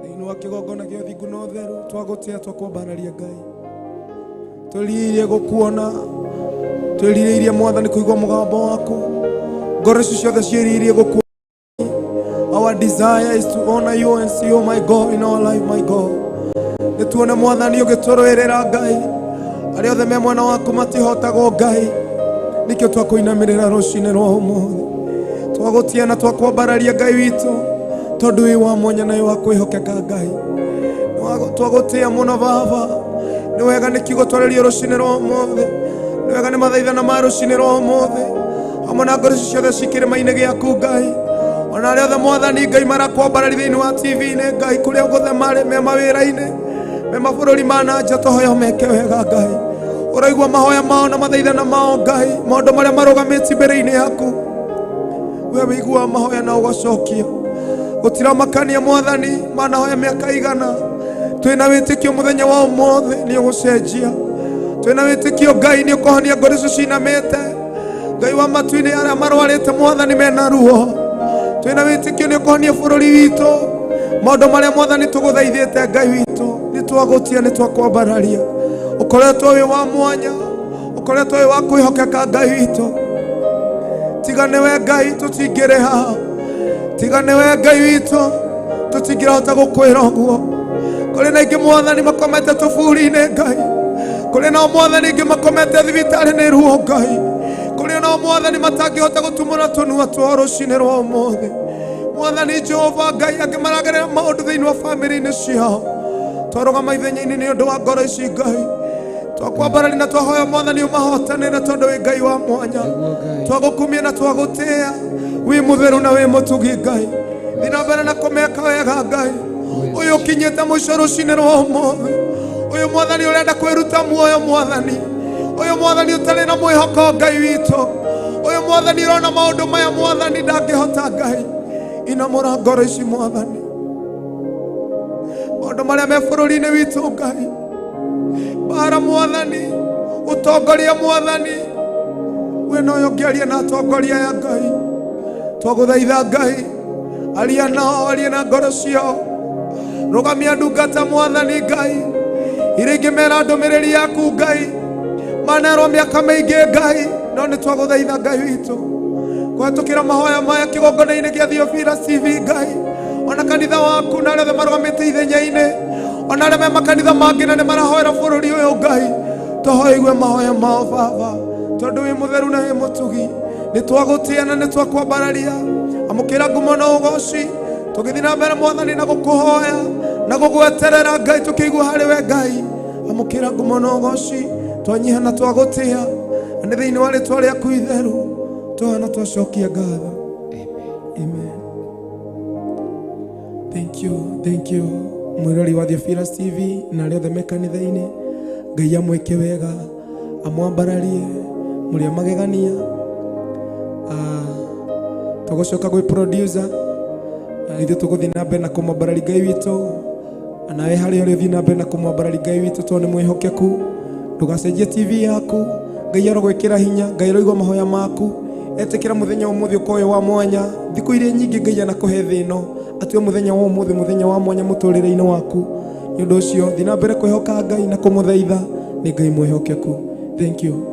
thĩinĩ wa kĩgongona gĩa ũthingu na ũtheru. Twagũtia, twakwambararia Ngai, twĩrirĩirie gũkuona, twĩrirĩirie Mwathani kũigua mũgambo waku. Ngoro ici ciothe ciĩrirĩirie gũkuona. Our desire is to honor you and see you, my God, in our life, my God. Nĩ tuone Mwathani ũgĩtũrũĩrĩra Ngai. Arĩa othe me mwena waku matihotagwo Ngai. Nĩkĩo twakũinamĩrĩra rũcinĩ rwa ũmũthĩ. Twagũtia na twakwambararia Ngai witũ, tondũ wĩ wa mwanya na wĩ wa kwĩhokeka Ngai. Twagũtĩa mũno Baba. Nĩ wega nĩ kiugo twarĩrio rũcinĩ rwa ũmũthĩ. Nĩ wega nĩ mathaithana ma rũcinĩ rwa ũmũthĩ. Hamwe na ngoro ici ciothe ci kĩrĩma-inĩ gĩaku Ngai. Ona arĩa othe Mwathani Ngai marakwambarari thĩinĩ wa TV-inĩ Ngai, kũrĩa guothe marĩ, me mawĩra-inĩ, me mabũrũri ma na nja, tũhoya meke wega Ngai. Ũraigua mahoya mao na mathaithana mao Ngai, maũndũ marĩa marũgamĩtie mbere-inĩ yaku. We wĩiguaga mahoya na ũgacokia. Gũtiramakania Mwathani manahoya mĩaka igana, twĩna wĩtĩkio mũthenya wa ũmũthĩ nĩ ũgũcenjia. Twĩna wĩtĩkio Ngai nĩ ũkũhonia ngoro icio cinamĩte. Ngai wa matu-inĩ, arĩa marwarĩte Mwathani mena ruo, twĩna wĩtĩkio nĩ ũkũhonia bũrũri witũ. Maũndũ marĩa Mwathani tũgũthaithĩte Ngai witũ, nĩ twagũtia, nĩ twakwambararia. Ũkoretwo wĩ wa mwanya, ũkoretwo wĩ wa kwĩhokeka Ngai witũ. Tiga nĩwe Ngai tũtingĩrĩ haha, tiga nĩwe Ngai witũ tũtingĩrahota gũkwĩra ũguo. Kũrĩ na ingĩ Mwathani makomete tũburi-inĩ Ngai, kũrĩ nao Mwathani ingĩ makomete thibitarĩ nĩ ruo Ngai, kũrĩ nao Mwathani matangĩhota gũtumũra tũnua twao rũcinĩ rwa ũmũthĩ. Mwathani Jehova Ngai, angĩ maragerera maũndũ thĩinĩ wa bamĩrĩ-inĩ ciao. Twarũgama ithenya-inĩ nĩ ũndũ wa ngoro ici Ngai, twakwambarari na twahoya Mwathani ũmahotanĩre, tondũ wĩ Ngai wa mwanya. Nĩguo Ngai. Twagũkumia na twagũtĩa, wĩ mũtheru na wĩ mũtugi Ngai. Thiĩ na mbere na kũmeka wega Ngai. Ũyũ ũkinyĩte mũico rũcinĩ rwa ũmũthĩ, ũyũ Mwathani ũrenda kwĩruta muoyo Mwathani, ũyũ Mwathani ũtarĩ na mwĩhoko Ngai witũ, ũyũ Mwathani ũrona maũndũ maya Mwathani ndangĩhota Ngai, inamũra ngoro ici Mwathani, maũndũ marĩa me bũrũri-inĩ witũ Ngai, mbara Mwathani, ũtongoria Mwathani, we noyo ũngĩaria na atongoria ya Ngai, twagũthaitha Ngai, aria nao, aria na ngoro ciao, rũgamia ndungata Mwathani Ngai, iria ingĩmera ndũmĩrĩri yaku Ngai, manerwo mĩaka mĩingĩ Ngai, no nĩ twagũthaitha Ngai witũ kũhetũkĩra mahoya maya kĩgongona-inĩ gĩa Theophilus TV Ngai, ona kanitha waku na arĩa othe marũgamĩte ithenya-inĩ, ona arĩa me makanitha mangĩ na nĩ marahoera bũrũri ũyũ Ngai, tũhoe igue mahoya mao Baba, tondũ wĩ mũtheru na wĩ mũtugi, nĩ twagũtĩa na nĩ twakwambararia, amũkĩra ngumo na ũgoci, tũgĩthiĩ na mbere Mwathani na gũkũhoya na gũgweterera Ngai, tũkĩigua harĩ we Ngai, amũkĩra ngumo na ũgoci, twanyiha na twagũtĩa, na nĩ thĩinĩ wa rĩtwa rĩaku itheru twahoya na twacokia ngatho. Amen. Thank you, thank you mwĩrori wa Theophilus TV na arĩa othe me kanitha-inĩ, Ngai amwĩke wega, amwambararie mũrĩ a magegania. Tũgũcoka gwĩ producer, ithuĩ tũgũthiĩ na mbere na kũmwambararia Ngai witũ, nawe harĩa ũrĩ ũthiĩ na mbere na kũmwambararia Ngai witũ tondũ nĩ mwĩhokeku. Ndũgacenjie TV yaku, Ngai arogwĩkĩra hinya, Ngai aroigua mahoya maku, etĩkĩra mũthenya wa ũmũthĩ ũkorwo wĩ wa mwanya. Thikũ iria nyingĩ Ngai anakũhe thĩ ĩno, atue mũthenya wa ũmũthĩ mũthenya wa mwanya mũtũrĩre-inĩ waku. Nĩ ũndũ ũcio thiĩ na mbere kwĩhoka Ngai na kũmũthaitha, nĩ Ngai mwĩhokeku. Thank you.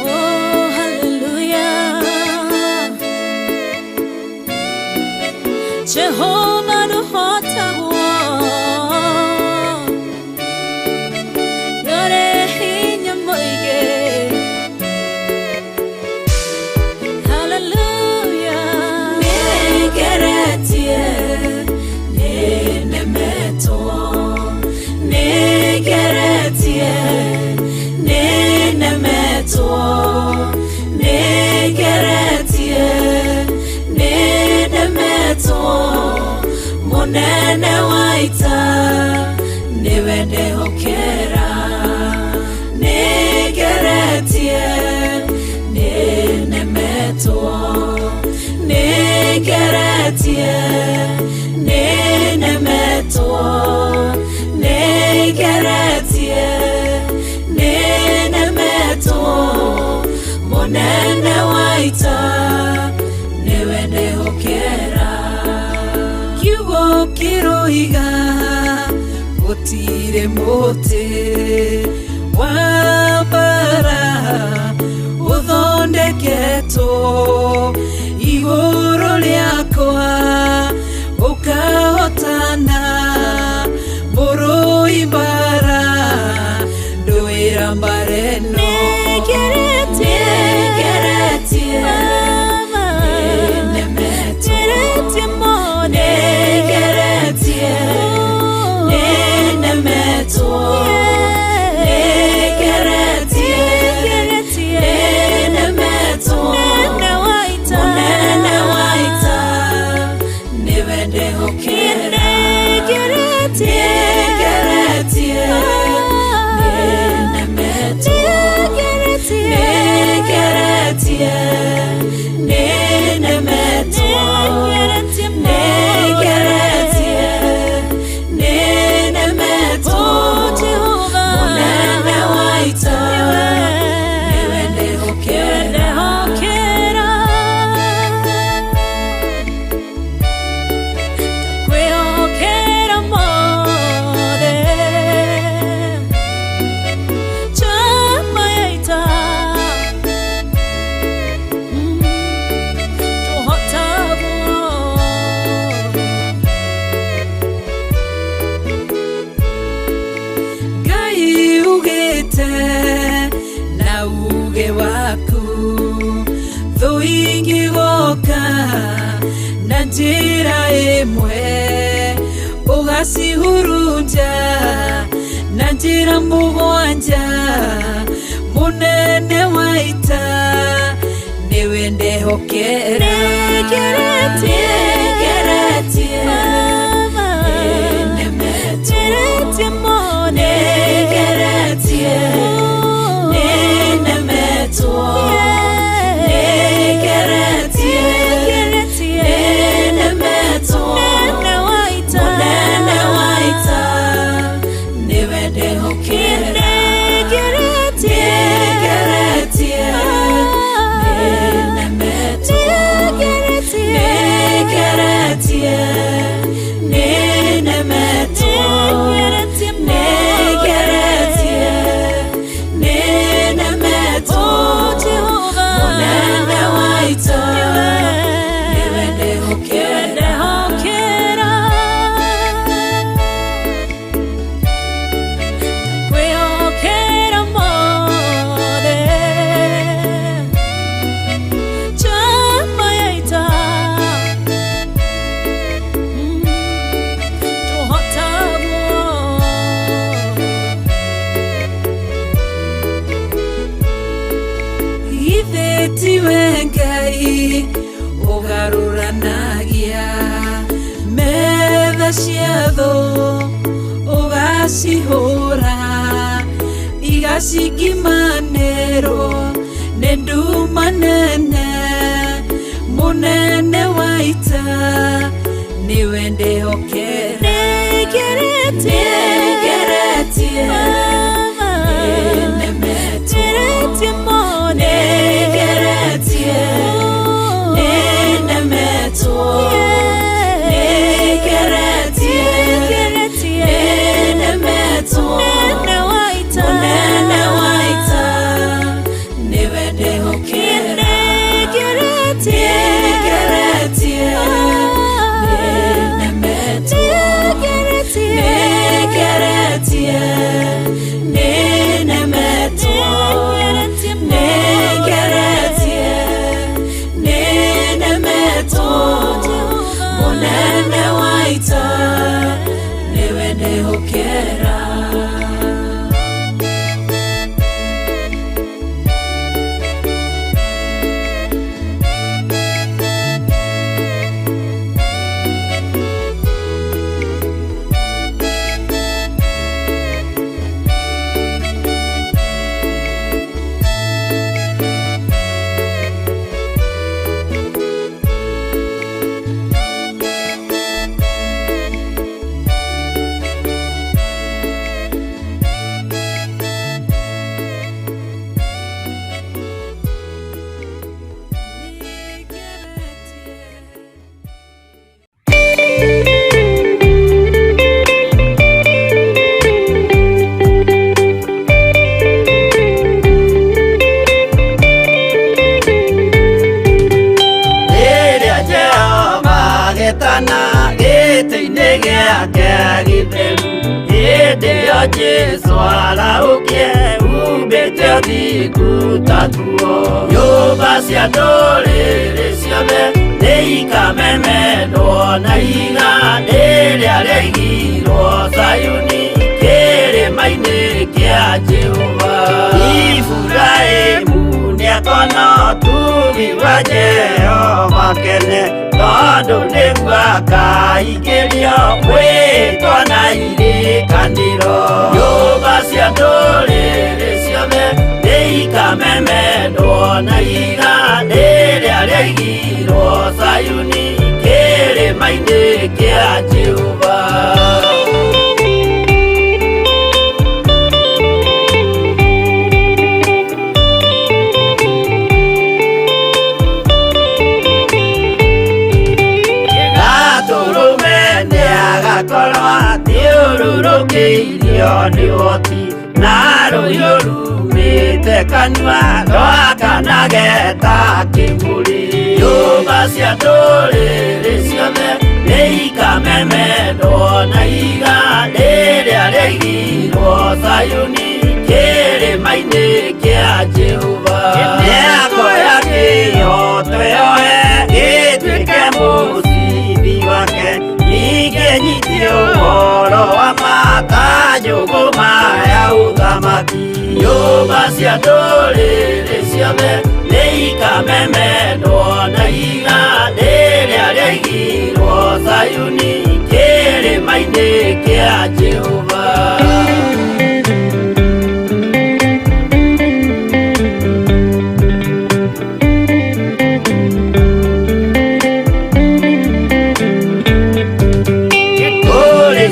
Oh, hallelujah. Jehovah nuhotagwo, nĩũrĩ hinya mũingĩ. Hallelujah. Nĩngeretie, nĩnemetwo, nĩngeretie, nĩnemetwo, nĩngeretie, nĩnemetwo, mũnene wa ita nĩwe ndehokera, nĩngeretie, nĩnemetwo, nĩngeretie, nĩnemetwo, nĩngeretie, nĩnemetwo, mũnene wa ita nĩwe ndehokera. Kiugo kĩroiga gũtirĩ mũtĩ wa mbara Uthondeketwo igũrũ rĩakwa ukahotana mũrũi mbara ndũĩra mbara ĩno nĩngeretie nĩnemetwo nĩngeretie nĩnemetwo nĩngeretie nĩnemetwo mũnene wa ita nĩwe ndĩhokera nĩngeretie nĩnemetwo nĩngeretie nĩnemetwo nĩngeretie nĩnemetwo mũnene wa ita nĩwe ndĩhokera. Ngai ugĩte na uge waku thũ ingĩgoka na njĩra ĩmwe ũgacihurunja na njĩra mũgwanja mũnene wa ita nĩwe ndehokera nĩngeretie nĩnemetwo nĩngeretie nĩnemetwo nĩngeretie nĩnemetwo mũnene wa ita nĩwe ndehokera nĩngeretie nĩnemetwo nĩngeretie nĩnemetwo nĩngeretie nĩnemetwo mũnene wa ita nĩwe ndehokera. Githĩ tiwe Ngai ũgarũranagia metha cia thũ ũgacihũra igacingimanĩrwo nĩ nduma nene mũnene wa ita nĩwe ndĩhokera nĩngeretie nĩnemetwo nĩngeretie nĩnemetwo nĩngeretie nĩnemetwo mũnene wa ita nĩwe ndĩhokera nĩngeretie nĩnemetwo nĩngeretie nĩnemetwo nĩngeretie nĩnemetwo mũnene wa ita nĩwe ndĩhokera. gĩake gĩtheru hĩndĩ ĩyo Jesũ arahũkie umbĩte ũthingu ta nguo nyũmba cia ndũrĩrĩ ciothe nĩikamemendwo na ihiga rĩrĩa rĩaigirwo Zayuni kĩrĩma-inĩ kĩa Jehova Iburahĩmu nĩakona ũtugi wa Jehova kene tondũ nĩguo akaingĩrio mwĩtwa na irĩkanĩro nyũmba cia ndũrĩrĩ ciothe nĩikamemendwo na ihiga rĩrĩa rĩaigirwo Zayuni kĩrĩma-inĩ kĩa Jehova Gatũrũme athiũrũrũkĩirio nĩ ũhoti na rũhiũ rumĩte kanua rwakanage ta kĩmũrĩ nyũmba cia ndũrĩrĩ ciothe nĩikamemendwo na ihiga rĩrĩa rĩaigirwo Zayuni kĩrĩma-inĩ kĩa Jehova nĩakoya kĩhooto yoe gĩtuĩke mũcibi wake ningĩ nyite ũhoro wa matanjũgũma ya ũthamaki nyũmba cia ndũrĩrĩ ciothe nĩikamemendwo na ihiga rĩrĩa rĩaigirwo Zayuni kĩrĩma-inĩ kĩa Jehova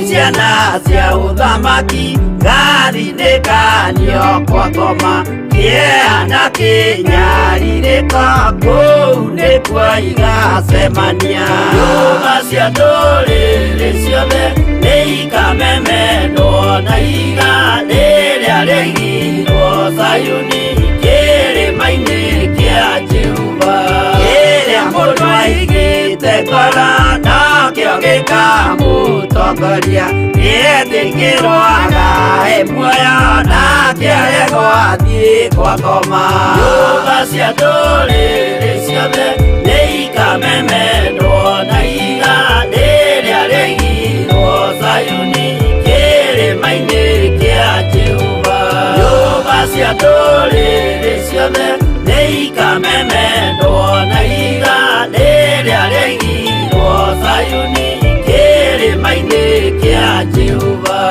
ciana cia ũthamaki gathinĩkanio kwa ngoma kĩeha na kĩnyarirĩko kũu nĩkuo igacemania nyũmba cia ndũrĩrĩ ciothe nĩikamemendwo na ihiga rĩrĩa rĩaigirwo Zayuni kĩrĩma-inĩ kĩa Jehova kĩrĩa mũndũ aigĩte ngoro nakĩo gĩkamũtongoria nĩetĩkĩrwo agae muoyo nake aregwo athiĩ kwa ngoma nyũmba cia ndũrĩrĩ ciothe nĩikamemendwo na ihiga rĩrĩa rĩaigirwo Zayuni kĩrĩma-inĩ kĩa Jehova nyũmba cia ndũrĩrĩ ciothe nĩikamemendwo na ihiga rĩrĩa rĩaigirwo Zayuni kĩrĩma-inĩ kĩa Jehova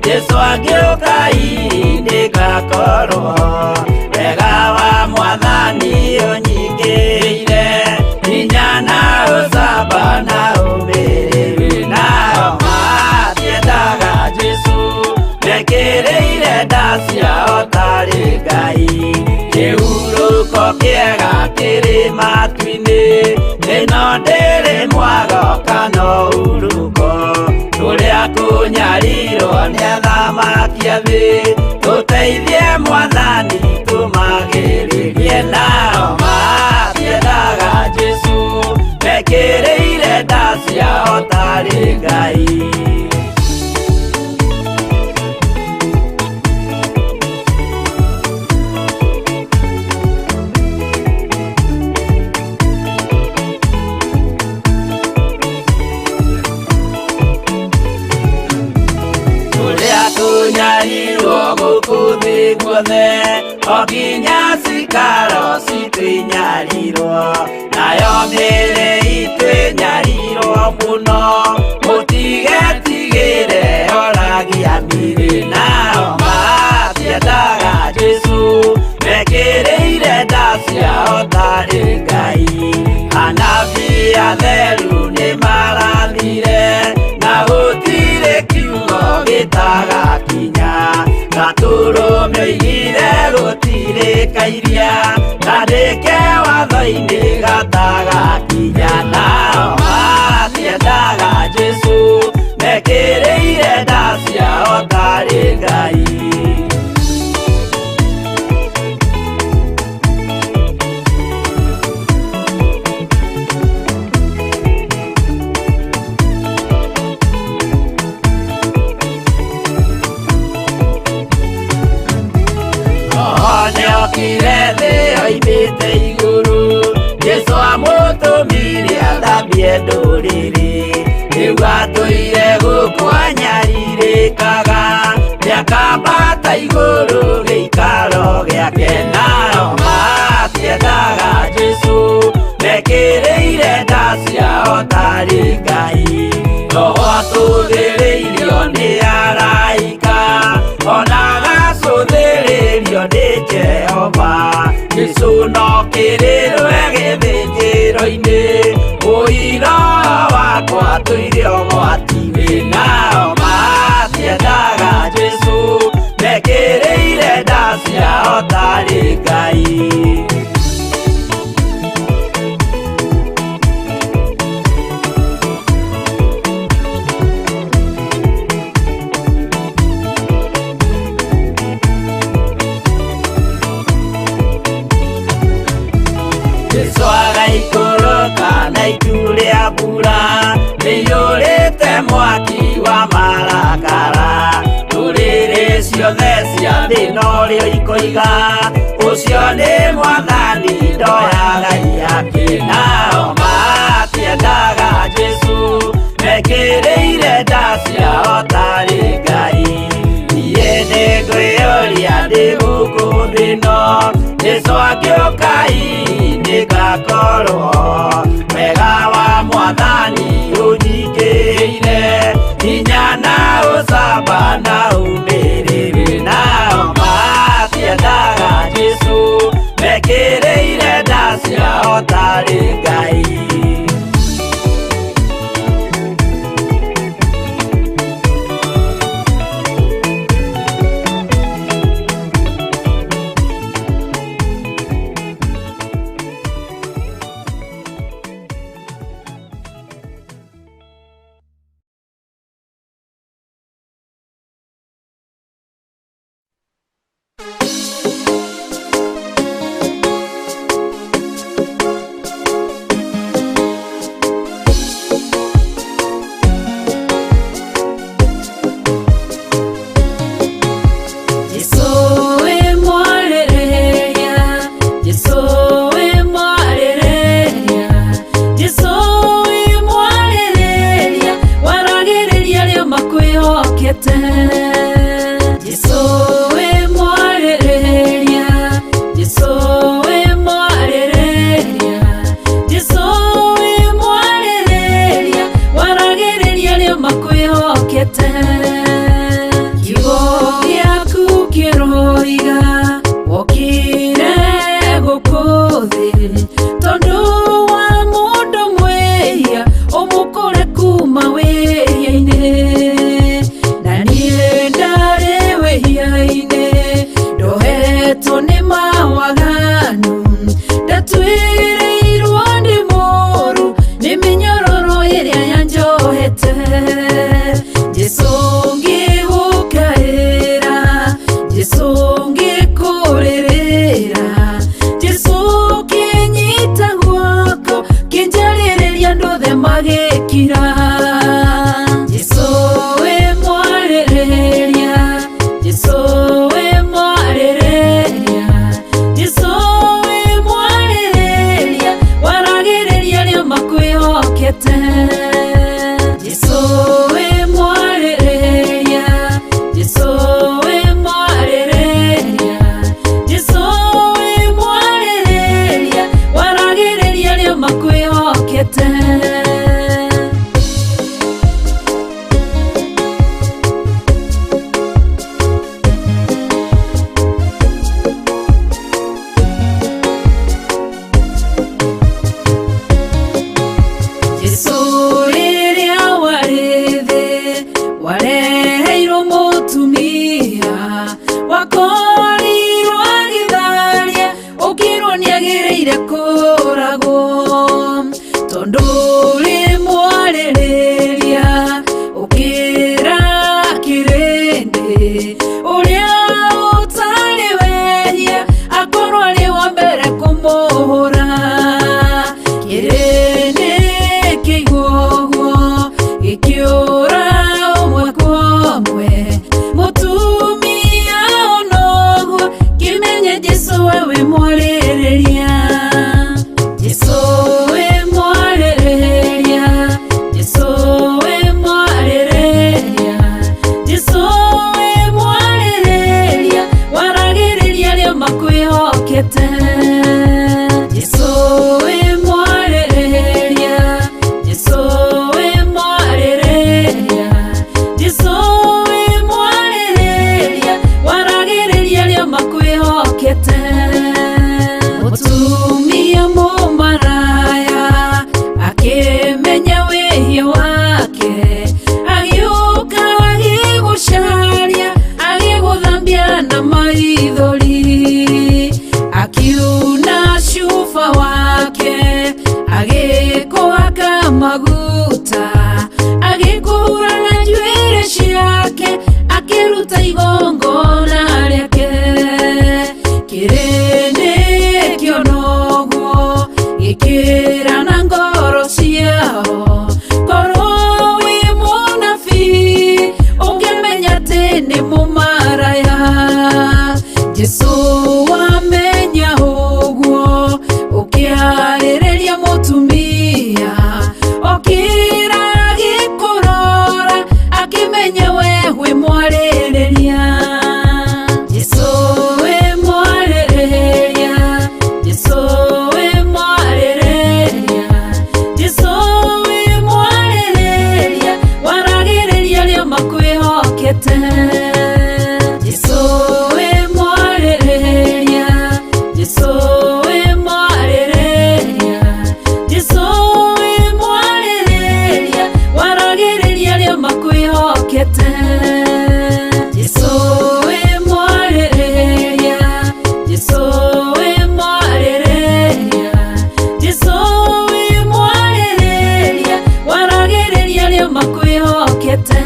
Jesu agĩũka nĩngakorwo wega wa mwathani ũnyingĩire hinya na ũcamba na ũmĩrĩru nao matiendaga Jesu mekĩrĩire nda ciao tarĩ Ngai kĩhurũko kĩega kĩrĩ matu-inĩ ĩno ndĩrĩ mwago kana ũhurũko tũrĩa kũnyarirwo nĩ athamaki a thĩ tũteithie mwathani tũmagĩrĩrie nao matiendaga Jesu mekĩrĩire nda ciao tarĩ Ngai Nyarirwo gũkũ thĩ guothe o nginya cikaro citũ inyarirwo nayo mĩĩrĩ itũ ĩnyarirwo mũno mũtigetigĩre oragia mĩĩrĩ nao matiendaga Jesu mekĩrĩire nda ciao tarĩ Ngai anabii atheru Nĩoigire gũtirĩ kairia kandĩke watho-inĩ gatagakinya. Nao matiendaga Jesũ, mekĩrĩire nda ciao tarĩ Ngai. Nĩokire thĩ oimĩte igũrũ, Jesũ amũtũmire athambie ndũrĩrĩ. Rĩu atũire gũkũ anyarirĩkaga, nĩakambata igũrũ gĩikaro gĩake. Nao matiendaga Jesũ, mekĩrĩire nda ciao tarĩ Ngai. Roho atũthĩrĩirio nĩ araika, ona agacũthĩrĩrio nĩ Jehova. Jesũ no kĩrĩrwe gĩthĩnjĩro-inĩ, ũira wakwa tũire ũgwati-inĩ. Nao matiendaga Jesũ, mekĩrĩire nda ciao tarĩ Ngai. Jesũ agaikũrũka na itu rĩa mbura rĩiyũrĩte mwaki wa marakara. Ndũrĩrĩ ciothe cia thĩ norĩo ikoiga, ũcio nĩ Mwathani ndoyaga iyake. Nao matiendaga Jesũ, mekĩrĩire nda ciao tarĩ Ngai. Niĩ nĩngwĩyũria ndĩ gũkũ thĩ ĩno, Jesũ angĩũka hihi nĩngakorwo. Wega wa Mwathani ũnyingĩrĩire, hinya na ũcamba na ũmĩrĩru. Nao matiendaga Jesũ, mekĩrĩire nda ciao tarĩ Ngai. Jesũ. Akĩmenya wĩhia wake, agĩũka agĩgũcaria, agĩgũthambia na maithori. Akiuna cuba wake, agĩkũhaka maguta, agĩkũhura na njuĩrĩ ciake, akĩruta igongona rĩake. Kĩrĩndĩ kĩona ũguo gĩkĩra na ngoro ciao, korwo wĩ mũnabii ũngĩmenya atĩ nĩ mũmaraya. Jesũ wamenya ũguo ũkĩarĩrĩria mũtumia, okĩra agĩkũrora, akĩmenya we wĩ mwarĩrĩria. Jesũ wĩ mwarĩrĩria, Jesũ wĩ mwarĩrĩria, Jesũ wĩ mwarĩrĩria, waragĩrĩria arĩa makwĩhokete. Jesũ wĩ mwarĩrĩria, Jesũ wĩ mwarĩrĩria, Jesũ wĩ mwarĩrĩria, waragĩrĩria arĩa makwĩhokete. Jesũ wĩ mwarĩrĩria, Jesũ wĩ mwarĩrĩria, Jesũ wĩ mwarĩrĩria, waragĩrĩria arĩa makwĩhokete.